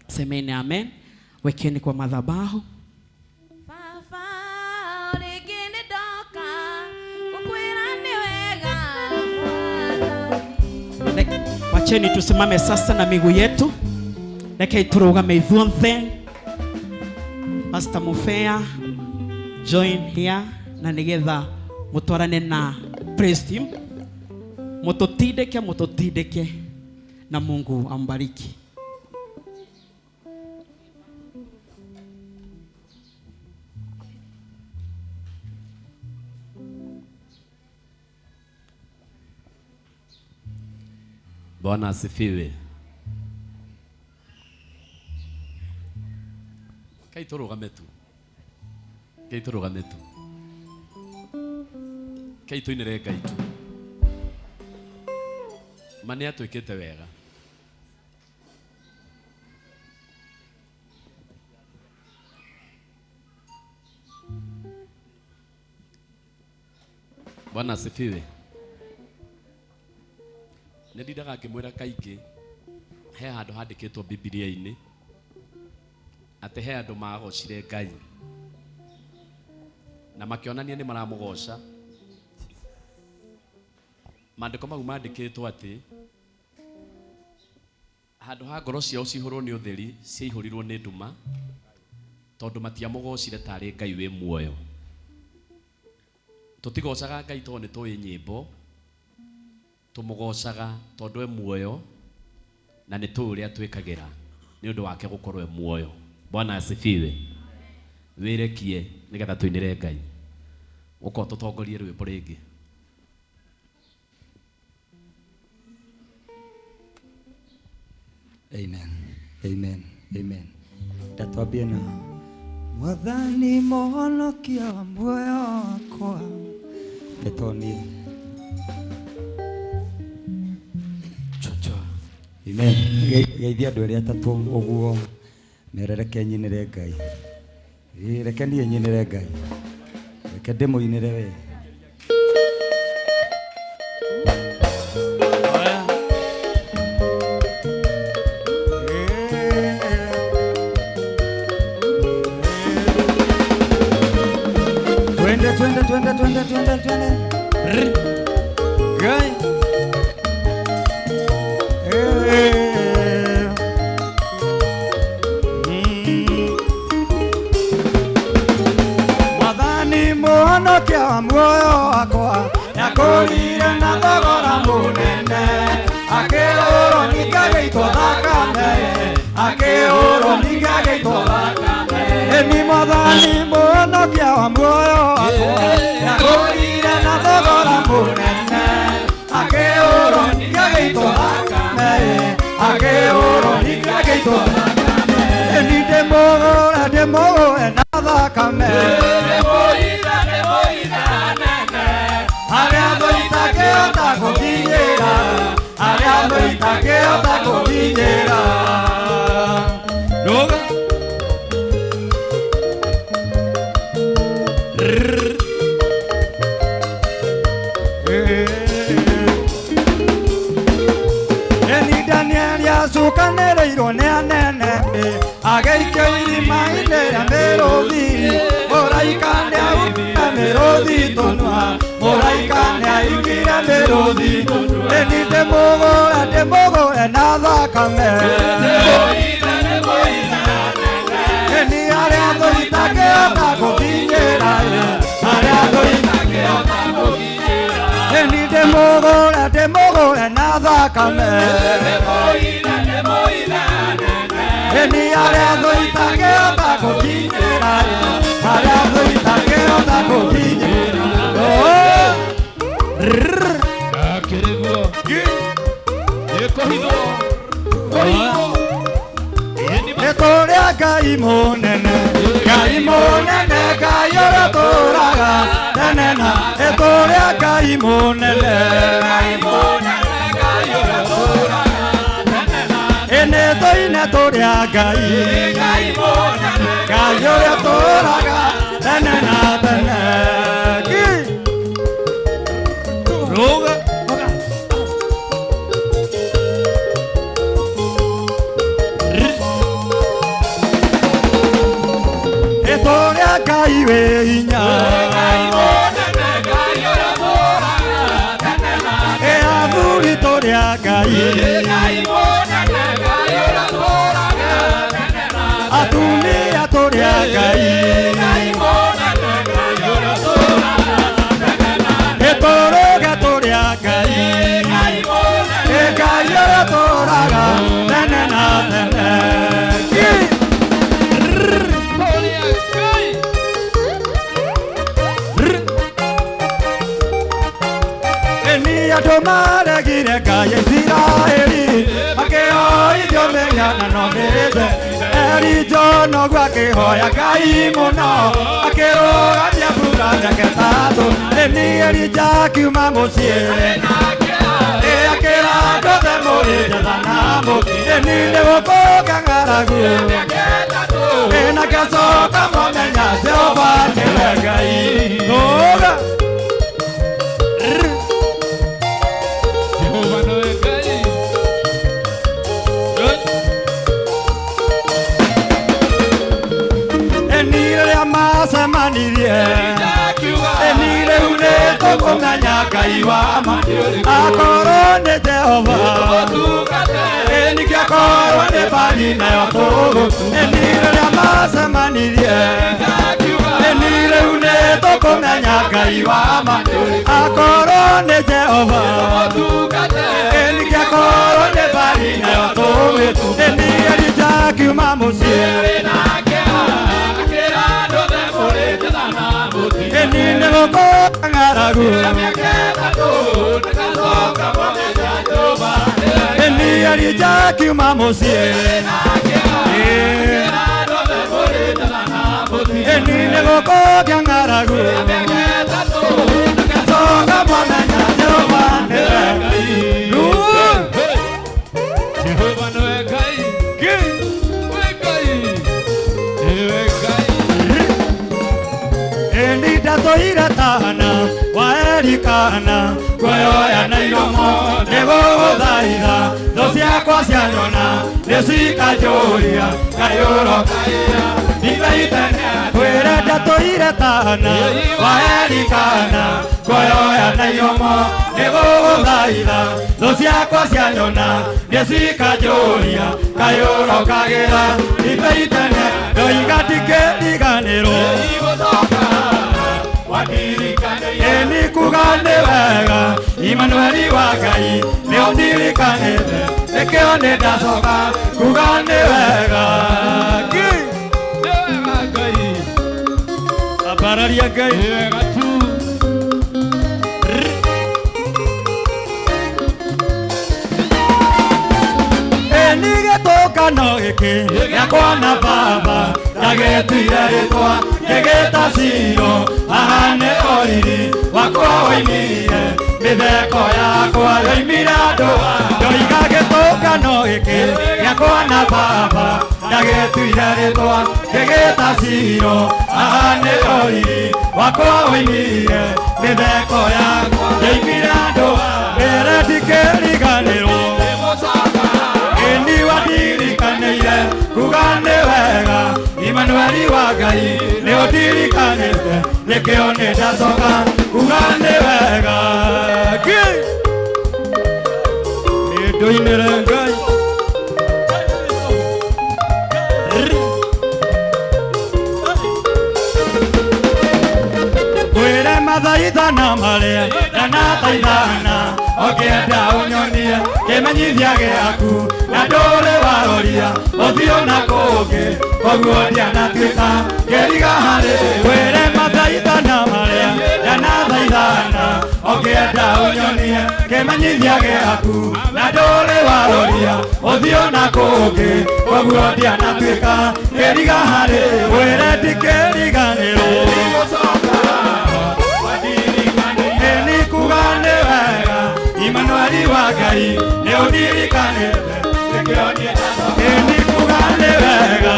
[SPEAKER 9] Semeni amen. Wekeni kwa madhabahu.
[SPEAKER 2] Baba rĩngĩ nĩ ndoka gũkwĩra nĩ wega Mwathani.
[SPEAKER 9] Wacheni tusimame sasa na miguu yetu. Reke turugame ithuothe. Pastor Mufea join here na nigetha mutwarane na praise team. Mututindike, mututindike na Mungu ambariki.
[SPEAKER 7] Bwana asifiwe. Kai tũrũgame tu. Kai tũrũgame tu. Kai tũinĩre Ngai tu. Ma nĩ atwĩkĩte wega. Bwana asifiwe. Nĩ ndindaga ngĩmwĩra kaingĩ he handũ handĩkĩtwo Bibilia-inĩ atĩ he andũ magocire Ngai na makĩonania nĩ maramũgoca. Maandĩko mau mandĩkĩtwo atĩ handũ ha ngoro ciao cihũrwo nĩ ũtheri ciaihũrirwo nĩ nduma tondũ matiamũgocire tarĩ Ngai wĩ muoyo. Tũtigocaga Ngai tondũ nĩ tũĩ nyĩmbo, tũmũgocaga tondũ e muoyo na nĩ tũĩ ũrĩa twĩkagĩra nĩ ũndũ wake gũkorwo e muoyo. Bwana asifiwe. Wĩrekie nĩgetha tũinĩre Ngai. Ũkorwo tũtongorie rwĩmbo rĩngĩ.
[SPEAKER 4] Amen. Amen. Amen. Ndatwambie na Mwathani mũhonokia wa muoyo wakwa. Nĩtoniĩ. Amen. Geithia andũ erĩ atatũ ũguo mere reke nyinĩre Ngai. Reke niĩ nyinĩre Ngai. Reke ndĩmũinĩre we. Twende twende twende twende twende twende. Ngai. Mwathani mũhonokia wa muoyo wakwa nĩakũrire na thogora mũnene akĩhũrwo ningĩ agĩitwo thakame akĩhũrwo ningĩ agĩitwo thakame. Ĩni Mwathani mũhonokia wa muoyo wakwa nĩakũrire na thogora mũnene akĩhũrwo ningĩ agĩitwo thakame akĩhũrwo ningĩ agĩitwo thakame. Ĩni ndĩmũgũre ndĩmũgũre na thakame arĩa thũ itangĩhota gũkinyĩra arĩa thũ itangĩhota gũkinyĩra. Rũga. Ĩni Danieli acukanĩrĩirwo nĩ anene agĩikio irima-inĩ rĩa mĩrũthi mũraika nĩaugire mĩrũthi tũnua mũraika nĩaingire mĩrũthi tũnua. Ĩni ndĩmũgũre ndĩmũgũre na thakame ĩni arĩa thũ itangĩhota gũkinyĩra arĩa thũ itangĩhota gũkinyĩra. thakame Eni arĩa thũ itangĩhota gũkinyĩra arĩa thũ itangĩhota gũkinyĩra
[SPEAKER 10] Akĩrĩguo ĩkũhithwo kũhithwo
[SPEAKER 4] Nĩtũrĩa Ngai mũnene Ngai mũnene Ngai ũrĩa ũtũũraga tene na nĩtũrĩa Ngai mũnene Ngai mũnene Ngai ũrĩa ũtũũraga tene na nĩtũine tũrĩa Ngai Ngai mũnene Ngai ũrĩa ũtũũraga tene na tene Ruga Nĩtũrĩa Ngai wĩ hinya Ngai mũnene Ngai ũrĩa ũtũũraga tene na tene athuri tũrĩa Ngai Ngai mũnene Ngai ũrĩa ũtũũraga tene na tene atumia tũrĩa Ngai Ngai mũnene Ngai ũrĩa ũtũũraga tene na tene nĩtũrũge tũrĩa Ngai Ngai mũnene Ngai ũrĩa ũtũũraga tene na tene Andũ maregire Ngai a Isiraeli makĩoithio mĩhianano mĩthe Elija noguo akĩhoya Ngai mũno akĩrũgamia mbura mĩaka ĩtatũ Ĩni Elija akiuma mũciĩ akĩra andũ othe mũrĩ njetha na mũtĩ Ĩni nĩgũkũgĩa ng'aragu na ngĩcoka mwamenya Jehova nĩwe Ngai Ruga Masemanirie eni rĩu nĩtũkũmenya Ngai wa ma akorwo nĩ Jehova eni kĩakorwo nĩ Baali nayo tũgũ eni rĩrĩa macemanirie eni rĩu nĩtũkũmenya Ngai wa ma akorwo nĩ Jehova eni kĩakorwo nĩ Baali nayo tũgũ eni Elija akiuma mũciĩ Eni nĩgũkũgĩa ng'aragu Eni Elija akiuma mũciĩ Eni nĩgũkũgĩa ng'aragu Coka mwamenya Jehova nĩwe Ngai
[SPEAKER 10] Jehova nĩwe Ngai we Ngai nĩwe Ngai
[SPEAKER 4] Ndatũire tana wa Elikana ngũyoya na iromo nĩgũgũthaitha thũ ciakwa cianyona nĩcikanjũria Ngai ũrokaĩra ndithaitene kwĩre ndatũire tana wa Elikana ngũyoya na iromo nĩgũgũthaitha thũ ciakwa cianyona nĩcikanjũria Ngai ũrokagĩra ndithaitene ndoiga ndikĩriganĩrwo Eni kuga nĩ wega Imanueli wa Ngai nĩ ũndirikanĩte nĩkĩo nĩ ndacoka kuga nĩ wega Ambararia Ngai
[SPEAKER 10] nĩ wega tu
[SPEAKER 4] Eni gĩtũngano gĩkĩ gĩakwa na baba ndagĩtuire rĩtwa ngĩgĩta Shilo haha nĩ ũriri wakwa woimire mĩtheko yakwa yoimire andũ ndoiga gĩtũngano gĩkĩ gĩakwa na baba ndagĩtuire rĩtwa ngĩgĩta Shilo haha nĩ ũriri wakwa woimire mĩtheko yakwa yoimire andũ mbere ndikĩriganĩrwo Eni wandirikanĩire kuga nĩ wega Imanueli wa Ngai nĩ ũndirikanĩte nĩkĩo nĩ ndacoka kuga nĩ wega Nĩndũinĩre Ngai Kwĩre mathaa Mathaithana marĩa ndanathaithana ũngĩenda ũnyonie kĩmenyithia gĩaku na ndũrĩ waroria ũthiũ na kũngĩ koguo ndianatuĩka kĩriga harĩ wĩre mathaithana marĩa ndanathaithana ũngĩenda ũnyonie kĩmenyithia gĩaku na ndũrĩ waroria ũthiũ na kũngĩ koguo ndianatuĩka kĩriga harĩ wĩre ndikĩriganĩrwo Emmanuel wa Ngai nĩ ũndirikanĩte nĩ kuga nĩ wega.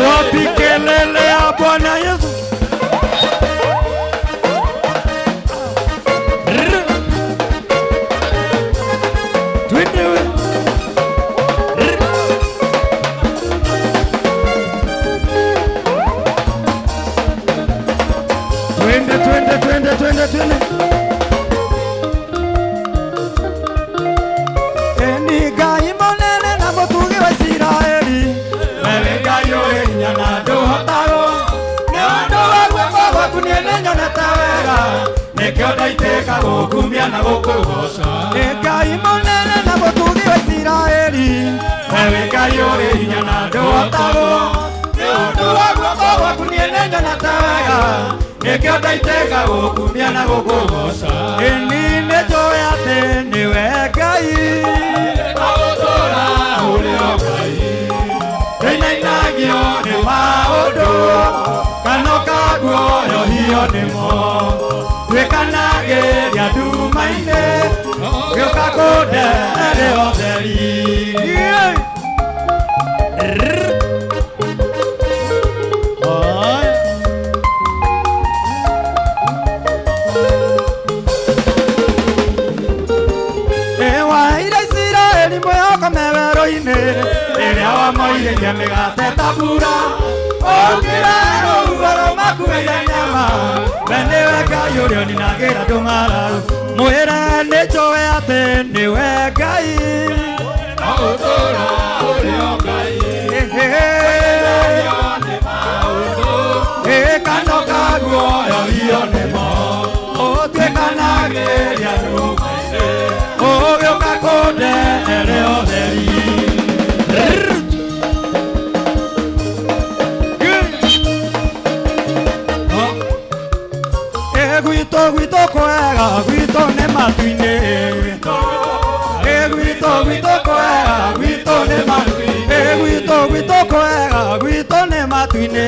[SPEAKER 4] Wapi kelele ya Bwana Yesu? Twende we. Twende twende twende twende twende. Nĩkĩo ndaitĩka gũkumia na gũkũgoca nĩ Ngai mũnene na mũtugi wa Isiraeli wewe Ngai ũrĩ hinya na ndũhotagwo nĩ ũndũ wa guoko gwaku niĩ nĩnyonete wega nĩkĩo ndaitĩka gũkumia na gũkũgoca ĩni nĩnjũĩ atĩ nĩwe Ngai ũtũũra ũrĩ o Ngai ndũinainagio nĩ maũndũ kana ũkaguoyohio nĩmo twĩkanagĩria nduma-inĩ gĩũka kũndehere ũtheri. Waire Isiraeli mwĩhoko me werũ-inĩ rĩrĩa wamoirĩrie mĩgate ta mbura ũkĩra rũhuho rũmakuĩire nyama we nĩwe Ngai ũrĩa ũninagĩra ndũng'araru mwĩre nĩnjũĩ atĩ nĩwe Ngai ũtũũra ũrĩ o Ngai kana ũkaguoyohio nĩmo ũtuĩkanagĩria nduma-inĩ ũgĩũka kũndehere ũtheri. Gwitũ gwitũ kwega gwitũ nĩ matu-inĩ gwitũ gwitũ kwega gwitũ nĩ matu-inĩ gwitũ gwitũ kwega gwitũ nĩ matu-inĩ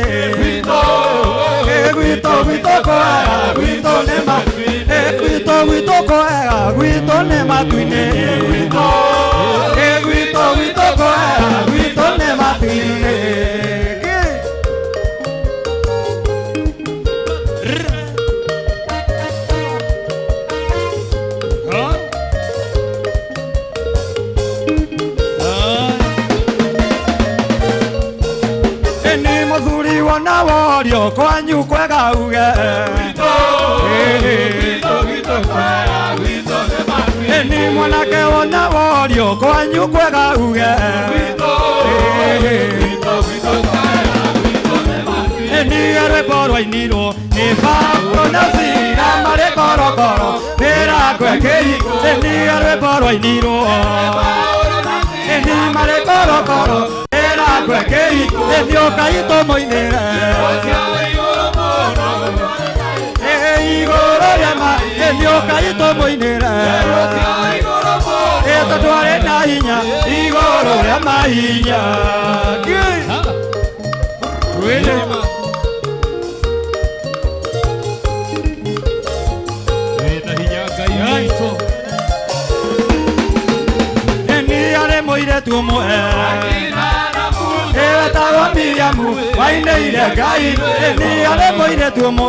[SPEAKER 4] gwitũ gwitũ kwega gwitũ nĩ matu-inĩ gwitũ gwitũ kwega gwitũ nĩ matu-inĩ gwitũ gwitũ kwega gwitũ nĩ matu-inĩ. Na worio kwanyu kwega uge ni mwanake wona worio kwanyu kwega uge ni rwĩmbo rwainirwo nĩ Paulo na Sila marĩ korokoro mĩrango ĩkĩhingwo ni rwĩmbo rwainirwo ni marĩ korokoro mĩrango ĩkĩhingwo nĩ ũkai tũmũinĩre igũrũ rĩa ma nĩ ũkai tũmũinĩre tondũ arĩ na hinya igũrũ rĩa mahinya. Ni arĩ mũirĩtu ũmwe wetagwo Miriamu wainĩire Ngai ni arĩ mũirĩtu ũmwe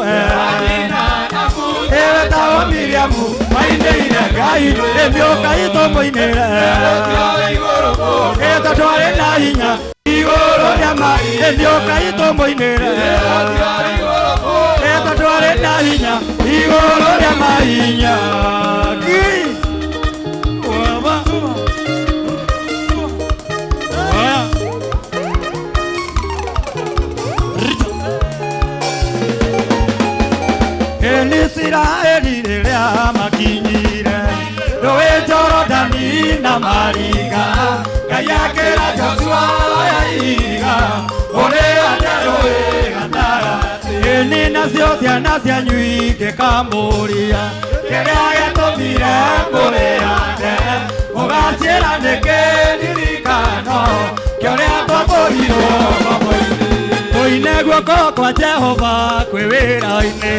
[SPEAKER 4] wetagwo Miriamu wainĩire Ngai nĩ ũkai tũmũinĩre tondũ arĩ na hinya igũrũ rĩa maĩ nĩ ũkai tũmũinĩre tondũ arĩ na hinya igũrũ rĩa mahinya. Isiraeli rĩrĩa makinyire rũĩ Jorodani na maringa Ngai akĩra Joshua oya ihiga ũrĩande rũĩ gatagatĩ ĩni nacio ciana cianyu ingĩkamũria kĩrĩa gĩatũmire mũrĩande mũgaciĩra nĩ kĩririkano kĩa ũrĩa twakũrirwo ngombo-inĩ tũine guoko kwa Jehova kwĩ wĩra-inĩ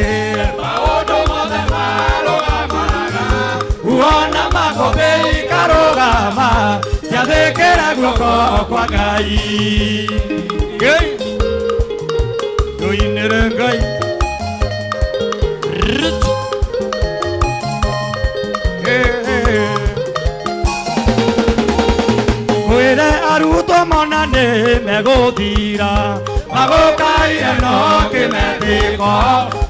[SPEAKER 4] maũndũ mothe marũgamaga uona makũmbĩ ikarũgama ciathĩkĩra guoko kwa Ngai Ngai tũinĩre Ngai kwĩre arutwo mona nĩ megũthira magũkaire no kĩmetĩko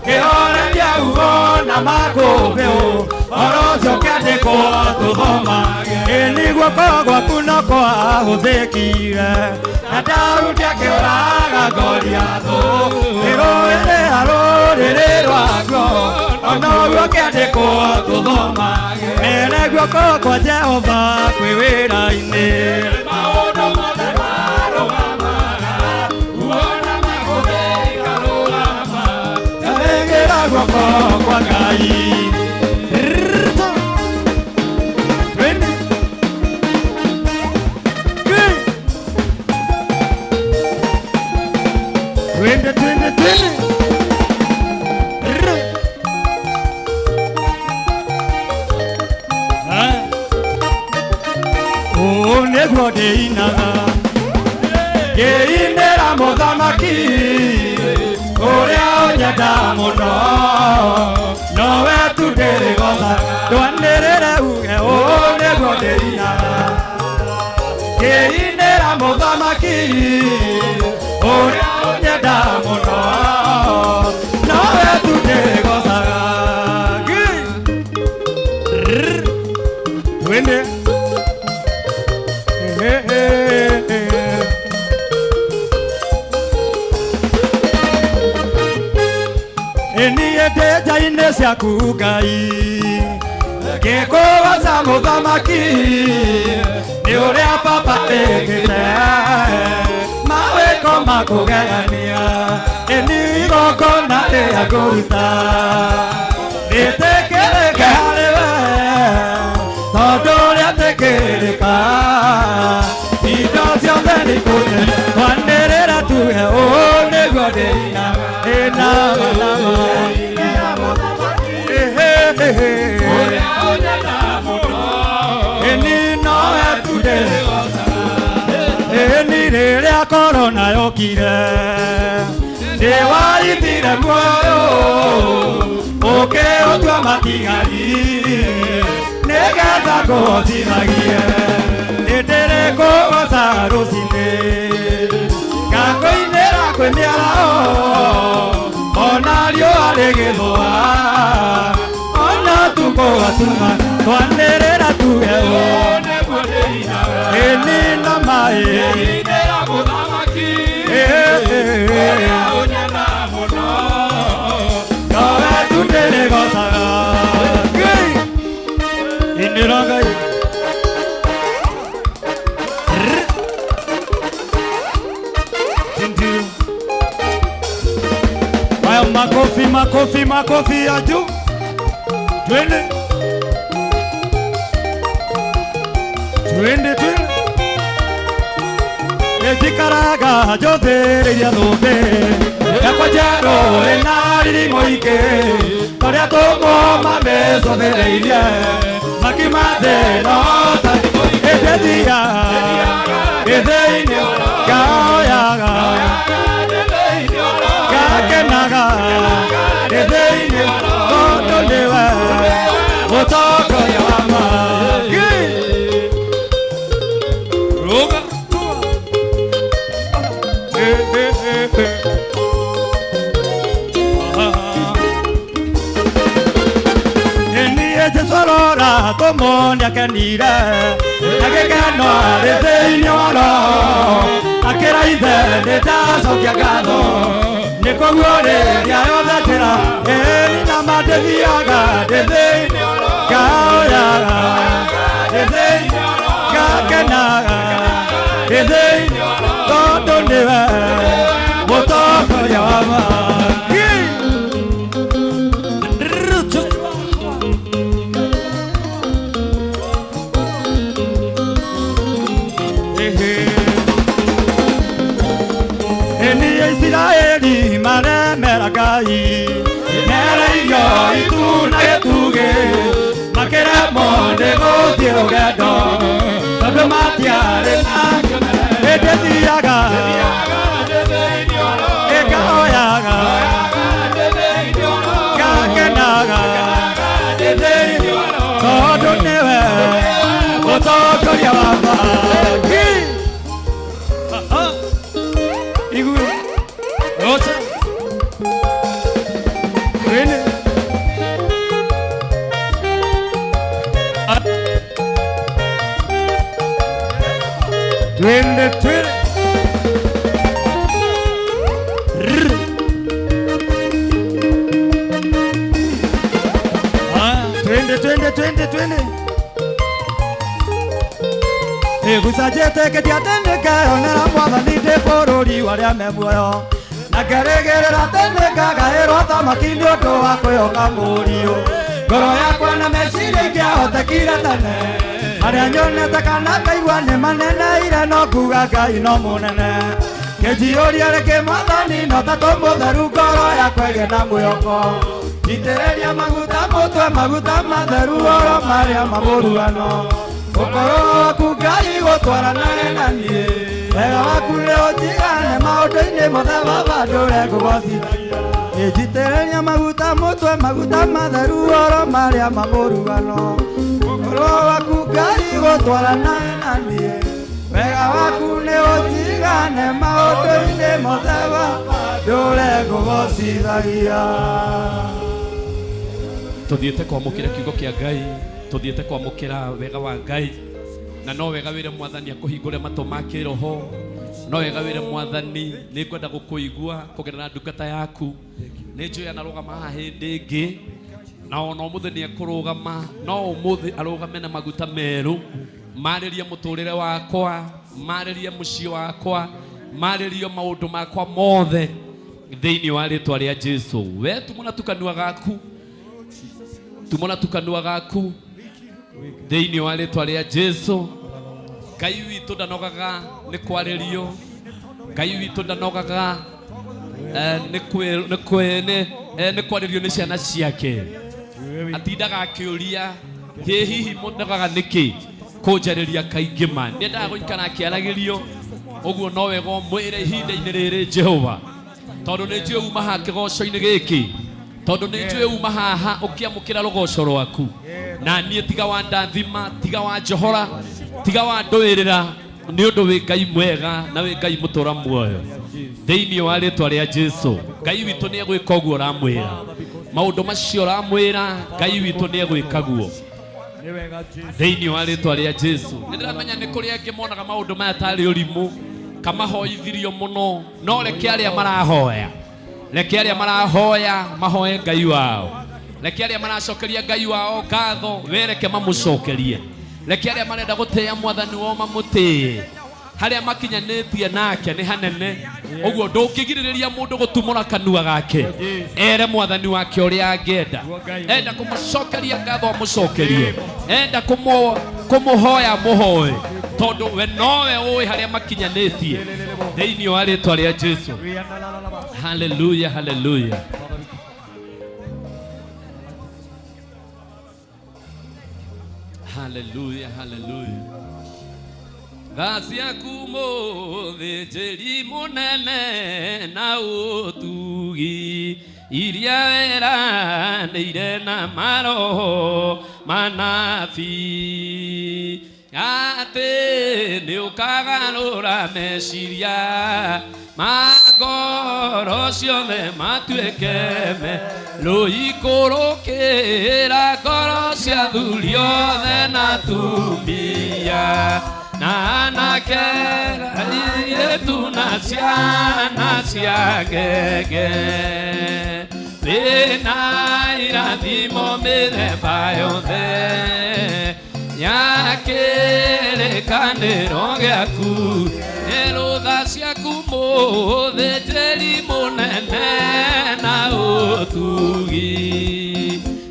[SPEAKER 4] kĩhoreria ugo na makũmbĩ ũhoro ũcio kĩandĩkwo tũthomage ĩni guoko gwaku no kwahũthĩkire na Daudi akĩũraga Goliathũ ĩrũĩrĩra rũrĩrĩ rwakuo onoguo kĩandĩkwo tũthomage mere guoko kwa Jehova kwĩ wĩra-inĩ maũndũ mothe marũgamaga uona makũmbĩ ikarũgama ciathĩkĩra guoko kwa Ngai. Twende, twende, twende. Ũũ nĩguo ndĩinaga ngĩinĩra mũthamaki ũrĩa ũnyenda mũno nowe tu ndĩrĩgocaga ndwanĩrĩre uge ũũ nĩguo ndĩinaga ngĩinĩra mũthamaki ũrĩa ũnyenda mũno nowe tu ndĩrĩgocaga. Twende. Niĩ ndĩ nja-inĩ ciaku Ngai ngĩkũgoca mũthamaki nĩ ũrĩa baba ĩkĩte mawĩko ma kũgegania ĩni igongona rĩrĩa ngũruta rĩtĩkĩrĩke harĩ we tondũ rĩatĩkĩrĩka indo ciothe nĩikũnene twanĩrĩra tuge ũũ nĩguo ndĩinaga ĩnama nama ĩni nowe tu ndĩrĩgocaga ĩni rĩrĩa korona yokire ndĩwarithire muoyo ũkĩũtua matigari nĩgetha ngũhotithagie nĩndĩrĩkũgocaga rũcinĩ ngakũinĩra kwĩ mĩaraho ona riũa rĩgĩthũa ona tukũ gatuma twanĩrĩra tuge ũũ nĩguo ndĩinaga ĩni na maĩ
[SPEAKER 10] Ngĩinĩra mũthamaki ũrĩa ũnyenda mũno
[SPEAKER 4] nowe tu ndĩrĩgocaga. Inĩra Ngai. Haya, makofi makofi makofi ya juu. Twende twende twende. Njikaraga njothĩrĩirie thũmbĩ yakwa njerũ ĩna riri mũingĩ tũrĩa tũmũma mecũthĩrĩirie makima thĩ no ta ĩndĩthiaga ĩthĩinĩ ngaoyaga ngakenaga ĩthĩinĩ tondũ nĩwe mũtongoria wa ma. Ruga. Jesũ arora tũmũ nĩakenire agĩkeno arĩ thĩinĩ wa roho akĩra ithe nĩndacokia ngatho nĩ
[SPEAKER 10] Nĩ kũguũrĩria yothe njĩra ĩni na ma ndĩthiaga ndĩthĩinĩ ngaoyaga ndĩthĩinĩ ngakenaga ndĩthĩinĩ tondũ nĩwe mũtongoria wa ma. Isiraeli maremera Ngai mereirio itu na gĩtugĩ makĩremwo nĩ gũthiĩ rũgendo tondũ matiarĩ na hĩndĩ thiaga ĩkahoyaga ngakenaga tondũ nĩwe mũtongoria wa ma. Twende twende. Twende twende twende twende. Ĩgucanjĩte atĩ nĩngeyonera mwathani ndĩ bũrũri wa arĩa me muoyo na ngerĩgĩrĩra atĩ nĩngagaĩrwo thamaki nĩ ũndũ wa kwĩhoka mũriũ. Ngoro yakwa na meciria ingĩahotekire tene marĩa nyonete kana ngaigua nĩ maneneire no nguga Ngai no mũnene. Kĩnjiyũria rĩngĩ mwathani no tatũ mũtheru ngoro yakwa ĩgĩe na mwĩhoko. Itĩrĩria maguta mũtwe maguta matheru oro marĩa mamũruano. Ũkorwo waku Ngai gũtwaranage na niĩ wega waku nĩ ũnjigane maũndũ-inĩ mothe baba ndũre ngũgocithagia. Njitĩrĩria maguta mũtwe maguta matheru oro marĩa mamũruano. Ũkorwo waku Ngai gũtwaranage na niĩ wega waku nĩ ũnjigane maũndũ-inĩ mothe baba ndũre ngũgocithagia.
[SPEAKER 7] Tuthiĩte kwamũkĩra kiugo kĩa Ngai, tuthiĩte kwamũkĩra wega wa Ngai, na no wega wĩre mwathani akũhingũre matũ ma kĩroho, no wega wĩre mwathani nĩ ngwenda gũkũigua kũgerera ndungata yaku. Nĩ njũĩ anarũgama haha hĩndĩ ĩngĩ na ona ũmũthĩ nĩ ekũrũgama, no ũmũthĩ arũgame na maguta merũ marĩrie mũtũrĩre wakwa, marĩrie mũciĩ wakwa, marĩrie maũndũ makwa mothe thĩinĩ wa rĩtwa rĩa Jesu. We tumũra tu kanua gaku, tumũra tu kanua gaku thĩinĩ wa rĩtwa rĩa Jesu. Ngai witũ ndanogaga nĩ kwarĩrio, Ngai witũ ndanogaga nĩ kwarĩrio nĩ ciana ciake. Atindaga akĩũria ĩ hihi mũnogaga nĩkĩ kũnjarĩria kaingĩ ma. Nĩendaga gũikara akĩaragĩrio ũguo, no wega ũmwĩre ihinda-inĩ rĩrĩ Jehova, tondũ nĩ njũĩ uma haha kĩgoco-inĩ gĩkĩ, tondũ nĩ njũĩ uma haha ũkĩamũkĩra rũgoco rwaku, na niĩ tiga wa ndathima, tiga wa njohora, tiga wa ndũĩrĩra, nĩ ũndũ wĩ Ngai mwega na wĩ Ngai mũtũra muoyo. Thĩinĩ wa rĩtwa rĩa Jesu, Ngai witũ nĩ egwĩka ũguo ũramwĩra, maũndũ macio ũramwĩra Ngai witũ nĩ egwĩka guo thĩinĩ wa rĩtwa rĩa Jesu. Nĩ ndĩramenya nĩ kũrĩ angĩ monaga maũndũ maya tarĩ ũrimũ kamahoithirio mũno, no reke arĩa marahoya, reke arĩa marahoya mahoe Ngai wao, reke arĩa maracokeria Ngai wao ngatho we reke mamũcokerie, reke arĩa marenda gũtĩĩa mwathani wao mamũtĩĩe. Harĩa makinyanĩtie nake nĩ hanene, ũguo ndũngĩgirĩrĩria mũndũ gũtumũra kanua gake ere mwathani wake ũrĩa angĩenda. Enda kũmũcokeria ngatho amũcokerie, enda kũmũhoya amũhoe, tondũ we nowe ũĩ harĩa makinyanĩtie thĩinĩ wa rĩtwa rĩa Jesu. Haleluya, haleluya. Haleluya, haleluya. Tha ciaku mũthĩnjĩri mũnene na ũtugi iria weranĩire na maroho manabii atĩ nĩ ũkagarũra meciria ma ngoro ciothe matuĩke merũ ikũrũkĩra ngoro cia athuri othe na atumia na anake airĩtu na ciana cia ngenge wĩna irathimo mĩthemba yothe ya kĩrĩkanĩro gĩaku nĩ rũtha ciaku mũthĩnjĩri mũnene na ũtugi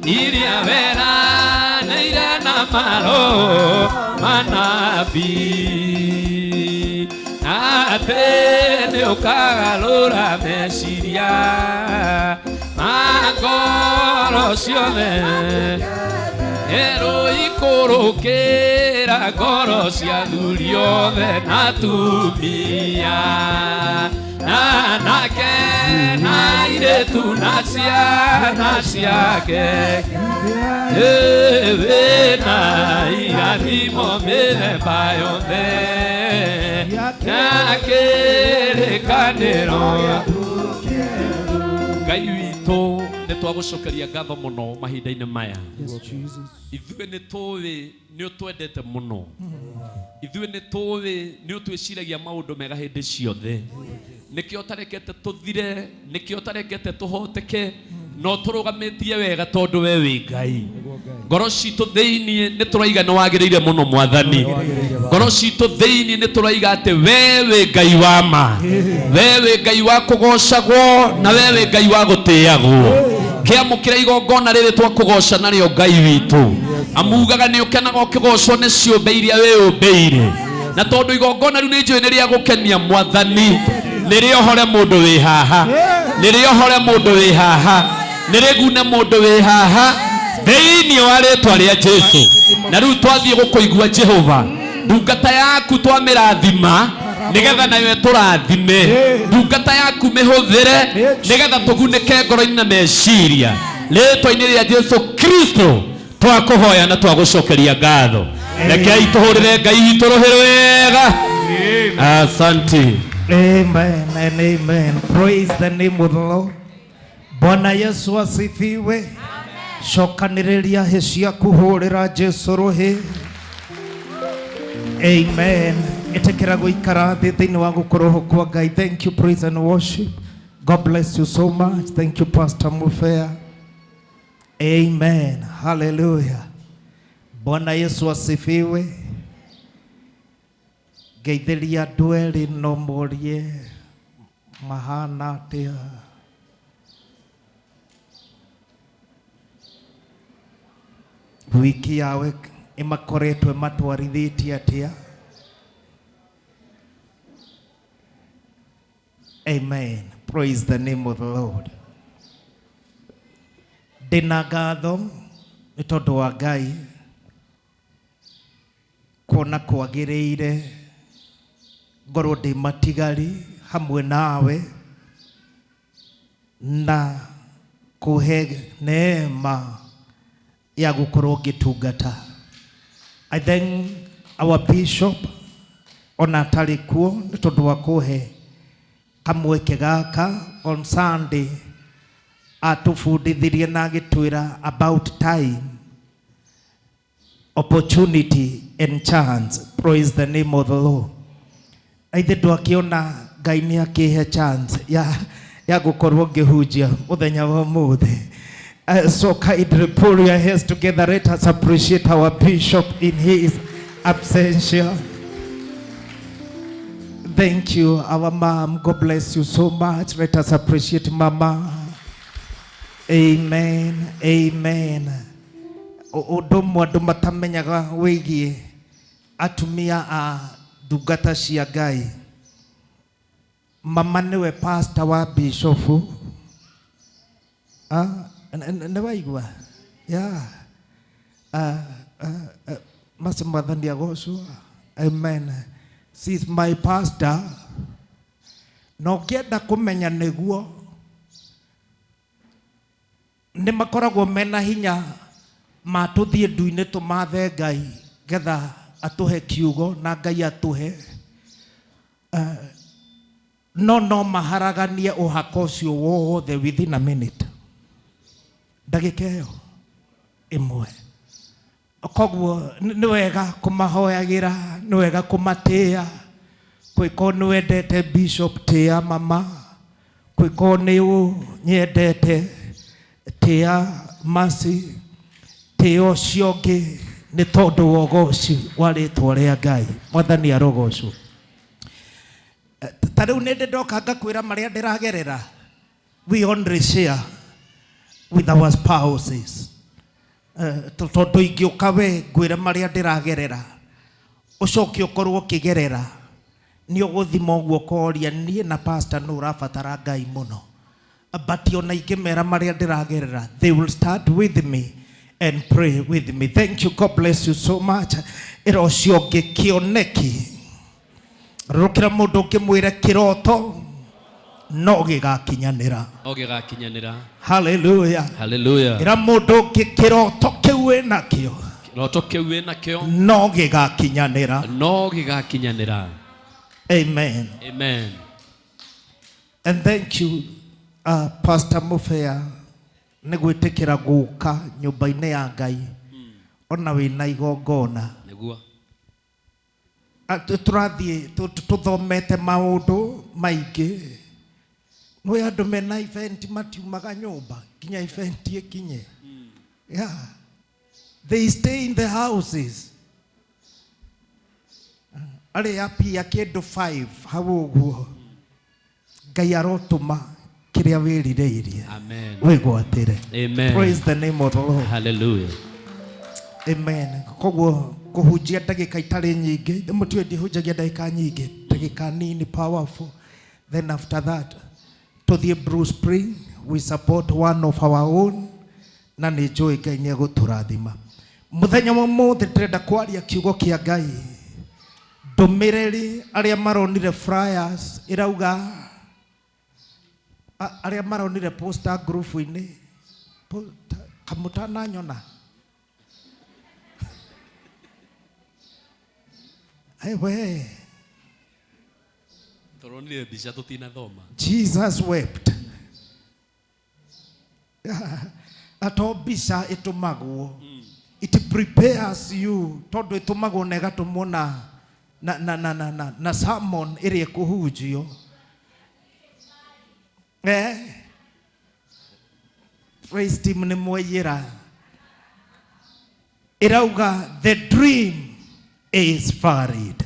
[SPEAKER 7] iria weranĩire na maroho manabii atĩ nĩ ũkagarũra meciria ma ngoro ciothe ero ikũrũkĩra ngoro cia athuri othe na atumia na anake na airĩtu na ciana ciake wĩna irathimo mĩthemba yothe na kĩrĩkanĩro Ngai witũ nĩ twagũcokeria ngatho mũno mahinda-inĩ maya. Ithuĩ nĩ tũĩ nĩ ũtwendete mũno. Ithuĩ nĩ tũĩ nĩ ũtwĩciragia maũndũ mega hĩndĩ ciothe. Nĩkĩo ũtarekete tũthire, nĩkĩo ũtarekete tũhoteke, no tũrũgamĩtie wega tondũ we wĩ Ngai. Ngoro citũ thĩinĩ nĩ tũraiga nĩ wagĩrĩire mũno Mwathani. Ngoro citũ thĩinĩ nĩ tũraiga atĩ we wĩ Ngai wa ma, we wĩ Ngai wa kũgocagwo na we wĩ Ngai wa gũtĩagwo. Kĩamũkĩra igongona rĩrĩ twakũgoca narĩo Ngai witũ. Amugaga nĩ ũkenaga ũkĩgocwo nĩ ciũmbe iria wĩyũmbĩire. Na tondũ igongona rĩu nĩ njũĩ nĩ rĩa gũkenia Mwathani, nĩ rĩohore mũndũ wĩ haha, nĩ rĩohore mũndũ wĩ haha, nĩ rĩgune mũndũ wĩ haha thĩinĩ wa rĩtwa rĩa Jesu. Na rĩu twathiĩ gũkũigua Jehova, ndungata yaku twamĩrathima nĩgetha nayo ĩtũrathime, ndungata yaku mĩhũthĩre nĩgetha tũgunĩke ngoro-inĩ na meciria. Rĩtwa-inĩ rĩa Jesu Kristo twakũhoya na twagũcokeria ngatho. Rekei tũhũrĩre Ngai witũ rũhĩ rwega. Asante.
[SPEAKER 11] Amen and amen. Praise the name of the Lord. Bwana Yesu asifiwe. Cokanĩrĩria hĩ ciaku hũrĩra Jesu rũhĩ. Amen. Ĩtĩkĩra gũikara thĩ thĩinĩ wa gũkorwo kwa Ngai. Thank you, praise and worship. God bless you so much. Thank you, Pastor Mufea. Amen. Hallelujah. Bwana Yesu asifiwe. Ngeithĩria andũ erĩ no morie mahana atĩa. Wiki yawe ĩmakoretwo ĩmatwarithĩtie atĩa? Amen. Praise the name of the Lord. Ndĩna ngatho nĩ tondũ wa Ngai kuona kwagĩrĩire ngorwo ndĩ matigari hamwe nawe na kũhe neema ya gũkorwo ngĩtungata. I thank our bishop ona atarĩ kuo nĩ tondũ wa kũhe kamweke gaka on Sunday atũbundithirie na agĩtwĩra about time, opportunity and chance. Praise the name of the Lord. Aithe ndwakĩona Ngai nĩ akĩhe chance ya gũkorwo ngĩhunjia mũthenya wa ũmũthĩ. So kindly pull your hands together. Let us appreciate our bishop in his absentia. Thank you, our mom. God bless you so much. Let us appreciate Mama. Amen. Amen. Ũndũ ũmwe andũ matamenyaga wĩgiĩ atumia a ndungata cia Ngai. Mama nĩwe pastor wa bishofu. Nĩ waigua? Yeah. Macio Mwathani agocwo. Amen. She is my pastor. Na ũngĩenda kũmenya nĩguo nĩ makoragwo mena hinya ma tũthiĩ ndu-inĩ tũmathe Ngai getha atũhe kiugo na Ngai atũhe. No maharaganie ũhaka ũcio wothe within a minute. Ndagĩka ĩyo ĩmwe. Koguo nĩ wega kũmahoyagĩra, nĩ wega kũmatĩĩa. Kũĩkorwo nĩ wendete bishop, tĩĩa mama. Kwĩko nĩ ũnyendete, tĩa Mercy, tĩa ũcio ũngĩ nĩ tondũ wa ũgoci wa rĩtwa rĩa Ngai. Mwathani arogocwo. Ta rĩu nĩ ndĩ ndoka ngakwĩra marĩa ndĩragerera. We only share with our spouses. Tondũ ingĩũka we ngwĩre marĩa ndĩragerera, ũcoke ũkorwo ũkĩgerera, nĩ ũgũthima ũguo ũkoria niĩ na pastor nũ ũrabatara Ngai mũno. But ona ingĩmera marĩa ndĩragerera, they will start with me and pray with me. Thank you. God bless you so much. Ĩra ũcio ũngĩ kĩoneki. Rũkĩra mũndũ ũngĩmwĩre kĩroto no gĩgakinyanĩra.
[SPEAKER 7] No gĩgakinyanĩra.
[SPEAKER 11] Hallelujah.
[SPEAKER 7] Hallelujah.
[SPEAKER 11] Ĩra mũndũ ũngĩ kĩroto kĩu wĩnakĩo
[SPEAKER 7] Kĩroto kĩu wĩnakĩo
[SPEAKER 11] no gĩgakinyanĩra.
[SPEAKER 7] no gĩgakinyanĩra.
[SPEAKER 11] Amen.
[SPEAKER 7] Amen.
[SPEAKER 11] And thank you, Pastor Mufea, nĩ gwĩtĩkĩra gũka nyũmba-inĩ ya Ngai ona wĩna igongona.
[SPEAKER 7] Nĩguo.
[SPEAKER 11] Tũrathiĩ tũthomete maũndũ maingĩ. Nĩ andũ mena event matiumaga nyũmba nginya event ĩkinye. Yeah. They stay in the houses. Arĩa pia kĩndũ 5 hau ũguo. Ngai arotũma kĩrĩa wĩrirĩirie.
[SPEAKER 7] Amen.
[SPEAKER 11] Wĩgwatĩre.
[SPEAKER 7] Amen.
[SPEAKER 11] Praise the name of the Lord.
[SPEAKER 7] Hallelujah.
[SPEAKER 11] Amen. Koguo kũhunjia ndagĩka itarĩ nyingĩ, mũtiũĩ ndihunjagia ndagĩka nyingĩ, ndagĩka nini powerful. Then after that, tũthiĩ Blue Spring, we support one of our own, na nĩ njũĩ Ngai nĩ egũtũrathima. Mũthenya wa ũmũthĩ ndĩrenda kwaria kiugo kĩa Ngai. Ndũmĩrĩri arĩa maronire flyers ĩrauga, arĩa maronire poster group-inĩ, kamũtananyona. Ewe.
[SPEAKER 7] Tũronire mbica tũtinathoma.
[SPEAKER 11] Jesus wept. Ato mbica ĩtũmagwo. It prepares you tondũ ĩtũmagwo na ĩgatũmwo na sermon ĩrĩa ĩkũhunjio. Praise team nĩ mwaiyĩra. Ĩrauga the dream is valid.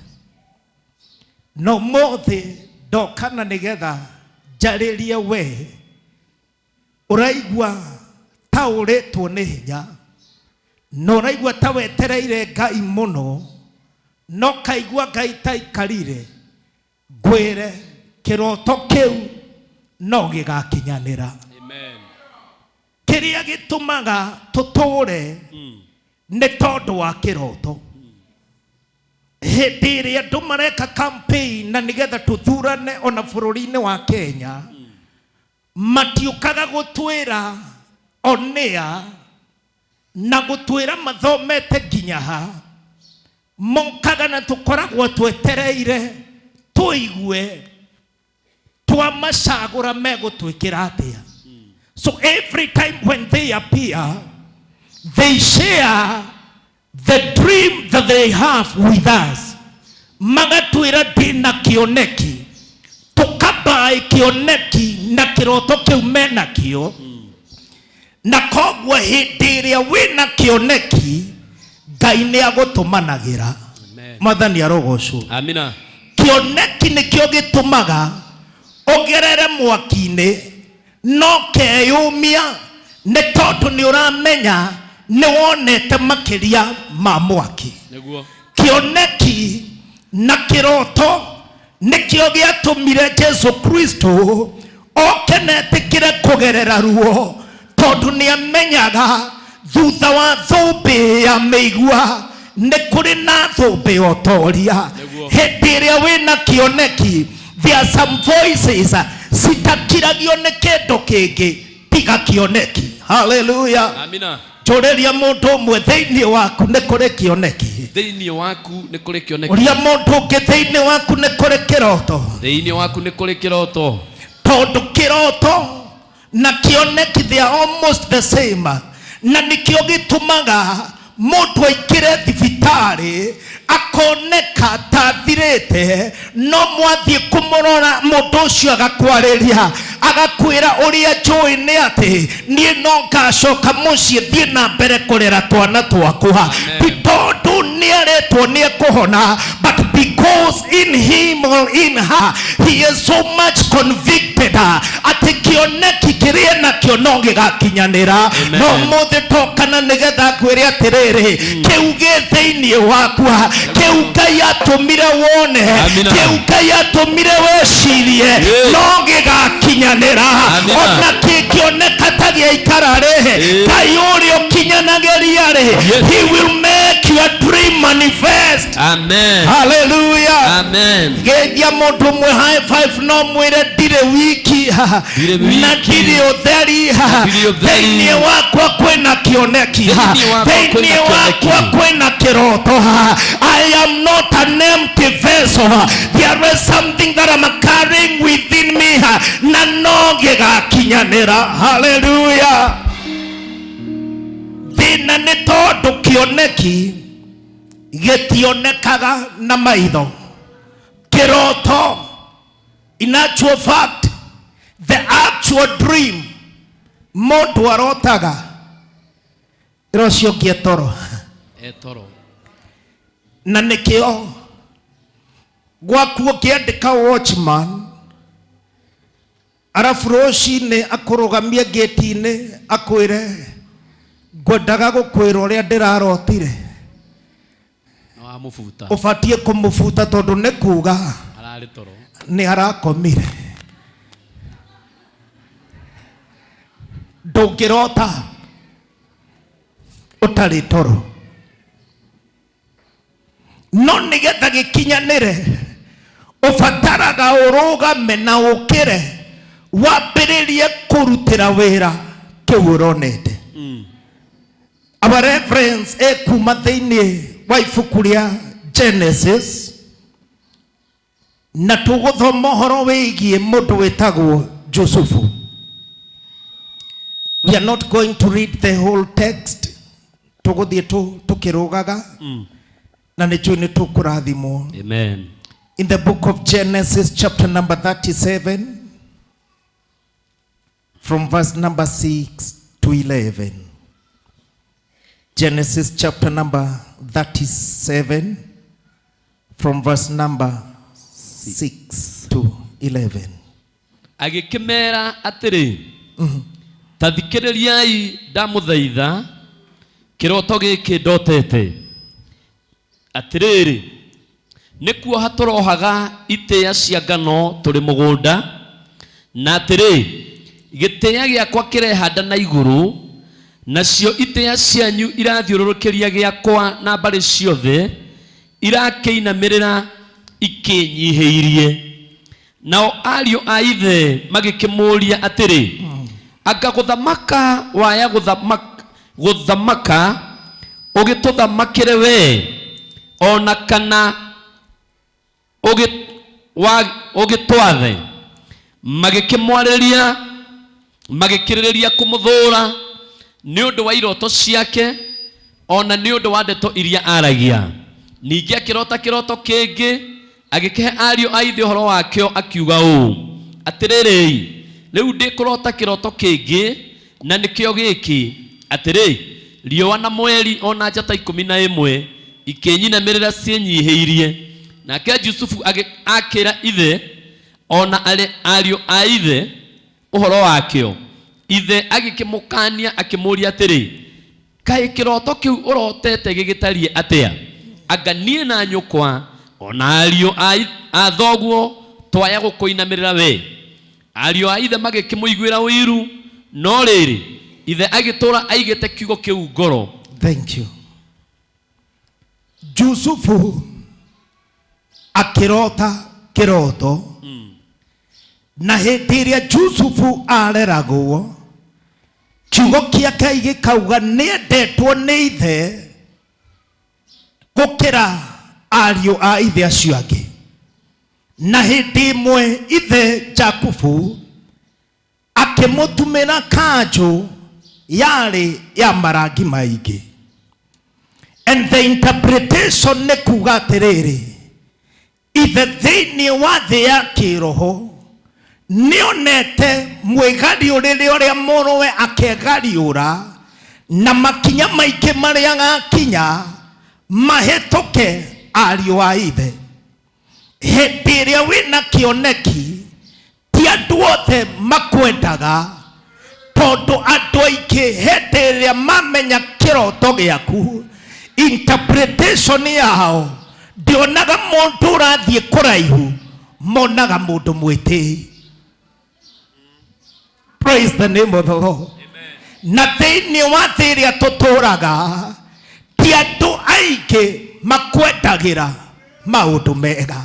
[SPEAKER 11] No mũthĩ ndokana nĩgetha njarĩrie we ũraigua ta ũrĩtwo nĩ hinya, na ũraigua ta wetereire Ngai mũno, no kaigua Ngai ta aikarire, ngwĩre kĩroto kĩu no gĩgakinyanĩra.
[SPEAKER 7] Amen.
[SPEAKER 11] Kĩrĩa gĩtũmaga tũtũre nĩ tondũ wa kĩroto. Hĩndĩ ĩrĩa andũ mareka campaign na nĩgetha tũthurane ona bũrũri-inĩ wa Kenya, matiũkaga gũtwĩra onĩa na gũtwĩra mathomete nginya ha, mokaga na tũkoragwo twetereire tũigue twamacagũra megũtwĩkĩra atĩa. So every time when they appear, they share the dream that they have with us. Magatwĩra ndĩna kĩoneki, tũkabaĩ kĩoneki na kĩroto kĩu menakĩo, na koguo hĩndĩ ĩrĩa wĩna kĩoneki Ngai nĩ agũtũmanagĩra.
[SPEAKER 7] Amen.
[SPEAKER 11] Mwathani arogocwo.
[SPEAKER 7] Amina.
[SPEAKER 11] Kĩoneki nĩkĩo gĩtũmaga ũgerere mwaki-inĩ no keyũmia, nĩ tondũ nĩ ũramenya nĩ wonete makĩria ma mwaki.
[SPEAKER 7] Nĩguo.
[SPEAKER 11] Kĩoneki na kĩroto nĩkĩo gĩatũmire Jesu Kristo oke na etĩkĩre kũgerera ruo, tondũ nĩ amenyaga thutha wa thũmbĩ ya mĩigua nĩ kũrĩ na thũmbĩ ya ũtoria.
[SPEAKER 7] Nĩguo.
[SPEAKER 11] Hĩndĩ ĩrĩa wĩna kĩoneki, there are some voices citakiragio nĩ kĩndũ kĩngĩ tiga kĩoneki. Hallelujah.
[SPEAKER 7] Amina.
[SPEAKER 11] Njũrĩria mũndũ ũmwe thĩinĩ waku nĩ kũrĩ kĩoneki.
[SPEAKER 7] Thĩinĩ waku nĩ kũrĩ kĩoneki.
[SPEAKER 11] Ũria mũndũ ũngĩ thĩinĩ waku nĩ kũrĩ kĩroto.
[SPEAKER 7] Thĩinĩ waku nĩ kũrĩ kĩroto.
[SPEAKER 11] Tondũ kĩroto na kĩoneki they are almost the same, na nĩkĩo gĩtũmaga mũndũ aingĩre thibitarĩ akoneka ta athirĩte, no mwathiĩ kũmũrora mũndũ ũcio agakwarĩria Agakwĩra ũrĩa njũĩ nĩ atĩ niĩ no ngacoka mũciĩ thiĩ na mbere kũrera twana twakwa, ti tondũ nĩ aretwo nĩ ekũhona, but because in him or in her he is so much convicted atĩ kĩoneki kĩrĩa nakĩo no gĩgakinyanĩra.
[SPEAKER 7] Amen.
[SPEAKER 11] No mũthĩ tokana nĩgetha ngwĩre atĩrĩrĩ, kĩu gĩ thĩinĩ wakwa, kĩu Ngai atũmire wone,
[SPEAKER 7] Amina.
[SPEAKER 11] kĩu Ngai atũmire wecirie,
[SPEAKER 7] Yes.
[SPEAKER 11] no gĩgakinyanĩra.
[SPEAKER 7] Amina.
[SPEAKER 11] Ona kĩngĩoneka ta gĩaikara rĩ,
[SPEAKER 7] Yes.
[SPEAKER 11] Ngai ũrĩa ũkinyanagĩria rĩ,
[SPEAKER 7] Yes.
[SPEAKER 11] he will make your dream manifest.
[SPEAKER 7] Amen.
[SPEAKER 11] Hallelujah.
[SPEAKER 7] Amen.
[SPEAKER 11] Geithia mũndũ ũmwe high five, no mwĩre ndirĩ wiki
[SPEAKER 7] Ndirĩ wiki.
[SPEAKER 11] na ndirĩ ũtheri.
[SPEAKER 7] Ndirĩ ũtheri.
[SPEAKER 11] Thĩinĩ wakwa kwĩna kĩoneki,
[SPEAKER 7] Thĩinĩ wakwa
[SPEAKER 11] thĩinĩ
[SPEAKER 7] kwĩna
[SPEAKER 11] wakwa
[SPEAKER 7] kĩoneki.
[SPEAKER 11] kwĩna kĩroto. I am not an empty vessel. There is something that I'm carrying within me, na no gĩgakinyanĩra. Hallelujah. Thĩna nĩ tondũ kĩoneki gĩtionekaga na maitho. Kĩroto, in actual fact, the actual dream mũndũ arotaga ĩro ũcio ũngĩ etoro.
[SPEAKER 7] Etoro.
[SPEAKER 11] Na nĩkĩo gwaku ũkĩandĩka watchman, arabu rũcinĩ akũrũgamie ngĩti-inĩ akwĩre, ngwendaga gũkwĩra ũrĩa ndĩrarotire.
[SPEAKER 7] No amũbuta.
[SPEAKER 11] Ũbatiĩ kũmũbuta tondũ nĩ kuga
[SPEAKER 7] Ararĩ toro.
[SPEAKER 11] Nĩ arakomire. Ndũngĩrota ũtarĩ toro, no nĩgetha gĩkinyanĩre ũbataraga ũrũgame na ũkĩre wambĩrĩrie kũrutĩra wĩra kĩu ũronete. Our reference ĩkuma thĩinĩ wa ibuku rĩa Genesis, na tũgũthoma ũhoro wĩgiĩ mũndũ wĩtagwo Josefu. We are not going to read the whole text, tũgũthiĩ tũkĩrũgaga na nĩ njũĩ nĩ tũkũrathimwo.
[SPEAKER 7] Amen.
[SPEAKER 11] In the book of Genesis, chapter number 37, from verse number 6 to 11. Genesis chapter number 37, from verse number 6 to 11.
[SPEAKER 7] Agĩkĩmeera atĩrĩ, ta thikĩrĩriai ndamũthaitha kĩroto gĩkĩ ndotete. Atĩrĩrĩ, nĩ kuoha tũrohaga itĩĩa cia ngano tũrĩ mũgũnda, na atĩrĩ, gĩtĩĩa gĩakwa kĩrehanda na igũrũ, nacio itĩĩa cianyu irathiũrũrũkĩria gĩakwa na mbarĩ ciothe, irakĩinamĩrĩra ikĩnyihĩirie. Nao ariũ a ithe magĩkĩmũũria atĩrĩ, anga gũthamaka waya gũthamaka ũgĩtũthamakĩre we, ona kana ũgĩtwathe? Magĩkĩmwarĩria, magĩkĩrĩrĩria kũmũthũũra nĩ ũndũ wa iroto ciake, ona nĩ ũndũ wa ndeto iria aragia. Ningĩ akĩrota kĩroto kĩngĩ, agĩkĩhe ariũ a ithe ũhoro wakĩo, akiuga ũũ, atĩrĩrĩ, rĩu ndĩkũrota kĩroto kĩngĩ, na nĩkĩo gĩkĩ, atĩrĩ, riũa na mweri ona njata 11 ikĩnyinamĩrĩra ciĩnyihĩirie. Nake Jusufu akĩra ithe ona ariũ a ithe ũhoro wakĩo. Ithe agĩkĩmũkania akĩmũũria atĩrĩ, kaĩ kĩroto kĩu ũrotete gĩgĩtariĩ atĩa? Anga niĩ na nyũkwa ona ariũ a thoguo twaya gũkũinamĩrĩra we? Ariũ a ithe magĩkĩmũiguĩra ũiru, no rĩrĩ, ithe agĩtũũra aigĩte kiugo kĩu ngoro.
[SPEAKER 11] Thank you. Jusufu akĩrota kĩroto, na hĩndĩ ĩrĩa Jusufu areragwo, kiugo kĩa Ngai gĩkauga nĩendetwo nĩ ithe gũkĩra ariũ a ithe acio angĩ. Na hĩndĩ ĩmwe ithe Jakubu akĩmũtumĩra kanjũ yarĩ ya marangi maingĩ. And the interpretation nĩ kuga atĩrĩrĩ, ithe thĩinĩ wa thĩ ya kĩroho Nĩonete mwĩgariũrĩre ũrĩa mũrũwe akegariũra na makinya maingĩ marĩa agakinya mahĩtũke ariũ a ithe. Hĩndĩ ĩrĩa wĩna kĩoneki ti andũ othe makwendaga, tondũ andũ aingĩ hĩndĩ ĩrĩa mamenya kĩroto gĩaku interpretation yao ndionaga mũndũ ũrathiĩ kũraihu, monaga mũndũ mwĩtĩi. Praise the name of the Lord. Na thĩinĩ wa thĩ ĩrĩa tũtũraga ti andũ aingĩ makwendagĩra maũndũ mega,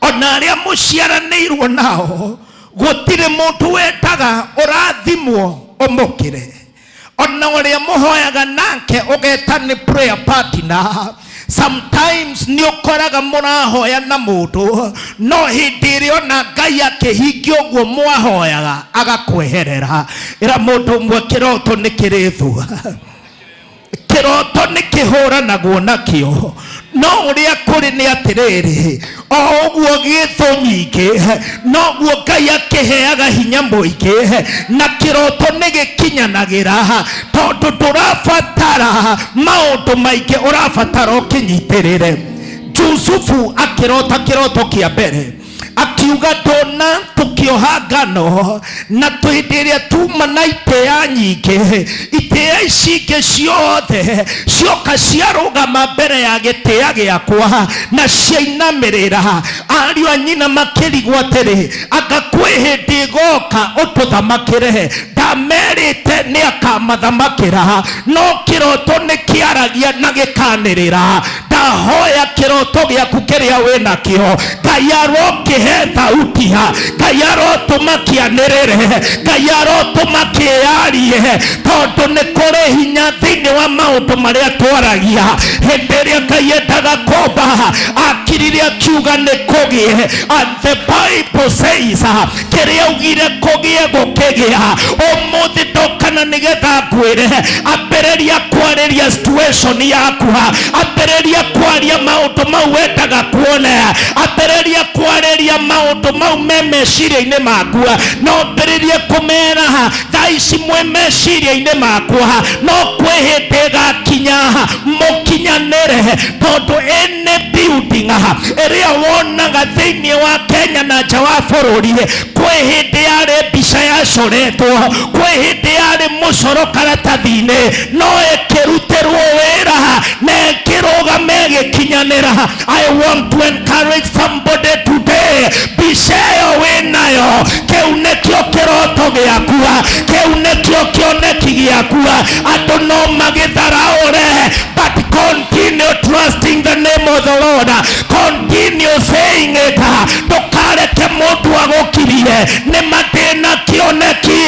[SPEAKER 11] ona arĩa mũciaranĩirwo nao gũtirĩ mũndũ wendaga ũrathimwo ũmũkĩre, ona ũrĩa mũhoyaga nake ũgeta nĩ prayer partner. Sometimes nĩ ũkoraga mũrahoya na mũndũ, no hĩndĩ ĩrĩa ona Ngai akĩhingia ũguo mwahoyaga agakweherera. Ĩra mũndũ ũmwe, kĩroto nĩ kĩrĩ thũ, kĩroto nĩ kĩhũranagwo nakĩo. No ũrĩa kũrĩ nĩ atĩrĩrĩ, o ũguo gĩthũ nyingĩ noguo Ngai akĩheaga hinya mũingĩ, na kĩroto nĩ gĩkinyanagĩra, tondũ ndũrabatara maũndũ maingĩ, ũrabatara ũkĩnyitĩrĩre. Jusufu akĩrota kĩroto kĩa mbere akiuga, ndona tũkĩoha ngano na hĩndĩ ĩrĩa tuma na itĩa nyingĩ, itĩa ici ingĩ ciothe cioka ciarũgama mbere ya gĩtĩa gĩakwa na ciainamĩrĩra. Ariũ a nyina makĩrigwo atĩrĩ, anga kwĩ hĩndĩ ĩgoka ũtũthamakĩre? Ndamerĩte nĩ akamathamakĩra, no kĩroto nĩ kĩaragia na gĩkanĩrĩra. Ndahoya kĩroto gĩaku kĩrĩa wĩnakĩo, Ngai arokĩhe thauti, Ngai arotũma kĩanĩrĩre, Ngai arotũma kĩyarie, tondũ nĩ kũrĩ hinya thĩinĩ wa maũndũ marĩa twaragia. Hĩndĩ ĩrĩa Ngai endaga kũmba, akirire akiuga nĩ kũgĩe, and the Bible says kĩrĩa augire kũgĩe gũkĩgĩa. Ũmũthĩ ndokana nĩgetha ngwĩre, ambĩrĩria kwarĩria situation yaku, ambĩrĩria kwaria maũndũ mau wendaga kuona, ambĩrĩria kwarĩria maũndũ mau me meciria-inĩ maku, no ambĩrĩrie kũmera thaa ici mwĩ meciria-inĩ makwa, no kwĩ hĩndĩ ĩgakinya mũkinyanĩre, tondũ any building ĩrĩa wonaga thĩinĩ wa Kenya na nja wa bũrũri, kwĩ hĩndĩ yarĩ mbica yacoretwo, kwĩ hĩndĩ yarĩ mũcoro karatathi-inĩ, no ĩkĩrutĩrwo wĩra na ĩkĩrũgama ĩgĩkinyanĩra. I want to encourage somebody today, mbica ĩyo wĩnayo, kĩu nĩkĩo kĩroto gĩaku, kĩu nĩkĩo kĩoneki gĩaku. Andũ no magĩtharaũre, but continue trusting the name of the Lord, continue saying it. Ndũkareke mũndũ agũkirie. Nĩ ma ndĩna kĩoneki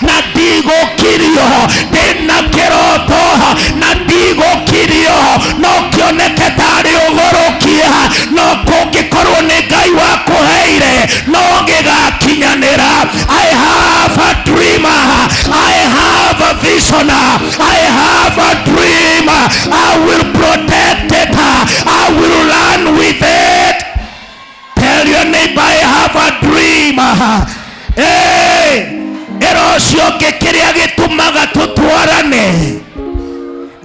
[SPEAKER 11] na ndigũkirio, ndĩna kĩroto na ndigũkirio. No kĩoneke tarĩ ũgũrũkia, no kũngĩkorwo nĩ Ngai wakũheire no gĩgakinyanĩra. I have a dream, I have a vision, I have a dream. I will protect it, I will run with it. Tell your neighbor, I have a dream. Hey, ĩra ũcio ũngĩ, kĩrĩa gĩtũmaga tũtwarane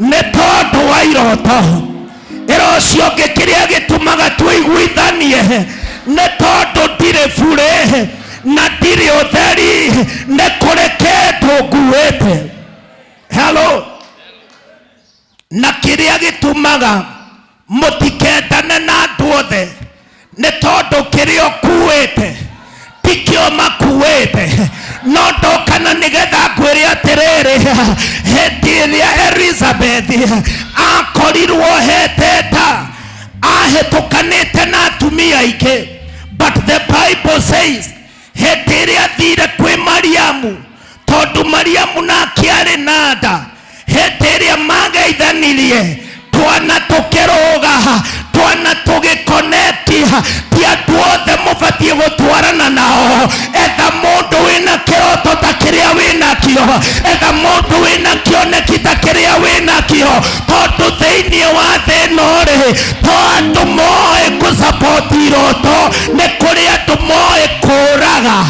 [SPEAKER 11] nĩ tondũ wa iroto. Ĩra ũcio ũngĩ, kĩrĩa gĩtũmaga tũiguithanie nĩ tondũ ndirĩ burĩ na ndirĩ ũtheri, nĩ kũrĩ kĩndũ nguĩte. Hello. Na kĩrĩa gĩtũmaga mũtikendane na andũ othe nĩ tondũ kĩrĩa ũkuĩte tikĩo makuĩte. No ndokana nĩgetha ngwĩre atĩrĩrĩ, hĩndĩ ĩrĩa Elizabeth akorirwo heteta, ahĩtũkanĩte na atumia aingĩ, but the Bible says hĩndĩ ĩrĩa athire kwĩ Mariamu, tondũ Mariamu nake arĩ na nda, hĩndĩ ĩrĩa mageithanirie twana tũkĩrũga, twana tũgĩkoneti. Ti andũ othe mũbatiĩ gũtwarana nao. Etha mũndũ wĩna kĩroto ta kĩrĩa wĩnakĩo, etha mũndũ wĩna kĩoneki ta kĩrĩa wĩnakĩo, tondũ thĩinĩ wa thĩ ĩno rĩ, to andũ moĩ kũsapoti iroto, nĩ kũrĩ andũ moĩ kũraga.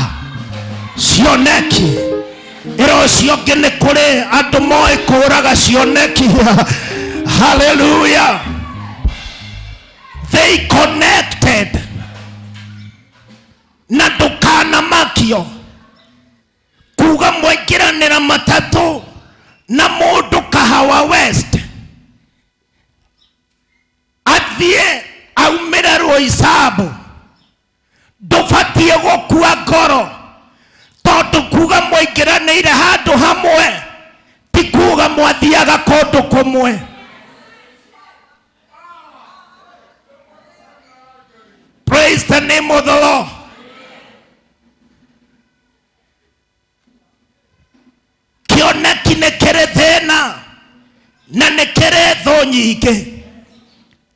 [SPEAKER 11] Cioneki. Ĩra ũcio ũngĩ nĩ kũrĩ andũ moĩ kũũraga cioneki. Hallelujah. They connected. Na ndũkanamakio kuga mwaingĩranĩra matatũ na mũndũ Kahawa West athiĩ aumĩre Roysambu, ndũbatiĩ gũkua ngoro tondũ kuga mwaingĩranĩire handũ hamwe ti kuga mwathiaga kũndũ kũmwe. Praise the name of the Lord. Kĩoneki nĩ kĩrĩ thĩna na nĩ kĩrĩ thũ nyingĩ,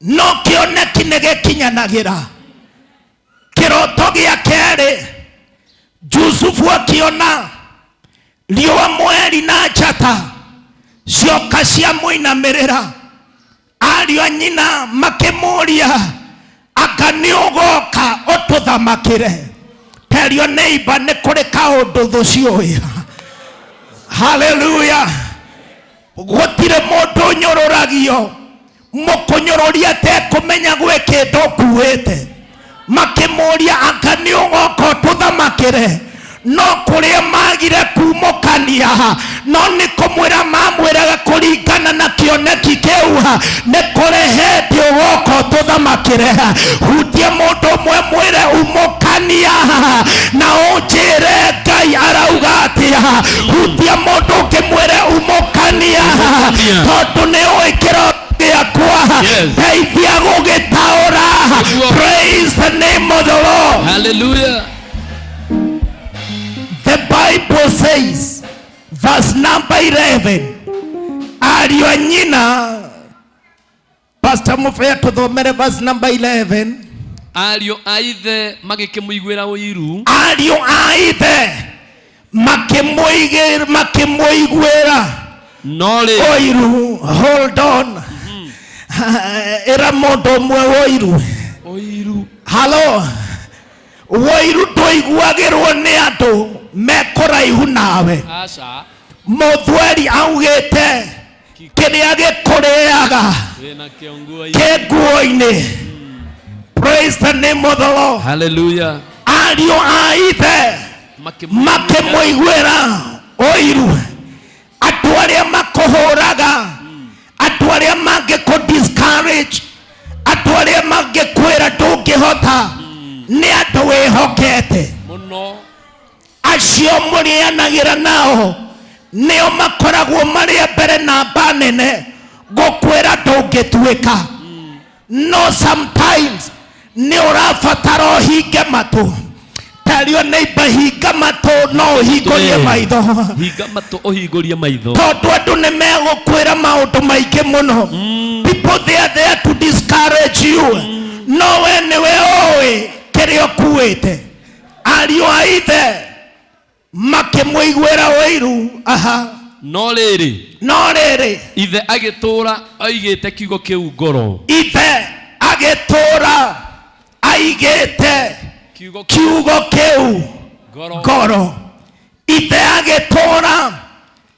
[SPEAKER 11] no kĩoneki nĩ gĩkinyanagĩra. Kĩroto gĩa kerĩ, Jusufu akĩona riũa, mweri na njata cioka ciamũinamĩrĩra. Ariũ a nyina makĩmũria, anga nĩ ũgoka ũtũthamakĩre? Terio neighbor, nĩ kũrĩ kaũndũ thũ ciũĩ. Haleluya. Gũtirĩ mũndũ ũnyũrũragio mũkũnyũrũria atekũmenya gwĩ kĩndũ ũkuĩte. Makĩmũria, anga nĩ ũgoka ũtũthamakĩre? No kũrĩa magire kumũkania, no nĩ kũmwĩra mamwĩraga kũringana na kĩoneki kĩu, nĩ kũrĩ hĩndĩ ũgoka ũtũthamakĩre. Hutia mũndũ ũmwe mwĩre umũkania na ũnjĩre Ngai arauga atĩa. Hutia mũndũ ũngĩ mwĩre umũkania tondũ nĩ ũĩ kĩroto gĩakwa, ndeithia gũgĩtaũra. Praise the name of the Lord.
[SPEAKER 7] Hallelujah.
[SPEAKER 11] The Bible says, verse number 11, ariũ a nyina. Pastor Mufea, tũthomere verse number 11.
[SPEAKER 7] Ariũ a ithe magĩkĩmũiguĩra ũiru.
[SPEAKER 11] Ariũ a ithe makĩmũiguĩra
[SPEAKER 7] no rĩ
[SPEAKER 11] ũiru. Hold on, ĩra mũndũ ũmwe ũiru.
[SPEAKER 7] Ũiru.
[SPEAKER 11] Halo, ũiru ndũiguagĩrwo nĩ andũ me kũraihu nawe.
[SPEAKER 7] Aca.
[SPEAKER 11] Mũthweri augĩte kĩrĩa gĩkũrĩaga
[SPEAKER 7] wĩna kĩonguo.
[SPEAKER 11] Kĩ nguo-inĩ. Praise the name of the Lord.
[SPEAKER 7] Hallelujah.
[SPEAKER 11] Ariũ a ithe makĩmũiguĩra ũiru. Andũ arĩa makũhũraga, andũ arĩa mangĩkũ discourage, andũ arĩa mangĩkwĩra ndũngĩhota, nĩ andũ wĩhokete
[SPEAKER 7] mũno.
[SPEAKER 11] Acio mũrĩanagĩra nao nĩo makoragwo marĩ a mbere namba nene gũkwĩra ndũngĩtuĩka. No sometimes nĩ ũrabatara ũhinge matũ. Tario neighbor, hinga matũ no ũhingũrie maitho.
[SPEAKER 7] Hinga matũ ũhingũrie maitho.
[SPEAKER 11] Tondũ andũ nĩ megũkwĩra maũndũ maingĩ mũno. People, they are there to discourage you, no we nĩwe ũĩ kĩrĩa ũkuĩte. Ariũ a ithe makĩmũiguĩra ũiru, aha.
[SPEAKER 7] No rĩrĩ,
[SPEAKER 11] no rĩrĩ,
[SPEAKER 7] ithe agĩtũũra oigĩte kiugo kĩu ngoro.
[SPEAKER 11] Ithe agĩtũũra aigĩte
[SPEAKER 7] kiugo
[SPEAKER 11] kiugo kĩu
[SPEAKER 7] ngoro.
[SPEAKER 11] Ngoro. Ithe agĩtũũra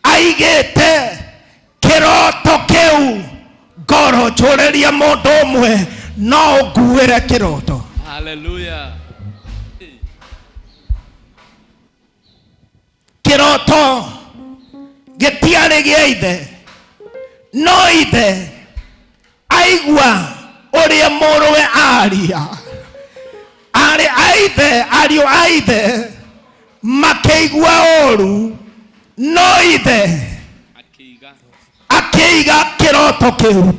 [SPEAKER 11] aigĩte kĩroto kĩu ngoro. Njũrĩria mũndũ ũmwe, no ũnguĩre kĩroto?
[SPEAKER 7] Hallelujah.
[SPEAKER 11] Kĩroto gĩtiarĩ gĩa ithe, no ithe aigua ũrĩa mũrũwe aria. Arĩ a ithe, ariũ a ithe makĩigua ũru, no ithe akĩiga kĩroto kĩu.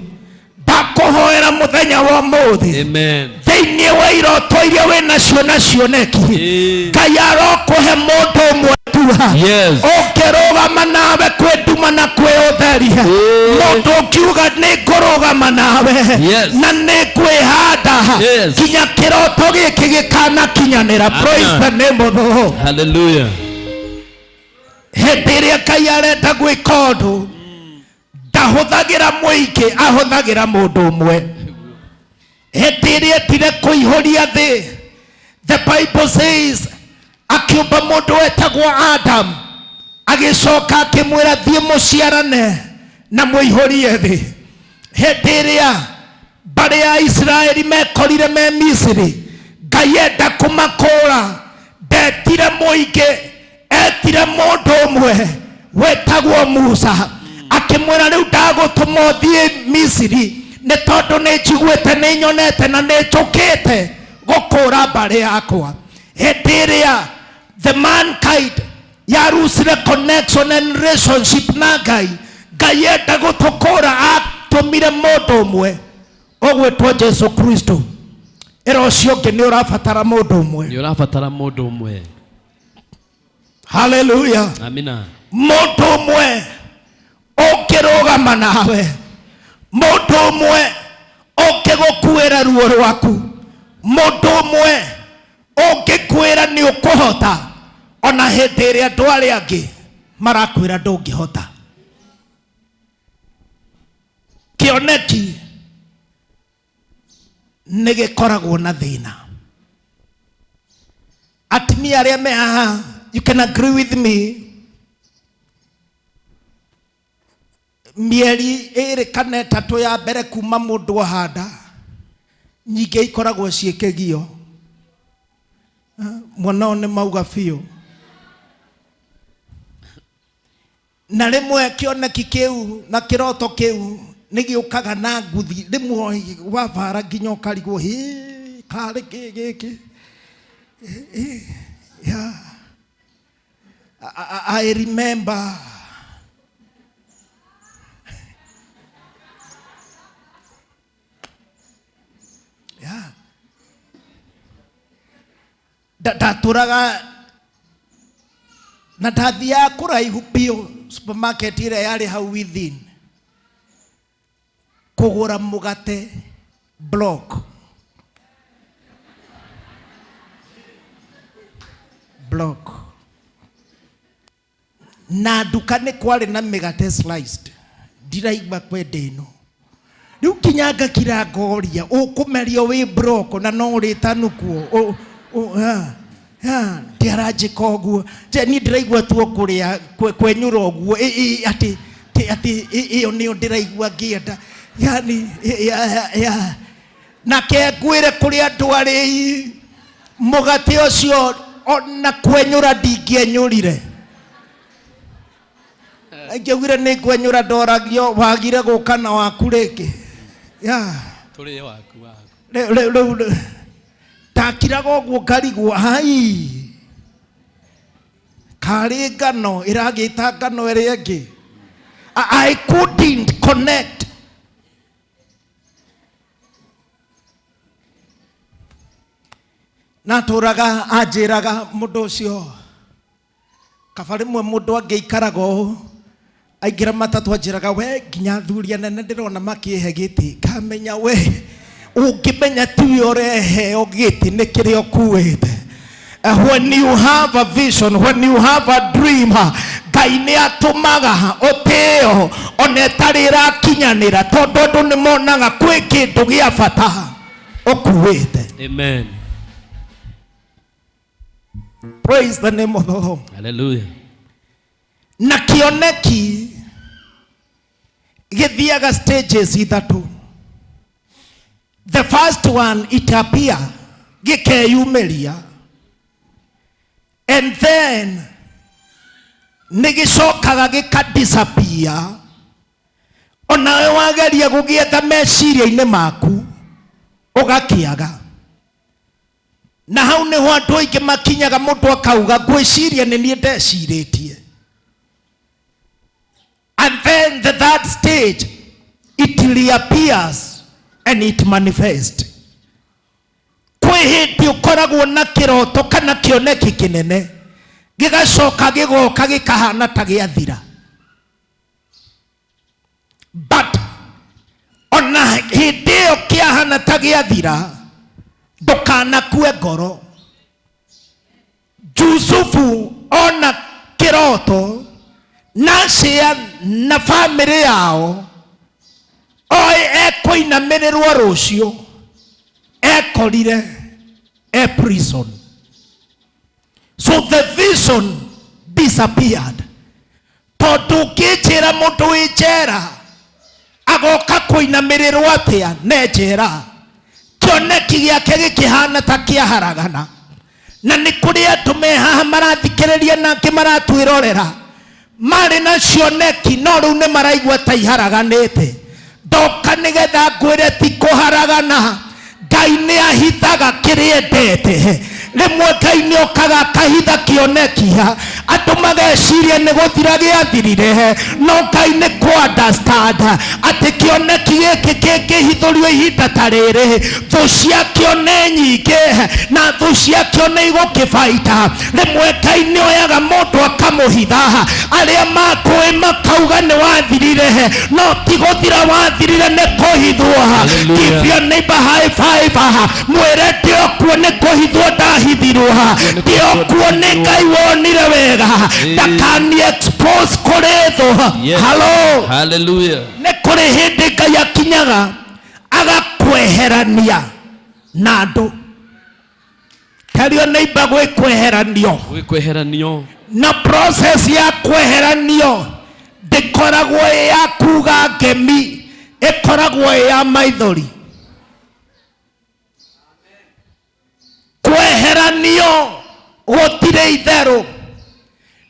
[SPEAKER 11] Ndakũhoera mũthenya wa ũmũthĩ,
[SPEAKER 7] Amen.
[SPEAKER 11] Thĩinĩ wa iroto iria wĩ nacio na cioneki, Ngai arokũhe mũndũ ũmwe tu ũngĩrũgama nawe kwĩ nduma na kwĩ ũtheri, mũndũ ũngiuga nĩ ngũrũgama nawe na nĩ ngwĩhanda nginya kĩroto gĩkĩ gĩkanakinyanĩra. Praise the name of the Lord.
[SPEAKER 7] Hallelujah.
[SPEAKER 11] Hĩndĩ ĩrĩa Ngai arenda gwĩka ũndũ, ndahũthagĩra mũingĩ, ahũthagĩra mũndũ ũmwe. Hĩndĩ ĩrĩa etire kũihũria thĩ, the Bible says Akĩũmba mũndũ wetagwo Adamu, agĩcoka akĩmwĩra thiĩ mũciarane na mũihũrie thĩ. Hĩndĩ ĩrĩa mbarĩ ya Isiraeli mekorire me Misiri, Ngai enda kũmakũra, ndetire mũingĩ, etire mũndũ ũmwe wetagwo Musa, akĩmwĩra rĩu ndagũtũma ũthiĩ Misiri nĩ tondũ nĩ njiguĩte, nĩ nyonete na nĩ njũkĩte gũkũra mbarĩ yakwa. Hĩndĩ ĩrĩa the mankind yarusire connection and relationship na Ngai, Ngai enda gũtũkũra atũmire mũndũ ũmwe ũgwĩtwo Jesu Kristo. Ĩra ũcio ũngĩ nĩ ũrabatara mũndũ ũmwe.
[SPEAKER 7] Nĩ ũrabatara mũndũ ũmwe.
[SPEAKER 11] Haleluya.
[SPEAKER 7] Amina.
[SPEAKER 11] Mũndũ ũmwe ũngĩrũgama nawe, mũndũ ũmwe ũngĩgũkuĩra ruo rwaku, mũndũ ũmwe ũngĩkwĩra nĩ ũkũhota ona hĩndĩ ĩrĩa andũ arĩa angĩ marakwĩra ndũngĩhota. Kĩoneki nĩ gĩkoragwo na thĩna. Atumia arĩa me haha, you can agree with me, mĩeri ĩrĩ kana ĩtatũ ya mbere kuma mũndũ ahanda, nyingĩ ikoragwo ciĩ kĩgio. Mwana ũyũ nĩ mauga biũ. Na rĩmwe kĩoneki kĩu na kĩroto kĩu nĩ gĩũkaga na nguthi, rĩmwe wabara nginya ũkarigwo, hĩ, karĩ kĩ gĩkĩ? Yeah. I remember yeah. Ndatũraga na ndathiaga kũraihu biũ supermarket ĩrĩa yarĩ hau within kũgũra mũgate block block, na nduka nĩ kwarĩ na mĩgate sliced, ndiraigua kwenda ĩno rĩu nginya ngakira ngoria ũkũmerio wĩ block na no ũrĩtanukuo. Ndiaranjĩka ũguo. Je, niĩ ndĩraigua tu kũrĩa kwenyũra ũguo, atĩ atĩ ĩyo nĩyo ndĩraigua ngĩenda, yani ya nake ngwĩre kũrĩ andũ arĩi mũgate ũcio ona kwenyũra ndingĩenyũrire, ingĩaugire nĩ ngwenyũra ndoragio wagire gũka na waku rĩngĩ ya.
[SPEAKER 7] Tũrĩe waku waku.
[SPEAKER 11] Rĩu ndakiraga ũguo ngarigwo, hai, karĩ ngano ĩragĩta ngano ĩrĩa ĩngĩ. I couldn't connect. Natũraga anjĩraga mũndũ ũcio kaba rĩmwe mũndũ angĩikaraga ũũ aingĩra matatũ, anjĩraga we nginya athuri anene ndĩrona makĩhe gĩtĩ, ngamenya we ũngĩmenya tiwe ũreheo gĩtĩ nĩ kĩrĩa ũkuĩte. When you have a vision, when you have a dream, Ngai nĩ atũmaga ũtĩo ona ĩtarĩ ĩrakinyanĩra, tondũ andũ nĩ monaga kwĩ kĩndũ gĩa bata ũkuĩte.
[SPEAKER 7] Amen.
[SPEAKER 11] Praise the name of the Lord.
[SPEAKER 7] Hallelujah.
[SPEAKER 11] Na kĩoneki gĩthiaga stages ithatũ. The first one, it appear, gĩkeyumĩria, and then nĩ gĩcokaga gĩka disappear, onawe wageria gũgĩetha meciria-inĩ maku ũgakĩaga. Na hau nĩho andũ aingĩ makinyaga, mũndũ akauga ngwĩciria nĩ niĩ ndecirĩtie. And then the third stage, it reappears and it manifests. Kwĩ hĩndĩ ũkoragwo na kĩroto kana kĩoneki kĩnene, gĩgacoka gĩgoka gĩkahana ta gĩathira, but ona hĩndĩ ĩyo kĩahana ta gĩathira, ndũkanakue ngoro. Jusufu ona kĩroto na cia na bamĩrĩ yao oĩ ekũinamĩrĩrwo rũciũ, ekorire e prison. So the vision disappeared. Tondũ ũngĩnjĩra mũndũ wĩ njera agoka kũinamĩrĩrwo atĩa ne njera, kĩoneki gĩake gĩkĩhana ta kĩaharagana. Na nĩ kũrĩ andũ me haha marathikĩrĩria na angĩ maratwĩrorera marĩ na cioneki no rĩu nĩ maraigua ta iharaganĩte. Ndoka nĩgetha ngwĩre ti kũharagana, Ngai nĩ ahithaga kĩrĩa endete. Rĩmwe Ngai nĩ okaga akahitha kĩoneki, andũ mageciria nĩ gũthira gĩathirire, no Ngai nĩ kũ understand atĩ kĩoneki gĩkĩ kĩngĩhithũrio ihinda ta rĩrĩ, thũ ciakĩo nĩ nyingĩ na thũ ciakĩo nĩ igũkĩbaita. Rĩmwe Ngai nĩ oyaga mũndũ akamũhitha, arĩa makũĩ makauga nĩ wathirire, no ti gũthira wathirire, nĩ kũhithwo.
[SPEAKER 7] Hallelujah.
[SPEAKER 11] Give your neighbor high five, mwĩre ndĩokuo nĩ kũhithwo ndahithirwo, ndĩokuo nĩ Ngai wonire wega ndakani expose kũrĩ thũ.
[SPEAKER 7] Yes.
[SPEAKER 11] Hello.
[SPEAKER 7] Hallelujah.
[SPEAKER 11] Nĩ kũrĩ hĩndĩ Ngai akinyaga agakweherania na andũ. Tell your neighbor gwĩ kweheranio.
[SPEAKER 7] Gwĩ kweheranio.
[SPEAKER 11] Na process ya kweheranio ndĩkoragwo ĩ ya kuga ngemi, ĩkoragwo ĩ ya maithori. Kweheranio gũtirĩ itherũ,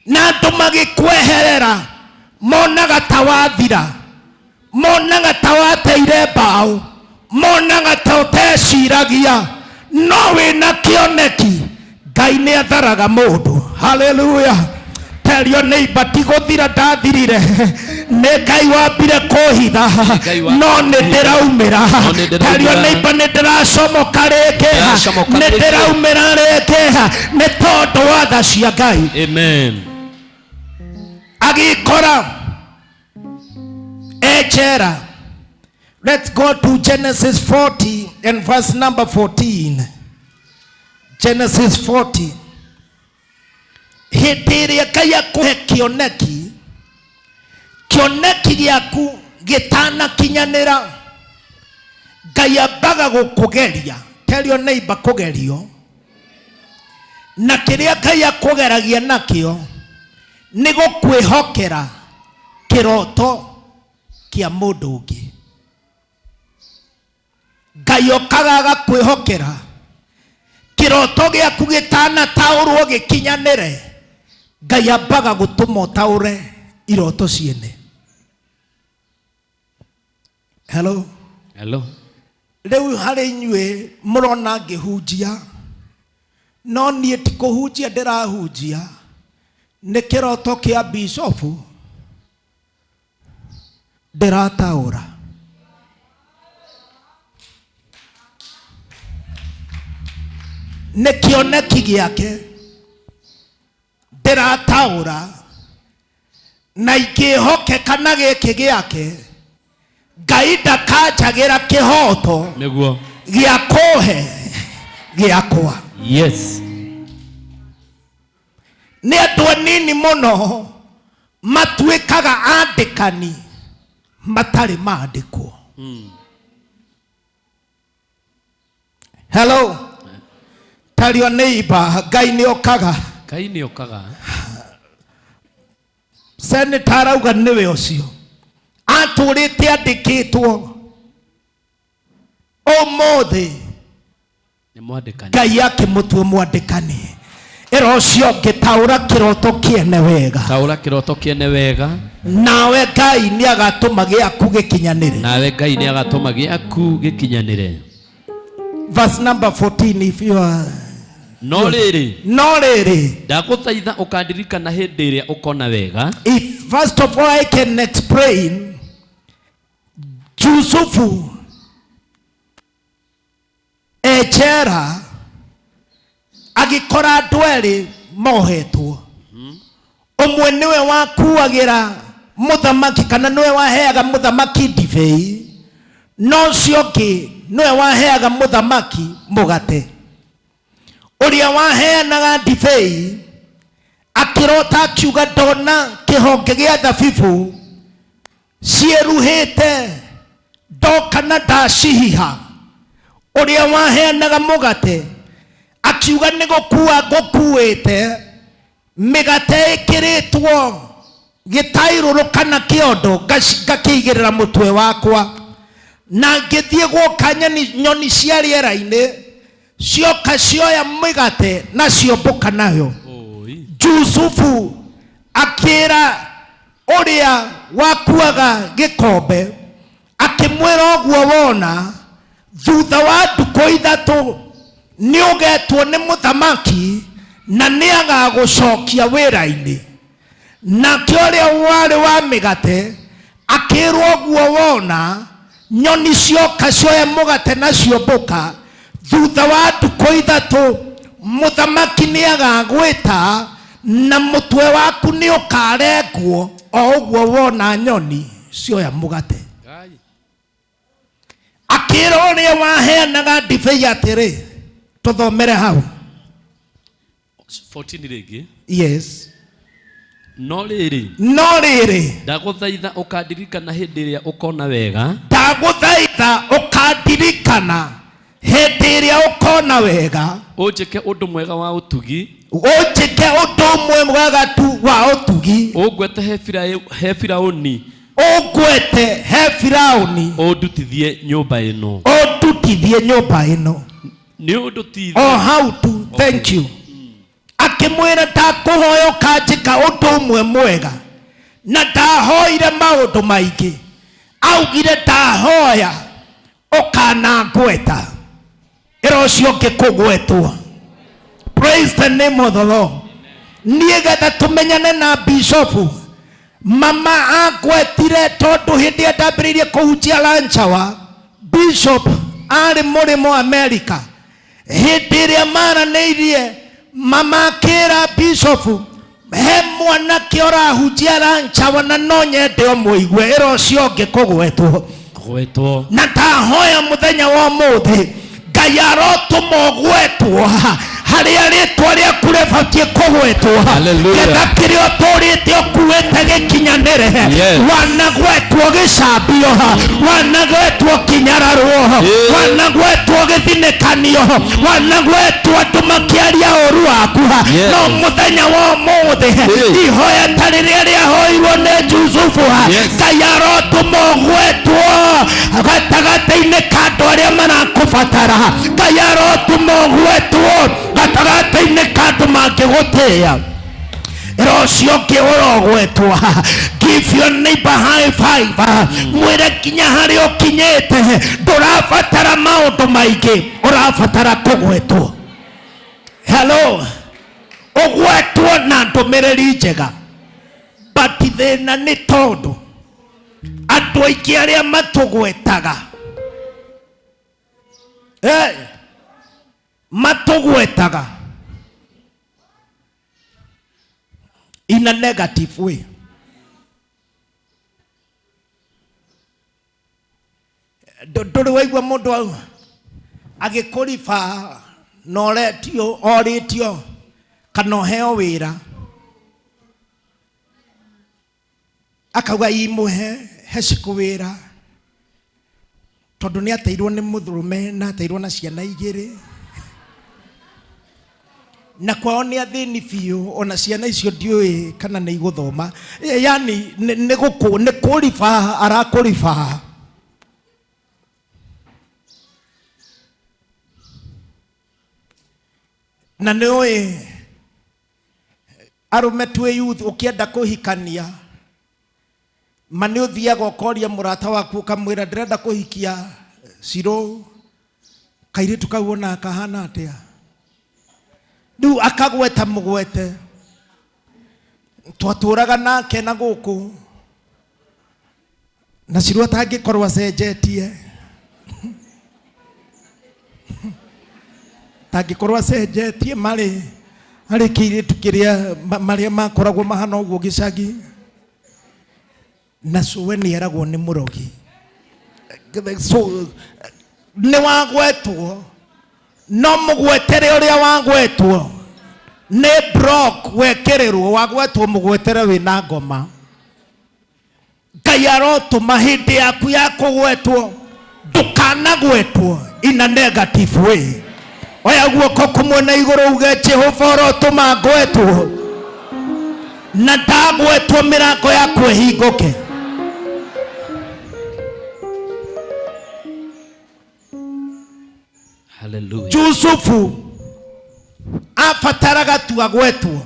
[SPEAKER 11] na andũ magĩkweherera monaga ta wathira, monaga ta wateire mbaũ, monaga ta ũteciragia, no wĩna kĩoneki Ngai nĩ atharaga mũndũ. Haleluya. Tell your neighbor ti gũthira ndathirire, nĩ Ngai wambire kũhitha,
[SPEAKER 7] Ngai wa-
[SPEAKER 11] no nĩ ndĩraumĩra.
[SPEAKER 7] No nĩ ndĩraumĩra.
[SPEAKER 11] Tell your neighbor nĩ ndĩracomoka rĩngĩ,
[SPEAKER 7] Ndĩracomoka
[SPEAKER 11] nĩ
[SPEAKER 7] rĩngĩ.
[SPEAKER 11] ndĩraumĩra rĩngĩ, nĩ tondũ wa tha cia Ngai.
[SPEAKER 7] Amen.
[SPEAKER 11] Agĩkora e njera. Let's go to Genesis 40 and verse number 14. Genesis 40. Hĩndĩ ĩrĩa Ngai akũhe kĩoneki, kĩoneki gĩaku gĩtanakinyanĩra, Ngai ambaga gũkũgeria. Tell your neighbor kũgerio. Na kĩrĩa Ngai akũgeragia nakĩo nĩ gũkwĩhokera kĩroto kĩa mũndũ ũngĩ. Ngai okaga agakwĩhokera kĩroto gĩaku gĩtanataũrwo gĩkinyanĩre, Ngai ambaga gũtũma ũtaũre iroto ciene. Hello.
[SPEAKER 7] Hello.
[SPEAKER 11] Rĩu harĩ inyuĩ mũrona ngĩhunjia, no niĩ ti kũhunjia ndĩrahunjia, nĩ kĩroto kĩa bishofu ndĩrataũra. Nĩ kĩoneki gĩake ndĩrataũra, na ingĩhokeka na gĩkĩ gĩake, Ngai ndakanjagĩra kĩhoto
[SPEAKER 7] Nĩguo.
[SPEAKER 11] gĩa kũhe gĩakwa.
[SPEAKER 7] Yes.
[SPEAKER 11] Nĩ andũ anini mũno matuĩkaga andĩkani matarĩ mandĩkwo. Hello. Tell your neighbor Ngai nĩ okaga.
[SPEAKER 7] Ngai nĩ okaga.
[SPEAKER 11] Senator arauga nĩwe ũcio atũrĩte andĩkĩtwo, ũmũthĩ
[SPEAKER 7] Nĩ mwandĩkani.
[SPEAKER 11] Ngai akĩmũtua mwandĩkani. Ĩra ũcio ũngĩ taũra kĩroto kĩene wega.
[SPEAKER 7] Taũra kĩroto kĩene wega.
[SPEAKER 11] Nawe Ngai nĩ agatũma gĩaku gĩkinyanĩre.
[SPEAKER 7] Nawe Ngai nĩ agatũma gĩaku gĩkinyanĩre.
[SPEAKER 11] Verse number 14 if you are.
[SPEAKER 7] No rĩrĩ,
[SPEAKER 11] No rĩrĩ,
[SPEAKER 7] ndagũthaitha ũkandirikana hĩndĩ ĩrĩa ũkona wega.
[SPEAKER 11] If first of all I can explain, Yusufu e njera agĩkora andũ erĩ mohetwo. Ũmwe nĩwe wakuagĩra mũthamaki, kana nĩwe waheaga mũthamaki ndibei, no ũcio ũngĩ nĩwe waheaga mũthamaki mũgate. Ũrĩa waheanaga ndibei akĩrota akiuga, ndona kĩhonge gĩa thabibũ ciĩruhĩte, ndoka na ndacihiha. Ũrĩa waheanaga mũgate Akiuga nĩ gũkua ngũkuĩte mĩgate ĩkĩrĩtwo gĩtairũrũ kana kĩondo ngakĩigĩrĩra mũtwe wakwa, na ngĩthiĩ gwoka nyoni cia rĩera-inĩ cioka cioya mĩgate na ciombũka nayo. Jusufu akĩra ũrĩa wakuaga gĩkombe, akĩmwĩra ũguo wona thutha wa ndukũ ithatũ nĩ ũgetwo nĩ mũthamaki na nĩ agagũcokia wĩra-inĩ. Nake ũrĩa warĩ wa mĩgate akĩrwo ũguo wona nyoni cioka cioya mũgate na ciombũka, thutha wa ndukũ ithatũ mũthamaki nĩ agagwĩta na mũtwe waku nĩ ũkarengwo o ũguo wona nyoni cioya mũgate. Akĩra ũrĩa waheanaga ndibei atĩrĩ, tũthomere hau.
[SPEAKER 7] 14 rĩngĩ.
[SPEAKER 11] Yes.
[SPEAKER 7] No rĩrĩ,
[SPEAKER 11] no rĩrĩ,
[SPEAKER 7] ndagũthaitha ũkandirikana hĩndĩ ĩrĩa ũkona wega,
[SPEAKER 11] ndagũthaitha ũkandirikana hĩndĩ ĩrĩa ũkona wega,
[SPEAKER 7] ũnjĩke ũndũ mwega wa ũtugi,
[SPEAKER 11] ũnjĩke ũndũ ũmwe mwega tu wa ũtugi,
[SPEAKER 7] ũngwete he Firaũni,
[SPEAKER 11] ũngwete he Firaũni,
[SPEAKER 7] ũndutithie nyũmba ĩno,
[SPEAKER 11] ũndutithie nyũmba ĩno.
[SPEAKER 7] Nĩ ũndũ ti
[SPEAKER 11] o hau tu. Thank you. Akĩmwĩra ndakũhoya ũkanjĩka ũndũ ũmwe mwega, na ndahoire maũndũ maingĩ. Augire ndahoya ũkanangweta, ĩra ũcio ũngĩ kũgwetwo. Praise the name of the Lord. Niĩ getha tũmenyane na bishopu, mama angwetire tondũ hĩndĩ ĩrĩa ndambĩrĩirie kũhunjia Lanchawa, bishop arĩ mũrĩmo America. Hĩndĩ ĩrĩa maranĩirie, mama akĩra bishopu he mwanake ũrahunjia Lanchawa na no nyende ũmũigue, ĩra ũcio ũngĩ kũgwetwo.
[SPEAKER 7] Gwetwo.
[SPEAKER 11] Na ndahoya mũthenya wa ũmũthĩ Ngai arotũma ũgwetwo harĩa rĩtwa rĩaku rĩbatiĩ kũgwetwo,
[SPEAKER 7] Hallelujah.
[SPEAKER 11] getha kĩrĩa ũtũrĩte ũkuĩte gĩkinyanĩre.
[SPEAKER 7] Yes.
[SPEAKER 11] Wanagwetwo gĩcambio, wanagwetwo kĩnyararwo, wanagwetwo gĩthinĩkanio, wanagwetwo andũ makĩaria ũru waku,
[SPEAKER 7] Yes.
[SPEAKER 11] no mũthenya wa ũmũthĩ ihoya ta rĩrĩa rĩahoirwo nĩ Jusufu,
[SPEAKER 7] Yes.
[SPEAKER 11] Ngai arotũma ũgwetwo gatagatĩ-inĩ ka andũ arĩa marakũbatara. Ngai arotũma ũgwetwo gatagatĩ-inĩ ka andũ mangĩgũtĩĩa. Ĩra ũcio ũngĩ ũrogwetwo. Give your neighbor high five, mwĩre nginya harĩa ũkinyĩte ndũrabatara maũndũ maingĩ, ũrabatara kũgwetwo. Hello, ũgwetwo na ndũmĩrĩri njega. But thĩna nĩ tondũ andũ aingĩ arĩa matũgwetaga, matũgwetaga in a negative way. Ndũrĩ waigua mũndũ agĩkũriba na ũretio orĩtio kana ũheo wĩra, akauga imũhe heciku wĩra tondũ nĩ ateirwo nĩ mũthũrũme na ateirwo na ciana igĩrĩ, na kwao nĩ athĩni biũ, ona ciana icio ndiũĩ kana nĩ igũthoma. Yani nĩ gũkũ nĩ kũriba arakũriba. Na nĩ ũĩ arũme twĩ youth, ũkĩenda kũhikania ma nĩ ũthiaga ũkoria mũrata waku ũkamwĩra ndĩrenda kũhikia Ciro, kairĩtu kau ona kahana atĩa? Rĩu akagweta mũgwete twatũraga nake na gũkũ na Ciro atangĩkorwo acenjetie, tangĩkorwo acenjetie marĩ arĩ kĩirĩtu kĩrĩa marĩa makoragwo mahana ũguo gĩcagi, na cũwe nĩ eragwo nĩ mũrogi. So nĩ wagwetwo, no mũgwetere ũrĩa wagwetwo nĩ block wekĩrĩrwo, wagwetwo mũgwetere wĩna ngoma. Ngai arotũma hĩndĩ yaku ya kũgwetwo ndũkanagwetwo in a negative way. Oya guoko kumwe na igũrũ uge Jehova ũrotũma ngwetwo na ndagwetwo mĩrango yaku ĩhingũke.
[SPEAKER 7] Hallelujah.
[SPEAKER 11] Jusufu abataraga tu agwetwo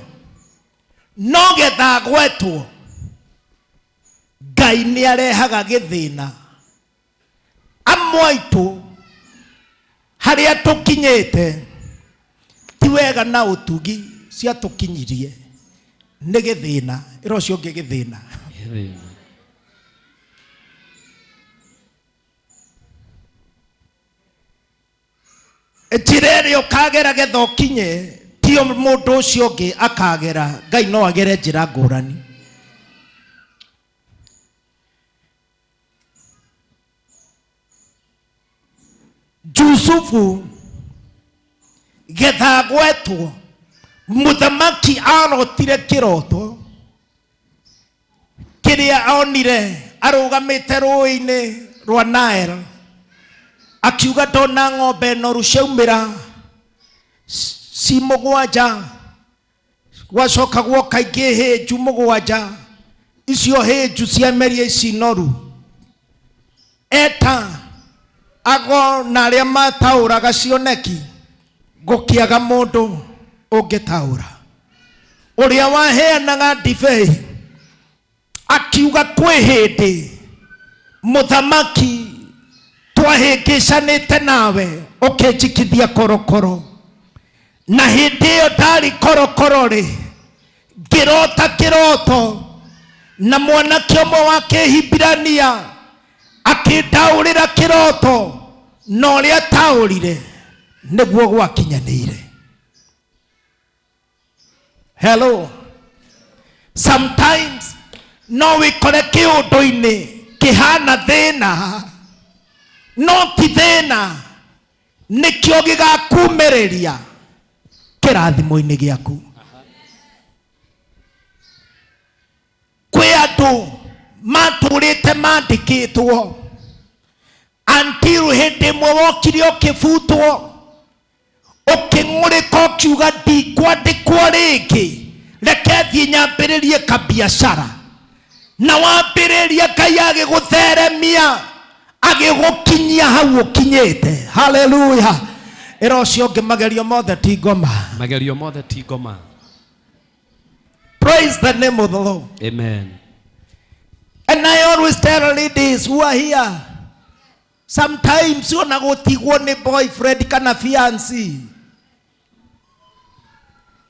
[SPEAKER 11] no getha agwetwo Ngai nĩ arehaga gĩthĩna. Amwe aitũ harĩa tũkinyĩte ti wega na ũtugi ciatũkinyirie nĩ gĩthĩna. Ĩra ũcio ũngĩ gĩthĩna.
[SPEAKER 7] Gĩthĩna.
[SPEAKER 11] Njĩra ĩrĩa ũkagera getha ũkinye tio mũndũ ũcio ũngĩ akagera. Ngai no agere njĩra ngũrani. Jusufu getha agwetwo mũthamaki arotire kĩroto kĩrĩa onire arũgamĩte rũĩ-inĩ rwa Nile, akiuga ndona ng'ombe noru ciaumĩra ci mũgwanja, gwacoka gwoka ingĩ hĩnju mũgwanja, icio hĩnju ciameria ici noru. Eta ago na arĩa mataũraga cioneki, gũkĩaga mũndũ ũngĩtaũra. Ũrĩa waheanaga ndibei akiuga kwĩ hĩndĩ mũthamaki twahĩngĩcanĩte nawe ũkĩnjikithia korokoro, na hĩndĩ ĩyo ndarĩ korokoro rĩ ngĩrota kĩroto na mwanake ũmwe wa Kĩhibirania akĩndaũrĩra kĩroto, na ũrĩa ataũrire nĩguo gwakinyanĩire. Hello. Sometimes no wĩkore kĩũndũ-inĩ kĩhana thĩna, no ti thĩna, nĩkĩo gĩgakumĩrĩria kĩrathimo-inĩ gĩaku. Kwĩ andũ matũrĩte mandĩkĩtwo until hĩndĩ ĩmwe wokire ũkĩbutwo, ũkĩng'ũrĩka ũkiuga ndikwandĩkwo rĩngĩ, reke thiĩ nyambĩrĩrie kabiacara. Na wambĩrĩria Ngai agĩgũtheremia agĩgũkinyia hau ũkinyĩte. Haleluya. Ĩra ũcio ũngĩ magerio mothe ti ngoma.
[SPEAKER 7] Magerio mothe ti ngoma.
[SPEAKER 11] Praise the name of the Lord.
[SPEAKER 7] Amen.
[SPEAKER 11] And I always tell ladies who are here, sometimes ona gũtigwo nĩ boyfriend kana fiancé,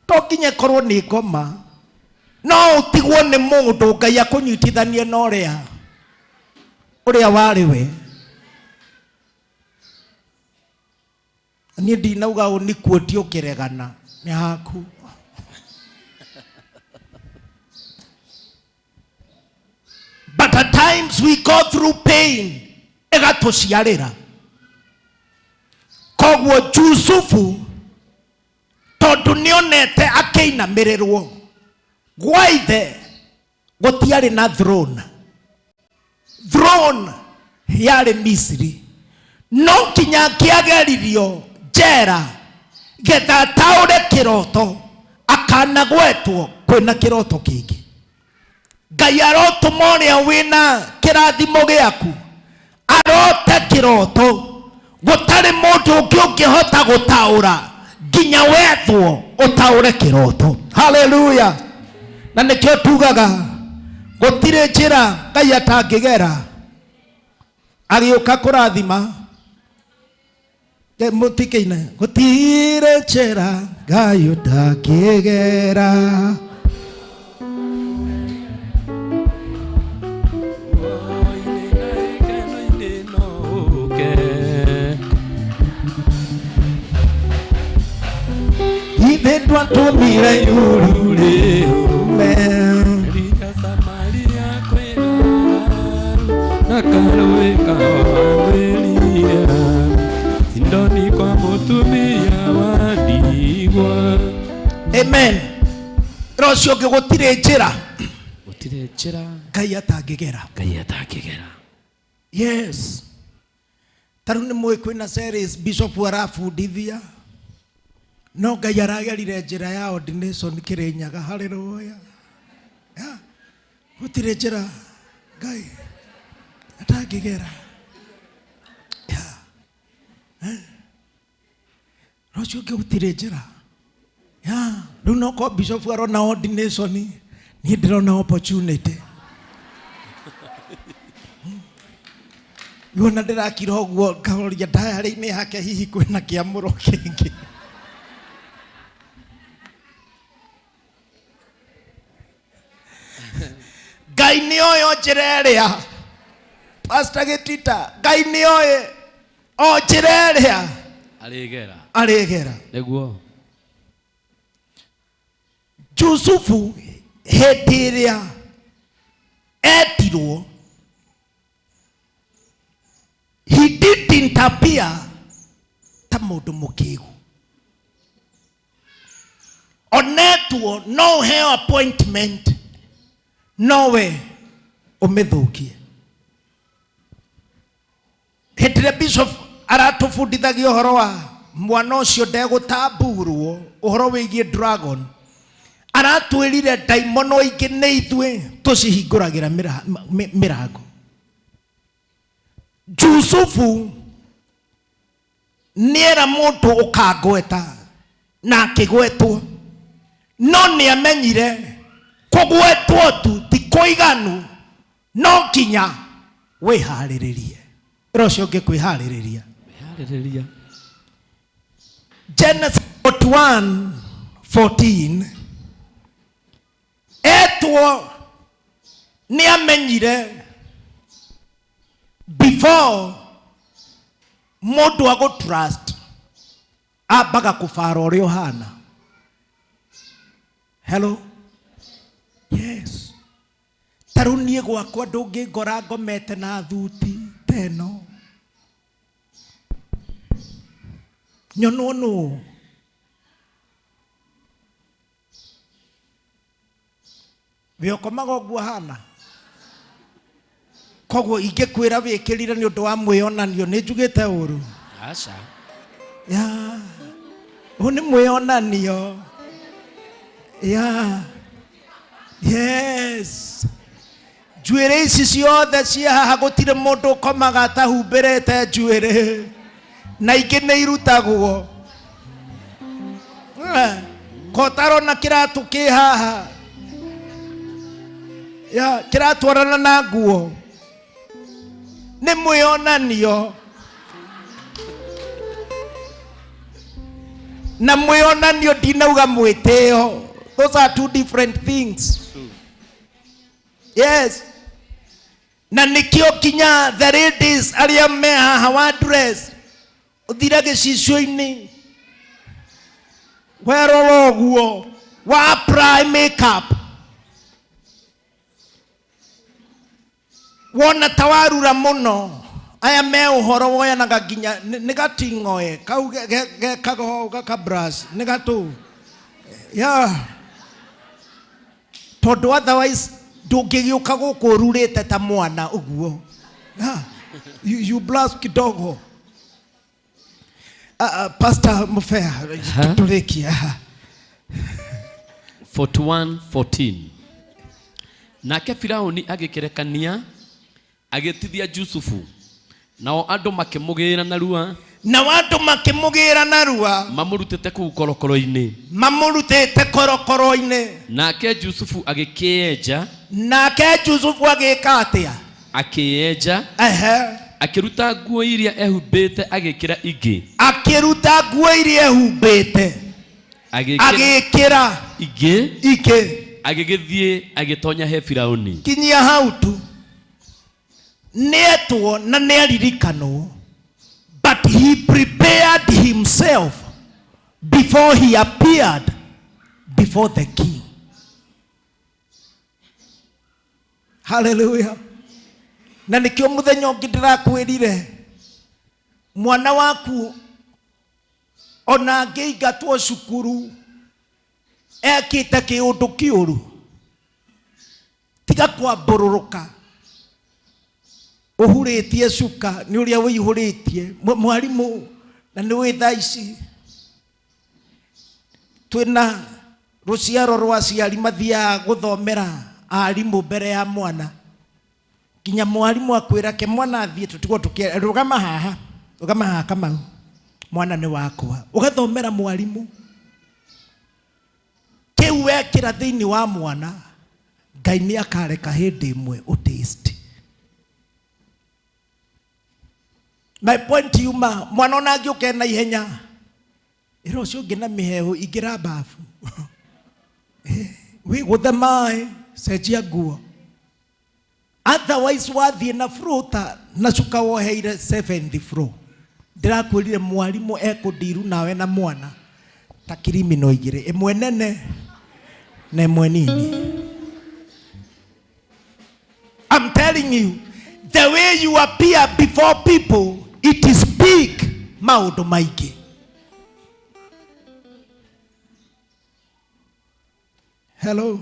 [SPEAKER 11] to nginya ĩkorwo nĩ ngoma, no ũtigwo nĩ mũndũ Ngai akũnyitithanie na ũrĩa ũrĩa warĩ we. Niĩ ndinauga ũũ nĩkuo ti ũkĩregana nĩ haku. But at times we go through pain ĩgatũciarĩra. Koguo Jusufu tondũ nĩonete akĩinamĩrĩrwo gwa ithe gũtiarĩ na throne. Throne yarĩ Misiri. No nginya angĩageririo njera getha ataũre kĩroto akanagwetwo kwĩna kĩroto kĩngĩ. Ngai arotũma ũrĩa wĩna kĩrathimo gĩaku arote kĩroto gũtarĩ mũndũ ũngĩ ũngĩhota gũtaũra nginya wethwo ũtaũre kĩroto. Haleluya. Na nĩkĩo tugaga gũtirĩ njĩra Ngai atangĩgera agĩũka kũrathima. Mũtikĩine gũtirĩ njĩra Ngai ũtangĩgera. Ithe ndwatũmire iruru rĩũme.
[SPEAKER 8] Na karũĩ kawambĩrĩria Sindoni kwa mũtumia wa ndigwa.
[SPEAKER 11] Amen. Ĩra ũcio ũngĩ gũtirĩ njĩra
[SPEAKER 7] Gũtirĩ njĩra
[SPEAKER 11] Ngai atangĩgera.
[SPEAKER 7] Ngai atangĩgera.
[SPEAKER 11] Yes. Ta rĩu nĩ mũĩ kwĩna series Bishop arabundithia. No Ngai aragerire njĩra ya ordination Kĩrĩnyaga. Haleluya. Gũtirĩ njĩra Ngai atangĩgera. Rũciũ ũngĩ gũtirĩ njĩra. Rĩu no ko bishop arona ordination, niĩ ndĩrona opportunity. Wona ndĩrakira ũguo ngaroria diary-inĩ yake, hihi kwĩna kĩamũro kĩngĩ. Ngai nĩ oĩ o njĩra ĩrĩa, Pastor Gĩtita, Ngai nĩ oĩ o njĩra ĩrĩa
[SPEAKER 7] arĩgera.
[SPEAKER 11] Arĩgera.
[SPEAKER 7] Nĩguo.
[SPEAKER 11] Jusufu hĩndĩ ĩrĩa etirwo, he didn't appear ta mũndũ mũkĩgu. Onetwo no ũheo appointment, nowe ũmĩthũkie. Hĩndĩ ĩrĩa bishop aratũbundithagia ũhoro wa mwana ũcio ndegũtamburwo, ũhoro wĩgiĩ dragon, aratwĩrire ndaimono ingĩ nĩ ithuĩ tũcihingũragĩra mĩrango. Jusufu nĩera mũndũ ũkangweta na akĩgwetwo, no nĩamenyire kũgwetwo tu ti kũiganu, no nginya wĩharĩrĩrie. Ĩra ũcio ũngĩ kwĩharĩrĩria.
[SPEAKER 7] Kwĩharĩrĩria.
[SPEAKER 11] Genesis 41:14, etwo nĩamenyire before mũndũ agũ trust ambaga kũbara ũrĩa ũhana. Hello? Yes. Ta rĩu niĩ gwakwa ndũngĩngora ngomete na thuti ta ĩno. Nyonwo nũ? We ũkomaga ũguo hana? Koguo ingĩkwĩra wĩkĩrire nĩ ũndũ wa mwĩonanio, nĩ njugĩte ũru?
[SPEAKER 7] Aca.
[SPEAKER 11] Ya. Ũyũ nĩ mwĩonanio. Ya. Yes. Njuĩrĩ ici ciothe ciĩ haha gũtirĩ mũndũ ũkomaga atahumbĩrĩte njuĩrĩ, na ingĩ nĩ irutagwo. Kotarona kĩratũ kĩ haha ya kĩratwarana na nguo, nĩ mwĩonanio. Na mwĩonanio ndinauga mwĩtĩo, those are two different things. Yes. Na nikio kinya the ladies arĩa me haha wa dress ũthire gĩcicio-inĩ werora ũguo wa apply makeup, wona ta warura mũno, aya me ũhoro woyanaga nginya nĩ gating'oe kau gekaga ũũ, gaka brush nĩ gatũ ya, tondũ otherwise ndũngĩgĩũka gũkũ ũrurĩte ta mwana ũguo. Yeah. You brush kidogo. Pastor Mufea, tũrĩkie.
[SPEAKER 7] 41:14. Nake Firauni agĩkĩrekania agĩtithia Jusufu, nao andũ makĩmũgĩra narua.
[SPEAKER 11] Nao andũ makĩmũgĩra narua,
[SPEAKER 7] mamũrutĩte kũu korokoro-inĩ.
[SPEAKER 11] Mamũrutĩte korokoro-inĩ.
[SPEAKER 7] Nake Jusufu agĩkĩenja.
[SPEAKER 11] Nake Jusufu agĩka atĩa?
[SPEAKER 7] Akĩenja.
[SPEAKER 11] Ehe.
[SPEAKER 7] Akĩruta nguo iria ehumbĩte agĩkĩra ingĩ.
[SPEAKER 11] Akĩruta nguo iria ehumbĩte agĩkĩra
[SPEAKER 7] ingĩ.
[SPEAKER 11] Ingĩ.
[SPEAKER 7] Agĩgĩthiĩ agĩtonya he Firauni.
[SPEAKER 11] Kinyia hau tu. Nĩetwo na nĩaririkanwo, but he prepared himself before he appeared before the king. Hallelujah. Na nikio muthenya ũngĩ ndĩrakwĩrire, mwana waku ona angĩingatwo cukuru ekĩte kĩũndũ kĩũru, tiga kwambũrũrũka ũhurĩtie cuka nĩ ũrĩa wĩihũrĩtie. Mwarimũ na nĩ wĩ thaa ici. Twĩna rũciaro rwa aciari mathiaga gũthomera arimũ mbere ya mwana. Nginya mwarimũ akwĩra ke mwana athiĩ tũtigwo tũkĩ rũgama haha, rũgama haha Kamau, mwana nĩ wakwa. Ũgathomera mwarimũ. Kĩu wekĩra thĩinĩ wa mwana, Ngai nĩ akareka hĩndĩ ĩmwe ũtaste. My point yuma, mwana ona angĩũka ena ihenya, ĩra ũcio ũngĩ na mĩhehu ingĩra bafu. Wĩgũthe maĩ, cenjia nguo. Otherwise wathiĩ na fruta na cuka woheire seventh floor. Ndĩrakwĩrire mwarimũ ekũndiru nawe na mwana ta criminal igĩrĩ, ĩmwe nene na ĩmwe nini. I'm telling you, the way you appear before people, it is big maũndũ maingĩ. Hello.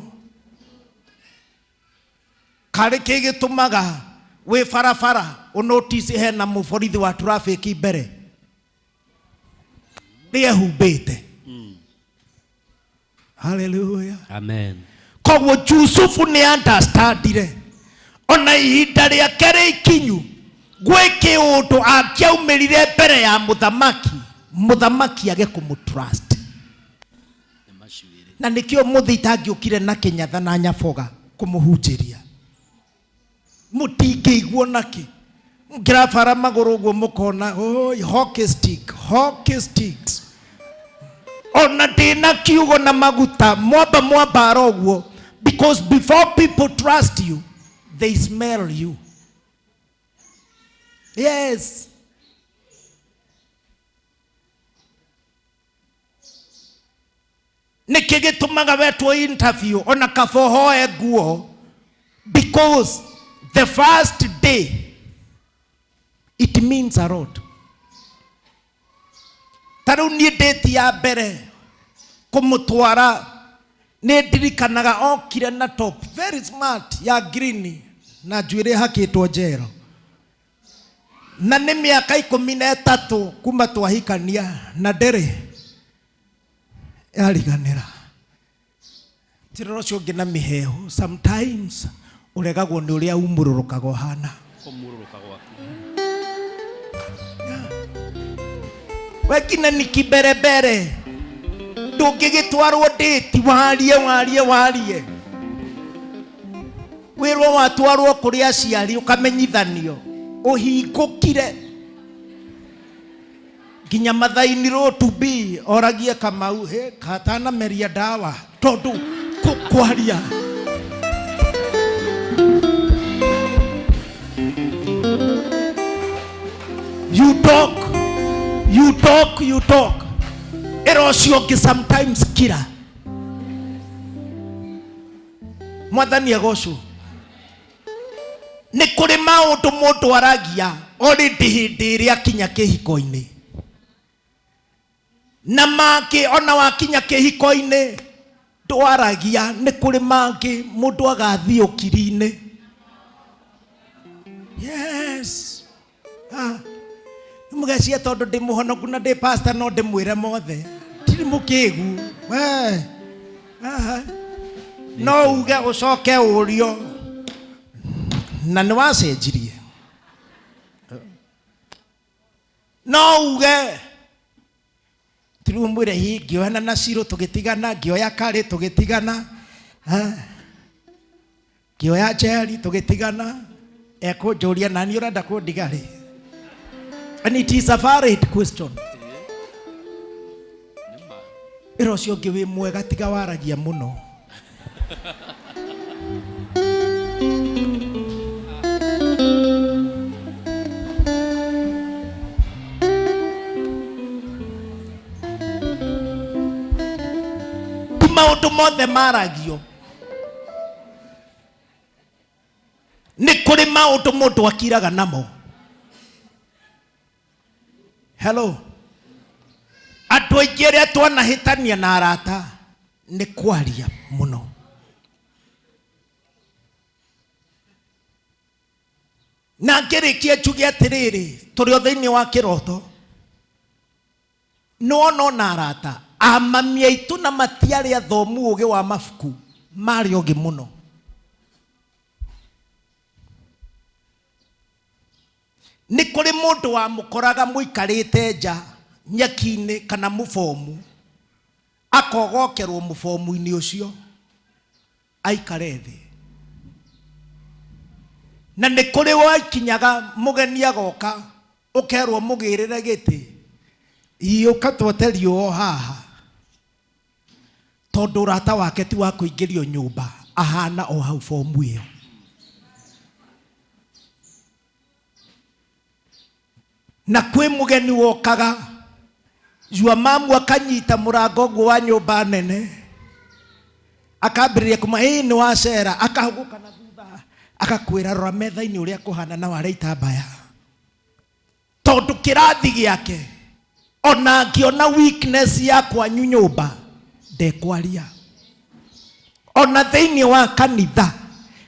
[SPEAKER 11] Karĩ kĩ gĩtũmaga wĩ barabara ũnotice hena mũborithi wa traffic mbere rĩehumbĩte. Hallelujah.
[SPEAKER 7] Amen.
[SPEAKER 11] Koguo Jusufu nĩ understandire ona ihinda rĩake rĩikinyu gwĩ kĩũndũ angĩaumĩrire mbere ya mũthamaki, mũthamaki age kũmũtrust. Na nĩkĩo mũthĩ itangĩũkire na kĩnyatha na nyaboga kũmũhunjĩria. Mũtingĩiguo nakĩ. Ngĩrabara magũrũ ũguo mũkona, oi, hockey stick, hockey sticks. Ona ndĩna kiugo na maguta, mwamba mwambara ũguo. Because before people trust you, they smell you. Yes. Nĩkĩ gĩtũmaga wetwo interview ona kaba ũhoe nguo? Because the first day it means a lot. Ta rĩu niĩ date ya mbere kũmũtwara nĩ ndirikanaga okire na top very smart ya green na njuĩrĩ hakĩtwo njero. Na nĩ mĩaka 13 kuma twahikania na ndĩrĩ yariganĩra. Njĩra ũcio ũngĩ na mĩhehu, sometimes ũregagwo nĩ ũrĩa umũrũrũkaga ũhana.
[SPEAKER 7] Kũmurũrũka gwaku.
[SPEAKER 11] We nginya nĩ kĩmberembere. Ndũngĩgĩtwarwo date, warie, warie, warie. Wĩrwo watwarwo kũrĩ aciari ũkamenyithanio. Ũhingũkire. Nginya mathaini road to be oragie Kamau, he, katanameria ndawa tondũ kwaria. You talk, you talk, you talk. Ĩra ũcio ũngĩ sometimes kira. Mwathani agocwo. Nĩ kũrĩ maũndũ mũndũ aragia already hĩndĩ ĩrĩa akinya kĩhiko-inĩ. Na mangĩ ona wakinya kĩhiko-inĩ ndwaragia, nĩ kũrĩ mangĩ mũndũ agathiĩ ũkiri-inĩ. Yes. Mũgecia tondũ ndĩ mũhonoku na ndĩ pastor no ndĩmwĩre mothe. Ndirĩ mũkĩgu. We. Aha. No uge ũcoke ũrio. Na nĩ wacenjirie. No uge tiriu mwĩre hi ngĩoyana na Ciro tũgĩtigana, ngĩoya Karĩ tũgĩtigana. Ngĩoya Njeri tũgĩtigana. Ekũnjũria na niĩ ũrenda kũndiga rĩ? And it is a valid question. Ĩra ũcio ũngĩ wĩ mwega tiga waragia mũno. Ti maũndũ mothe maragio. Nĩ kũrĩ maũndũ mũndũ akiraga namo. Hello. Andũ aingĩ arĩa twanahĩtania na arata nĩ kwaria mũno. Na ngĩrĩkia njuge atĩrĩrĩ, tũrĩ o thĩinĩ wa kĩroto. Nĩwona ona arata, Amami aitũ na matiarĩ athomu ũgĩ wa mabuku, marĩ ogĩ mũno. Nĩ kũrĩ mũndũ wamũkoraga mũikarĩte nja nyeki-inĩ kana mũbomu, akogokerwo mũbomu-inĩ ũcio aikare thĩ. Na nĩ kũrĩ wakinyaga mũgeni agoka ũkerwo mũgĩrĩre gĩtĩ, iyũka twote riũa o haha, tondũ ũrata wake ti wa kũingĩrio nyũmba, ahana o hau bomu ĩyo. Na kwĩ mũgeni wokaga, jua mamu akanyita mũrango ũguo wa nyũmba nene, akambĩrĩria kuma ĩ nĩ wacera, akahũgũka na thutha akakwĩra rora metha-inĩ ũrĩa kũhana na ware itambaya, tondũ kĩrathi gĩake ona angĩona weakness ya kwanyu nyũmba ndekwaria. Ona thĩinĩ wa kanitha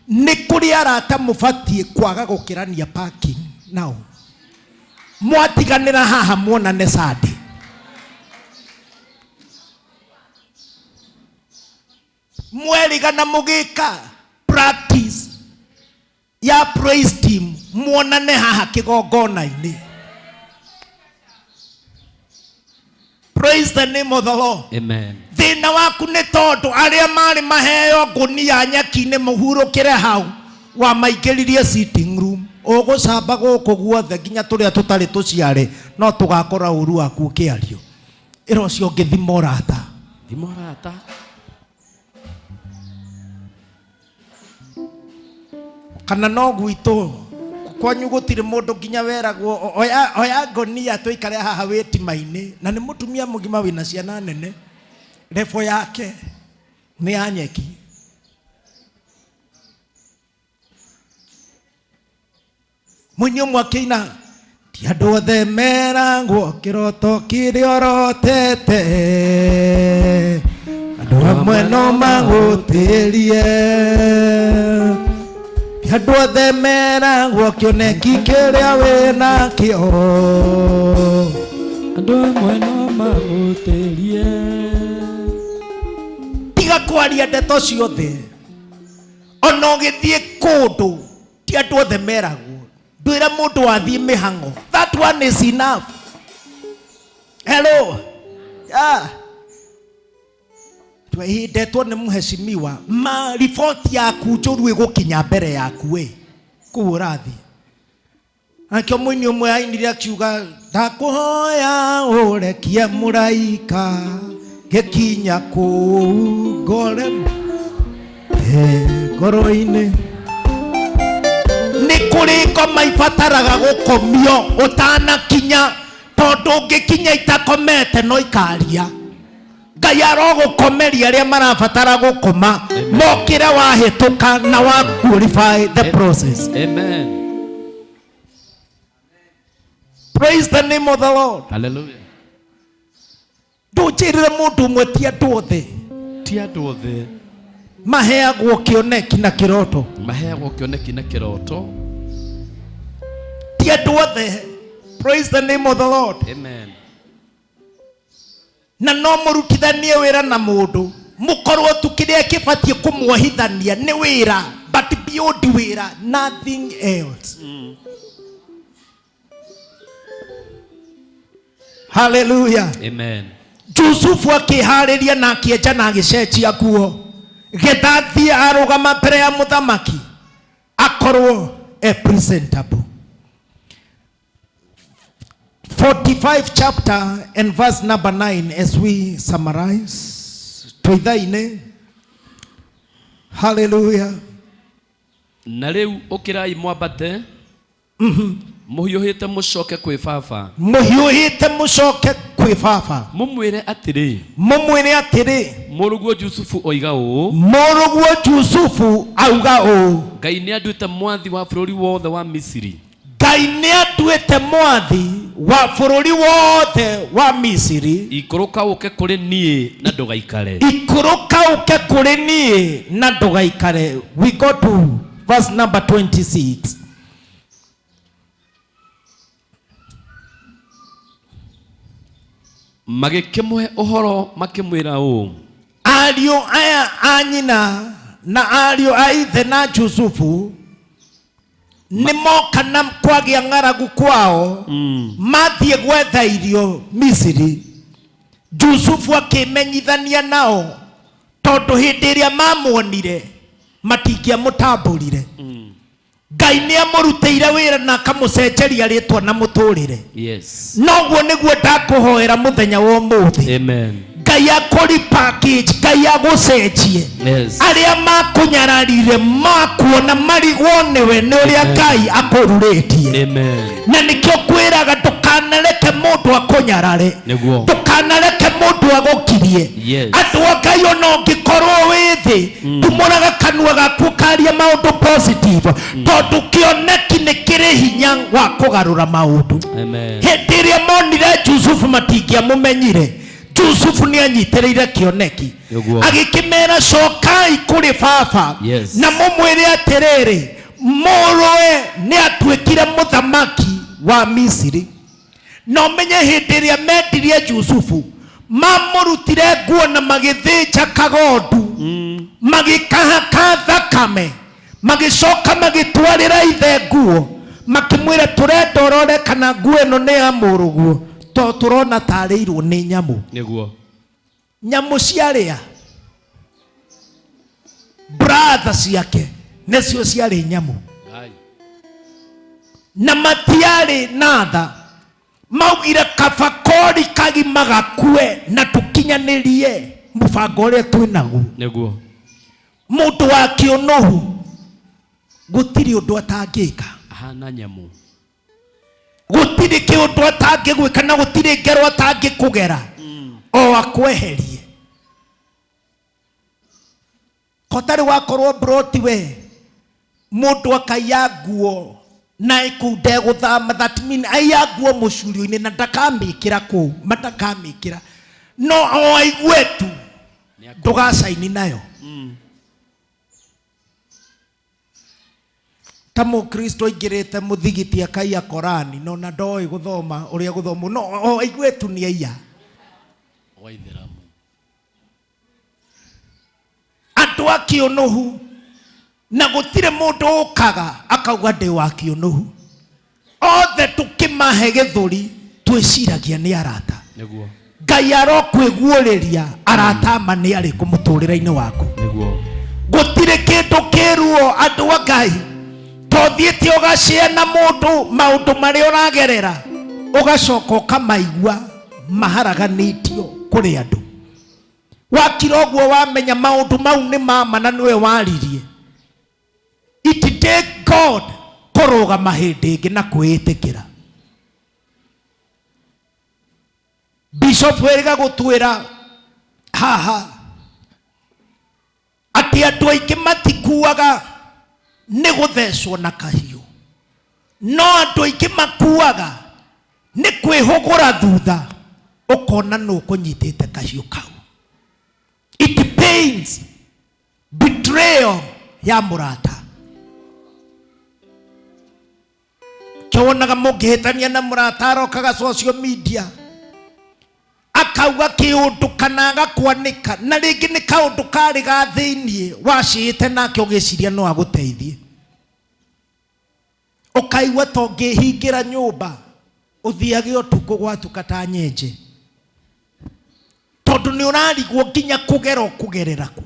[SPEAKER 11] nĩ kũrĩ arata mũbatiĩ kwaga gũkĩrania parking nao, mwatiganĩra haha muonane Sunday. Mwerigana mũgĩka practice ya praise team muonane haha kĩgongona-inĩ. Praise the name of the Lord.
[SPEAKER 7] Amen.
[SPEAKER 11] Thĩna waku nĩ tondũ arĩa marĩ maheo ngũnia nyeki-inĩ mũhurũkĩre hau, wamaingĩririe sitting room, ũgũcamba gũkũ guothe nginya tũrĩa tũtarĩ tũciare no tũgakora ũru waku ũkĩario. Ĩra ũcio ũngĩ thima ũrata.
[SPEAKER 7] Thima ũrata.
[SPEAKER 11] Kana no gwitũ kwanyu gũtirĩ mũndũ nginya weragwo oya, oya ngonia tũikare haha wĩtima-inĩ, na nĩ mũtumia mũgima wĩna ciana nene, rebo yake nĩ ya nyeki. Mũini ũmwe akĩina, ti andũ othe meragwo kĩroto kĩrĩa ũrotete, andũ amwe no magũtĩrie. Ti andũ othe meragwo kĩoneki kĩrĩa wĩnakĩo,
[SPEAKER 8] andũ amwe no magũtĩrie.
[SPEAKER 11] Tiga kwaria ndeto ciothe, ona ũgĩthiĩ kũndũ ti andũ othe meragwo. Ndwĩre mũndũ wathiĩ mĩhang'o, that one is enough. Hello. Yeah. Twehindetwo nĩ mheshimiwa, ma riboti yaku njũru ĩgũkinya mbere yaku ĩ kũu ũrathiĩ. Nakĩo mũini ũmwe ainire akiuga, ndakũhoya ũrekie mũraika gĩkinya kũu ngore ngoro-inĩ. Nĩ kũrĩ ngoma ibataraga gũkomio ũtanakinya, tondũ ũngĩkinya itakomete no ikaria. Ngai arogũkomeria arĩa marabatara gũkoma, mokĩre wahĩtũka na wa qualify the process.
[SPEAKER 7] Amen.
[SPEAKER 11] Praise the name of the Lord.
[SPEAKER 7] Hallelujah.
[SPEAKER 11] Ndũnjĩrĩre mũndũ ũmwe, ti andũ othe.
[SPEAKER 7] Ti andũ othe
[SPEAKER 11] maheagwo kĩoneki na kĩroto.
[SPEAKER 7] Maheagwo kĩoneki na kĩroto.
[SPEAKER 11] Ti andũ othe. Praise the name of the Lord.
[SPEAKER 7] Amen.
[SPEAKER 11] Na no mũrutithanie wĩra na mũndũ, mũkorwo tu kĩrĩa kĩbatiĩ kũmuohithania nĩ wĩra, but beyond wĩra nothing else. Hallelujah.
[SPEAKER 7] Amen.
[SPEAKER 11] Jusufu akĩharĩria na akĩenja na agĩcenjia nguo, gethathiĩ arũgama mbere ya mũthamaki akorwo e presentable. 45 chapter and verse number 9 as we summarize twĩthaine. Hallelujah.
[SPEAKER 7] Na rĩu ũkĩrai mwambate mũhiũhĩte mũcoke kwĩ baba.
[SPEAKER 11] Mũhiũhĩte mũcoke kwĩ baba.
[SPEAKER 7] Mũmwĩre atĩrĩ.
[SPEAKER 11] Mũmwĩre atĩrĩ.
[SPEAKER 7] Mũrũguo Jusufu oiga ũũ.
[SPEAKER 11] Mũrũguo Jusufu auga ũũ.
[SPEAKER 7] Ngai nĩ anduĩte mwathi wa bũrũri wothe wa Misiri.
[SPEAKER 11] Ngai nĩ atuĩte mwathi wa bũrũri wothe wa Misiri.
[SPEAKER 7] Ikũrũka ũke kũrĩ niĩ na ndũgaikare.
[SPEAKER 11] Ikũrũka ũke kũrĩ niĩ na ndũgaikare. We go to verse number 26.
[SPEAKER 7] Magĩkĩmũhe ũhoro makĩmwĩra ũũ.
[SPEAKER 11] Ariũ aya a nyina na ariũ a ithe na Jusufu nĩ moka na kwagĩa ng'aragu kwao mathiĩ gwetha irio Misiri. Jusufu akĩmenyithania nao tondũ hĩndĩ ĩrĩa mamuonire matingĩamũtambũrire. Ngai nĩ amũrutĩire wĩra na akamũcenjeria rĩtwa na mũtũrĩre.
[SPEAKER 7] Yes.
[SPEAKER 11] Noguo nĩguo ndakũhoera mũthenya wa ũmũthĩ.
[SPEAKER 7] Amen.
[SPEAKER 11] Ngai akũri package, Ngai agũcenjie.
[SPEAKER 7] Yes.
[SPEAKER 11] Arĩa makũnyararire makuona marigwo nĩwe nĩ ũrĩa
[SPEAKER 7] Amen.
[SPEAKER 11] Ngai akũrurĩtie.
[SPEAKER 7] Amen.
[SPEAKER 11] Na nĩkĩo kwĩraga ndũkanareke mũndũ akũnyarare.
[SPEAKER 7] Nĩguo.
[SPEAKER 11] Ndũkanareke mũndũ agũkirie.
[SPEAKER 7] Yes.
[SPEAKER 11] Andũ a Ngai ona ũngĩkorwo wĩ thĩ tumũraga kanua gaku ũkaria maũndũ positive tondũ kĩoneki nĩ kĩrĩ hinya wa kũgarũra maũndũ.
[SPEAKER 7] Amen.
[SPEAKER 11] Hĩndĩ ĩrĩa monire Jusufu matingĩamũmenyire. Jusufu nĩ anyitĩrĩire kĩoneki.
[SPEAKER 7] Nĩguo.
[SPEAKER 11] Agĩkĩmera cokai kũrĩ baba
[SPEAKER 7] Yes.
[SPEAKER 11] na mũmwĩre atĩrĩrĩ mũrũwe nĩ atuĩkire mũthamaki wa Misiri. Na ũmenye hĩndĩ ĩrĩa mendirie Jusufu mamũrutire nguo na magĩthĩnja kagondu magĩkahaka thakame magĩcoka magĩtwarĩra ithe nguo makĩmwĩra tũrenda ũrore kana nguo ĩno nĩ ya mũrũguo tondũ tũrona tarĩirwo nĩ nyamũ.
[SPEAKER 7] Nĩguo.
[SPEAKER 11] Nyamũ ciarĩa brother ciake nĩcio ciarĩ nyamũ.
[SPEAKER 7] Ai.
[SPEAKER 11] Na matiarĩ na tha maugire kaba kori kagima gakue na tũkinyanĩrie mũbango ũrĩa twĩnaguo.
[SPEAKER 7] Nĩguo.
[SPEAKER 11] Mũndũ wa kĩũnũhu gũtirĩ ũndũ atangĩka.
[SPEAKER 7] Ahana nyamũ.
[SPEAKER 11] Gũtirĩ kĩũndũ atangĩgwĩka na gũtirĩ ngero atangĩkũgera o akweherie. Kotarĩ wakorwo broti we mũndũ akaiya nguo na kũu ndegũthama, that mean aiya nguo mũcurio-inĩ na ndakamĩkĩra kũu, matakamĩkĩra no o aigue tu ndũgacaini nayo. Ta mũkristo aingĩrĩte mũthigiti akaiya Korani no na ndoĩ gũthoma ũrĩa gũthomwo no o aigue tu nĩ aiya.
[SPEAKER 7] Waithĩramu.
[SPEAKER 11] Andũ a kĩũnũhu na gũtirĩ mũndũ ũkaga akauga ndĩ wa kĩũnũhu. Othe tũkĩmahe gĩthũri twĩciragia nĩ arata.
[SPEAKER 7] Nĩguo.
[SPEAKER 11] Ngai arokwĩguũrĩria arata ma nĩ arĩkũ mũtũrĩre-inĩ waku.
[SPEAKER 7] Nĩguo.
[SPEAKER 11] Gũtirĩ kĩndũ kĩruo andũ a Ngai tothiĩte ũgacĩa na mũndũ maũndũ marĩa ũragerera ũgacoka ũkamaigua maharaganĩtio kũrĩ andũ. Wakira ũguo wamenya maũndũ mau nĩ mama na nĩwe waririe. It take God kũrũgama hĩndĩ ĩngĩ na kwĩĩtĩkĩra. Bishop wĩrĩga gũtwĩra haha atĩ andũ aingĩ matikuaga nĩ gũthecwo na kahiũ, no andũ aingĩ makuaga nĩ kwĩhũgũra thutha ũkona nũ ũkũnyitĩte kahiũ kau. It pains betrayal ya mũrata. Kĩonaga mũngĩhĩtania na mũrata arokaga social media akauga kĩũndũ kana agakwanĩka na rĩngĩ nĩ kaũndũ karĩ ga thĩiniĩ wacĩĩte nake ũgĩciria no agũteithie. Ũkaigua ta ũngĩhingĩra nyũmba ũthiage ũtukũ gwatuka ta nyenje tondũ nĩ ũrarigwo nginya kũgera ũkũgerera kũ.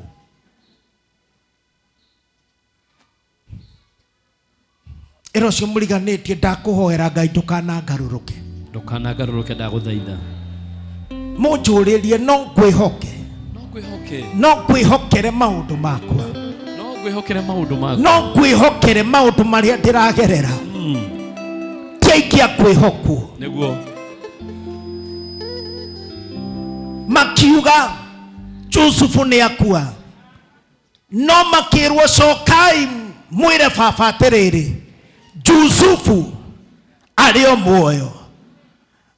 [SPEAKER 11] Ĩra ũcio mũriganĩtie ndakũhoera Ngai ndũkanangarũrũke.
[SPEAKER 7] Ndũkanangarũrũke ndagũthaitha.
[SPEAKER 11] Mũnjũrĩrie no ngwĩhoke.
[SPEAKER 7] No ngwĩhoke.
[SPEAKER 11] No ngwĩhokere maũndũ makwa.
[SPEAKER 7] No ngwĩhokere maũndũ makwa.
[SPEAKER 11] No ngwĩhokere maũndũ marĩa ndĩragerera. Ti aingĩ a kwĩhokwo.
[SPEAKER 7] Nĩguo.
[SPEAKER 11] Makiuga Jusufu nĩ akua. No makĩrwo cokai mwĩre baba atĩrĩrĩ Jusufu arĩ o muoyo.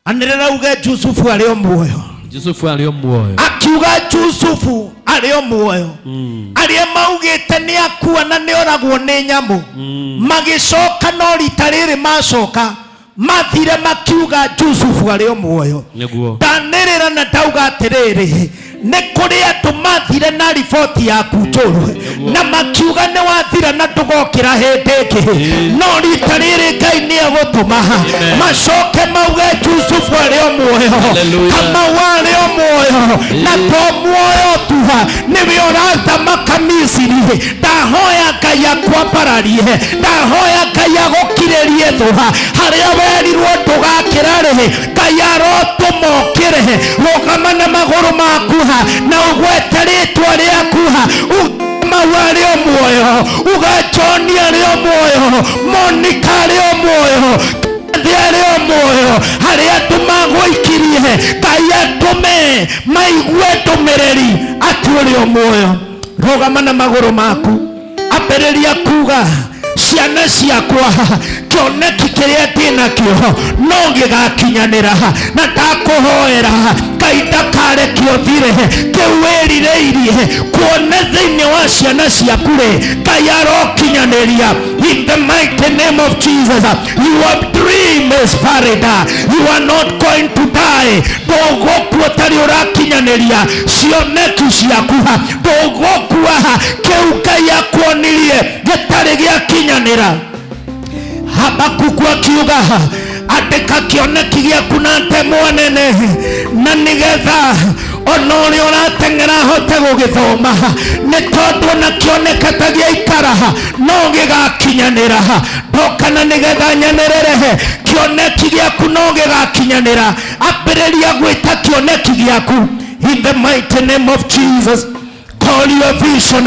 [SPEAKER 11] Anĩrĩra uge Jusufu arĩ o muoyo.
[SPEAKER 7] Jusufu arĩ o muoyo.
[SPEAKER 11] Akiuga Jusufu arĩ o muoyo. Arĩa maugĩte nĩ akua na nĩ oragwo nĩ nyamũ. Magĩcoka no rita rĩrĩ macoka Mathire makiuga Jusufu arĩ o muoyo.
[SPEAKER 7] Nĩguo.
[SPEAKER 11] Ndanĩrĩra na ndauga atĩrĩrĩ, nĩ kũrĩ andũ mathire na riboti yaku njũru na makiuga nĩ wathira na ndũgokĩra hĩndĩ ĩngĩ, no rita rĩrĩ Ngai nĩ egũtũma macoke mauge Jusufu arĩ o muoyo.
[SPEAKER 7] Hallelujah.
[SPEAKER 11] Kamau arĩ o muoyo, na to muoyo tu, nĩwe ũrathamaka Misiri. Ndahoya Ngai akwambararie, ndahoya Ngai agũkirĩrie thũ harĩa werirwo ndũgakĩra rĩ, Ngai arotũma ũkĩre. Rũgama na magũrũ maku na ũgwete rĩtwa rĩaku, Kamau arĩ o muoyo, uga John arĩ o muoyo, Monica arĩ o muoyo, Kathy arĩ o muoyo. Harĩa andũ magũikirie, Ngai atũme maigue ndũmĩrĩri atĩ ũrĩ o muoyo. Rũgama na magũrũ maku, ambĩrĩria kuga ciana ciakwa kĩoneki kĩrĩa ndĩnakĩo no gĩgakinyanĩra, na ndakũhoera Ngai ndakareke ũthire kĩu wĩrirĩirie kuona thĩinĩ wa ciana ciaku rĩ, Ngai arokinyanĩria. In the mighty name of Jesus, your dream is valid. You are not going to die. Ndũgũkua ũtarĩ ũrakinyanĩria cioneki ciaku, ndũgũkua kĩu Ngai akuonirie gĩtarĩ gĩakinyanĩra. Habakuku akiuga andĩka kĩoneki gĩaku na ndemwa nene, na nĩgetha ona ũrĩa ũrateng'era ahote gũgĩthoma, nĩ tondũ ona kĩoneka ta gĩaikara no gĩgakinyanĩra. Ndoka na nĩgetha nyanĩrĩre kĩoneki gĩaku no gĩgakinyanĩra. Ambĩrĩria gwĩta kĩoneki gĩaku in the mighty name of Jesus. Call your vision,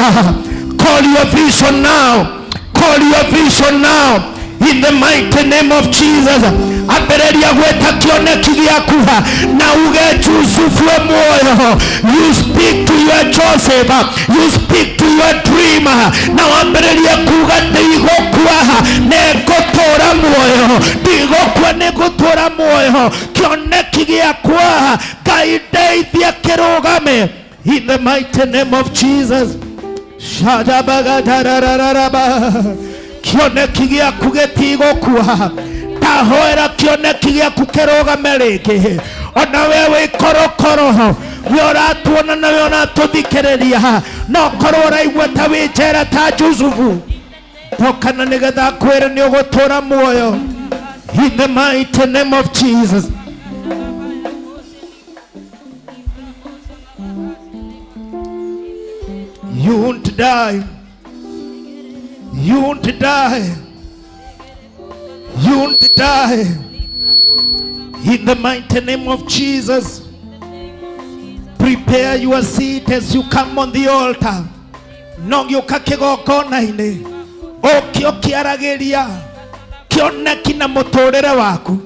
[SPEAKER 11] call your vision now, call your vision now in the mighty name of Jesus. Ambĩrĩria gwĩta kĩoneki gĩaku na uge Jusufu e muoyo. You speak to your Joseph, you speak to your dream, na wambĩrĩrie kuga ndigũkua nĩngũtũra muoyo, ndigũkua nĩngũtũra muoyo. Kĩoneki gĩakwa Ngai ndeithie kĩrũgame in the mighty name of Jesus. Shadabagadarabaraba. Kĩoneki gĩaku gĩtigũkua, ndahoera kĩoneki gĩaku kĩrũgame rĩngĩ. Ona we wĩ korokoro, we ũratuona na we ũratũthikĩrĩria, no korwo ũraigua ta wĩ njera ta Jusufu, ndokana nĩgetha ngwĩre nĩ ũgũtũra muoyo in the mighty name of Jesus. You won't die. You won't die. You won't die. In the mighty name of Jesus. Prepare your seat as you come on the altar. No gĩũka kĩgongona-inĩ, ũkĩ ũkĩaragĩria kĩoneki na mũtũrĩre waku,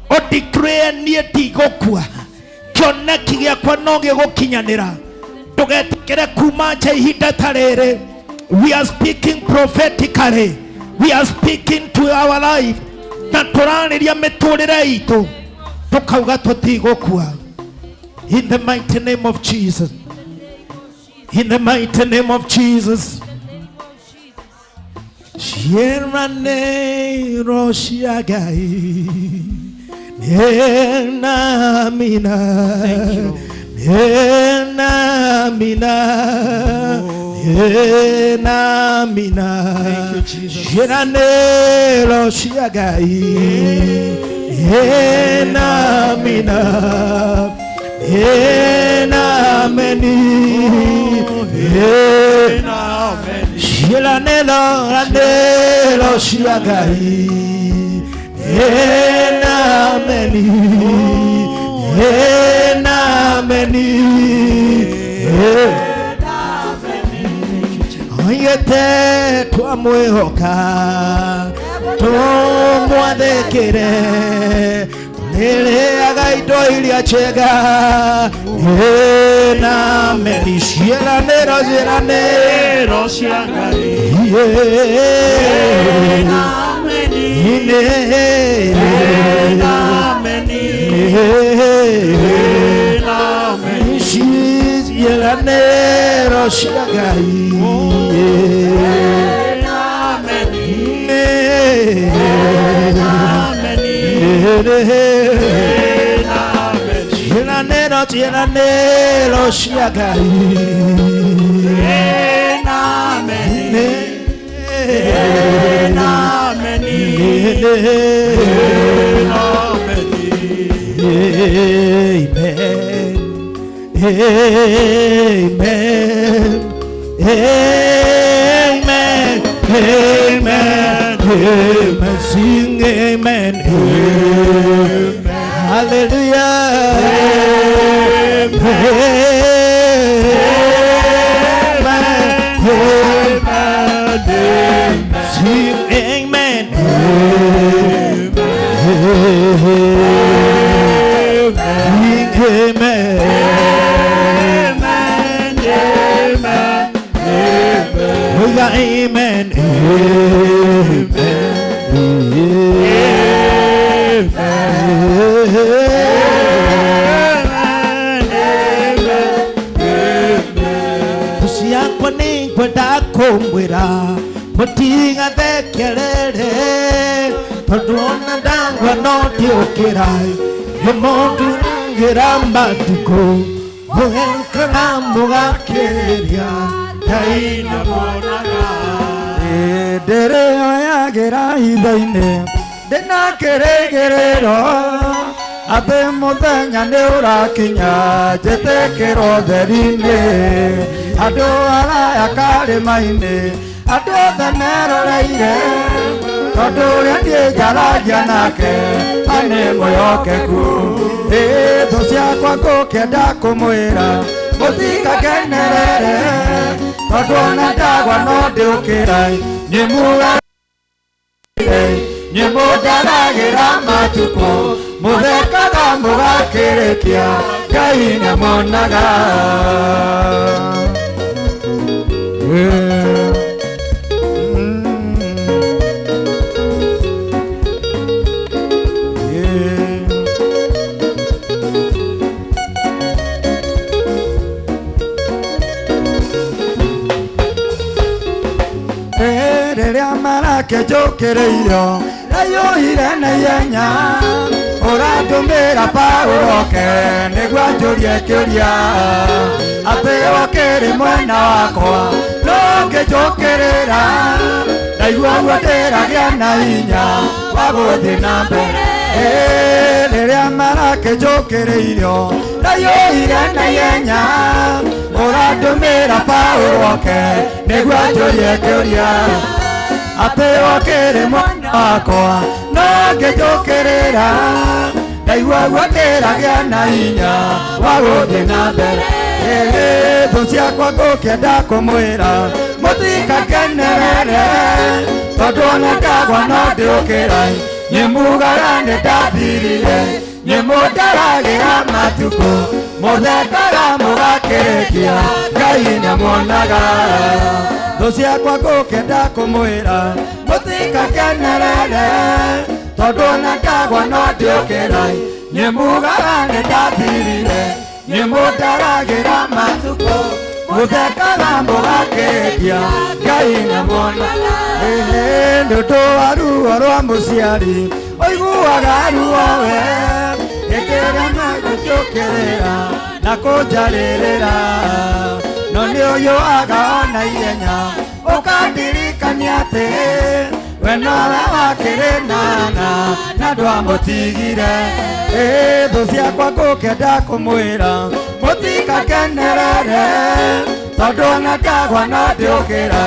[SPEAKER 11] ũdeclare niĩ ndigũkua, kĩoneki gĩakwa no gĩgũkinyanĩra. Ndũgetĩkĩre kuma nja ihinda ta rĩrĩ. We are speaking prophetically, we are speaking to our life, na tũrarĩria mĩtũrĩre itũ tũkauga tũtigũkua. In the mighty name of Jesus. In the mighty name of Jesus. Ciĩranĩro cia Ngai nĩ mina, nĩ mina, nĩ mina. Ciĩranĩro cia Ngai nĩ mina, nĩ meni, ciĩranĩro ranĩro cia Ngai nĩ meni, nĩ meni. Oigĩte twamwĩhoka tũmwathĩkĩre, tũrĩrĩaga indo iria njega na meni. Ciĩranĩro ciĩranĩro cia Ngai ciĩranĩro cia Ngai Ciĩranĩro ciĩranĩro cia Ngai. Amen. Amen. Amen. Amen. Amen. Sing amen. Amen. Hallelujah. Amen. Amen. Sing amen. Amen. Amen. Amen. Ciakwa nĩ ngwenda kũmwĩra mũtigathekerere tondũ ona ndagwa no ndiũkĩra nĩ mũnduragĩra matukũ mũgekaga mũgakĩrĩria Ngai nĩamuonaga.
[SPEAKER 10] Ndĩrĩoyagĩra hitho-inĩ ndĩna kĩrĩgĩrĩro atĩ mũthenya nĩ ũrakinya njĩtĩkĩrwo theri-inĩ andũ araya karĩma-inĩ andũ othe meroreire tondũ ũrĩa niĩ njaragia nake nĩ mwĩhokeku. Thũ ciakwa ngũkĩenda kũmwĩra mũtikakenerere tondũ ona ndagwa no ndĩũkĩra nĩmũndaragĩra matukũ mũthekaga mũgakĩrĩkia Ngai nĩamuonaga. Rĩrĩa marakĩnjũkĩrĩirio ndaiyũire na ihenya ũrandũmĩra Paũlũ oke nĩguo anjũrie kĩũria atĩ ũkĩrĩ mwena wakwa no ngĩnjũkĩrĩra ndaigua ũguo ndĩragĩa na hinya wa gũthiĩ na mbere. Rĩrĩa marakĩnjũkĩrĩirio ndaiyũire na ihenya ũrandũmĩra Paũlũ oke nĩguo anjũrie kĩũria atĩ ũkĩrĩ mwena wakwa no ngĩnjũkĩrĩra ndaigua ũguo ndĩragĩa na hinya wa gũthiĩ na mbere. Thũ ciakwa ngũkĩenda kũmwĩra mũtikakenerere tondũ ona ndagwa no ndĩũkĩra nĩmugaga nĩ ndathirire nĩmũndaragĩra matukũ mũthekaga mũgakĩrĩkia Ngai nĩamuonaga. Thũ ciakwa ngũkĩenda kũmwĩra mũtikakenerere tondũ ona ndagwa no ndĩũkĩra nĩmugaga nĩ ndathirire nĩmũndaragĩra matukũ mũthekaga mũgakĩrĩkia Ngai nĩamuonaga. Nĩ ũndũ wa ruo rwa mũciari ũiguaga ruo we ĩkĩra na gũnjũkĩrĩra na kũnjarĩrĩra no nĩ ũyũaga ona ihenya ũkandirikania atĩ we nowe wakĩrĩ nana na ndwamũtigire. Thũ ciakwa ngũkĩenda kũmwĩra mũtikakenerere tondũ ona ndagwa no ndĩũkĩra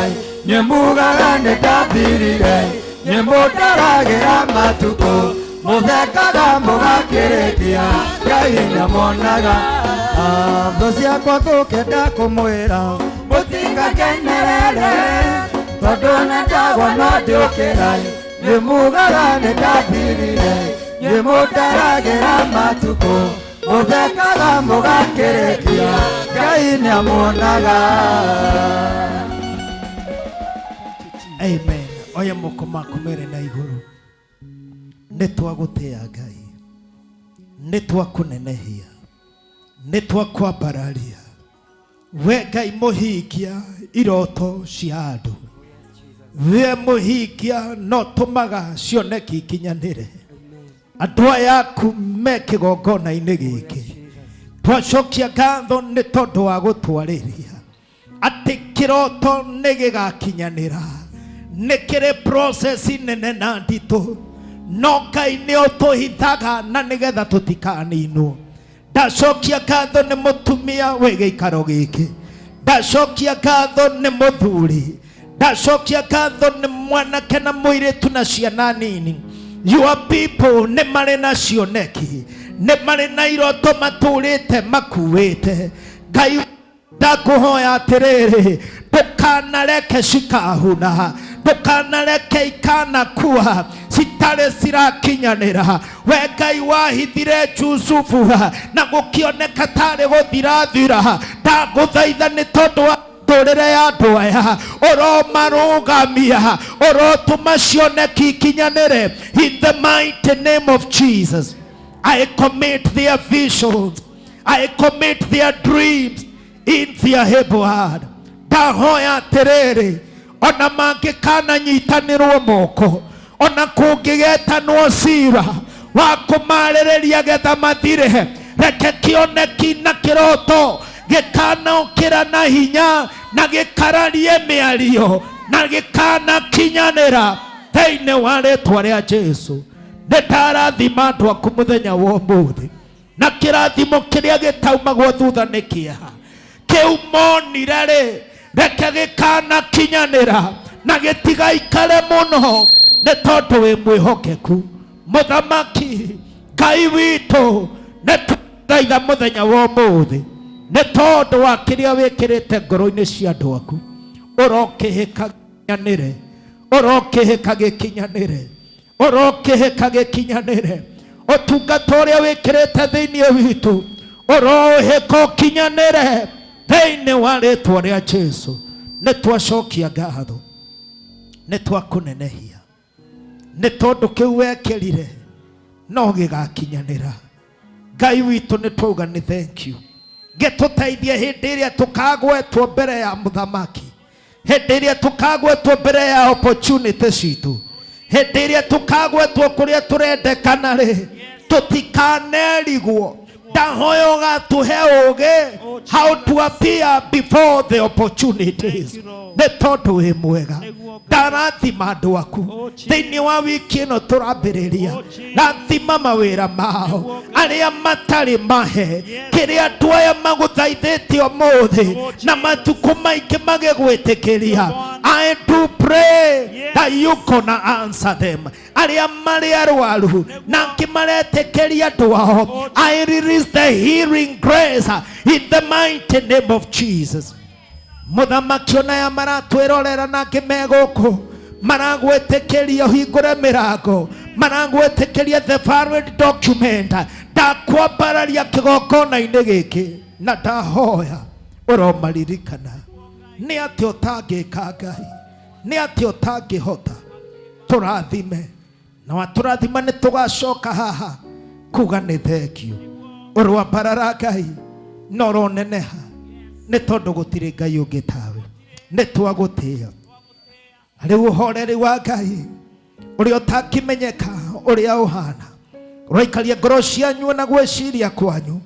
[SPEAKER 10] nĩmugaga nĩ ndathirire nĩmũndaragĩra matukũ mũthekaga mũgakĩrĩkia Ngai nĩamuonaga. Thũ ciakwa ngũkĩenda kũmwĩra mũtikakenerere tondũ ona ndagwa no ndĩũkĩra nĩmugaga nĩ ndathirire nĩmũndaragĩra matukũ mũthekaga mũgakĩrĩkia Ngai nĩamuonaga.
[SPEAKER 11] Amen. Oya moko maku mere na igũrũ nĩ twagũtĩa Ngai nĩ twakũnenehia nĩ twakwambararia we Ngai mũhingia iroto cia andũ we mũhingia no tũmaga cioneki ikinyanĩre. Andũ aya aku me kĩgongona-inĩ gĩkĩ, twacokia ngatho nĩ tondũ wa gũtwarĩria atĩ kĩroto nĩ gĩgakinyanĩra. Nĩ kĩrĩ process nene na nditũ, no Ngai nĩ ũtũhithaga na nĩgetha tũtikaninwo. Ndacokia ngatho nĩ mũtumia wĩ gĩikaro gĩkĩ, ndacokia ngatho nĩ mũthuri, ndacokia ngatho nĩ mwanake na mũirĩtu na ciana nini. Your people nĩ marĩ na cioneki, nĩ marĩ na iroto matũrĩte makuĩte. Ngai, ndakũhoya atĩrĩrĩ, ndũkanareke cikahuna, ndũkanareke ikanakua citarĩ cirakinyanĩra. We Ngai wahithire Jusufu na gũkĩoneka tarĩ gũthirathira, ndagũthaitha nĩ tondũ wa mĩtũrĩre ya andũ aya, ũromarũgamia, ũrotũma cioneki ikinyanĩre. In the mighty name of Jesus, I commit their visions, I commit their dreams in their able hand. Ndahoya atĩrĩrĩ, ona mangĩkananyitanĩrwo moko, ona kũngĩgetanwo cira wa kũmarĩrĩria getha mathire, reke kĩoneki na kĩroto gĩkanokĩra na hinya na gĩkararie mĩario na gĩkanakinyanĩra thĩinĩ wa rĩtwa rĩa Jesu. Nĩ ndarathima andũ aku mũthenya wa ũmũthĩ na kĩrathimo kĩrĩa gĩtaumagwo thutha nĩ kĩeha kĩu monire rĩ, reke gĩkanakinyanĩra na gĩtigaikare mũno, nĩ tondũ wĩ mwĩhokeku. Mũthamaki Ngai witũ, nĩ tũthaitha mũthenya wa ũmũthĩ nĩ tondũ wa kĩrĩa wĩkĩrĩte ngoro-inĩ cia andũ aku, ũrokĩhĩka gĩkinyanĩre, ũrokĩhĩka gĩkinyanĩre, ũrokĩhĩka gĩkinyanĩre. Ũtungata ũrĩa wĩkĩrĩte thĩinĩ witũ ũrohĩka ũkinyanĩre thĩinĩ wa rĩtwa rĩa Jesu. Nĩ twacokia ngatho, nĩ twakũnenehia nĩ tondũ kĩu wekĩrire no gĩgakinyanĩra. Ngai witũ, nĩ twauga nĩ thank you. Gĩtũteithie hĩndĩ ĩrĩa tũkagwetwo mbere ya mũthamaki, hĩndĩ ĩrĩa tũkagwetwo mbere ya opportunity citũ, hĩndĩ ĩrĩa tũkagwetwo kũrĩa tũrendekana rĩ, tũtikanerigwo. Ndahoya ũgatũhe ũgĩ how to appear before the opportunities, nĩ tondũ wĩ mwega. Ndarathima andũ aku thĩinĩ wa wiki ĩno tũrambĩrĩria, rathima mawĩra mao arĩa matarĩ mahe kĩrĩa andũ aya magũthaithĩte ũmũthĩ na matukũ maingĩ magĩgwĩtĩkĩria. I do pray that you gonna answer them. Arĩa marĩ arwaru na angĩ maretĩkĩria andũ ao, I release the healing grace in the mighty name of Jesus. Mũthamaki, ona aya maratwĩrorera na angĩ me gũkũ maragwĩtĩkĩria ũhingũre mĩrango, maragwĩtĩkĩria the valid document, ndakwambararia kĩgongona-inĩ gĩkĩ na ndahoya ũromaririkana. Nĩ atĩ ũtangĩka Ngai, nĩ atĩ ũtangĩhota. Tũrathime na watũrathima nĩ tũgacoka haha kuga nĩ thank you. Ũrwambarara Ngai na ũroneneha, nĩ tondũ gũtirĩ Ngai ũngĩ tawe. Nĩ twagũtĩĩa. Rĩu ũhoreri wa Ngai ũrĩa ũtangĩmenyeka ũrĩa ũhana ũraikaria ngoro cianyu na gwĩciria kwanyu,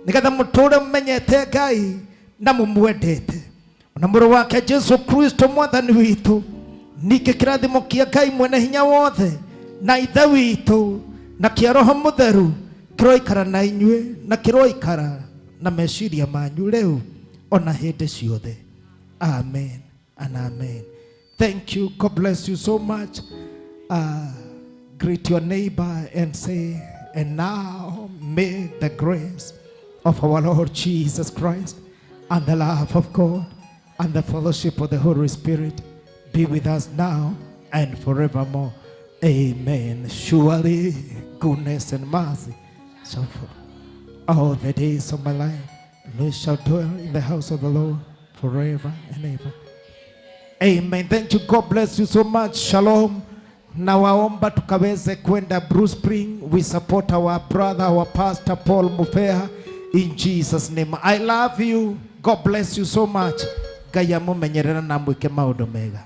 [SPEAKER 11] nĩgetha mũtũre mũmenyete Ngai na mũmwendete ona mũrũ wake Jesu Kristo mwathani witũ. Ningĩ kĩrathimo kĩa Ngai mwene hinya wothe na ithe witũ na kĩa Roho Mũtheru kĩroikara na inyuĩ na kĩroikara na meciria manyu rĩu ona hĩndĩ ciothe. Amen and amen. Thank you. God bless you so much. Greet your neighbor and say, "And now may the grace of our Lord Jesus Christ and the love of God and the fellowship of the Holy Spirit be with us now and forevermore. Amen." Surely goodness and mercy shall follow all the days of my life, and we shall dwell in the house of the Lord forever and ever. Amen. Thank you. God bless you so much. Shalom. Nawaomba tukaweze kwenda Blue Spring. We support our brother, our pastor Paul Mufea, in Jesus' name. I love you. God bless you so much. Ngai amumenyerera na mwike maundu mega.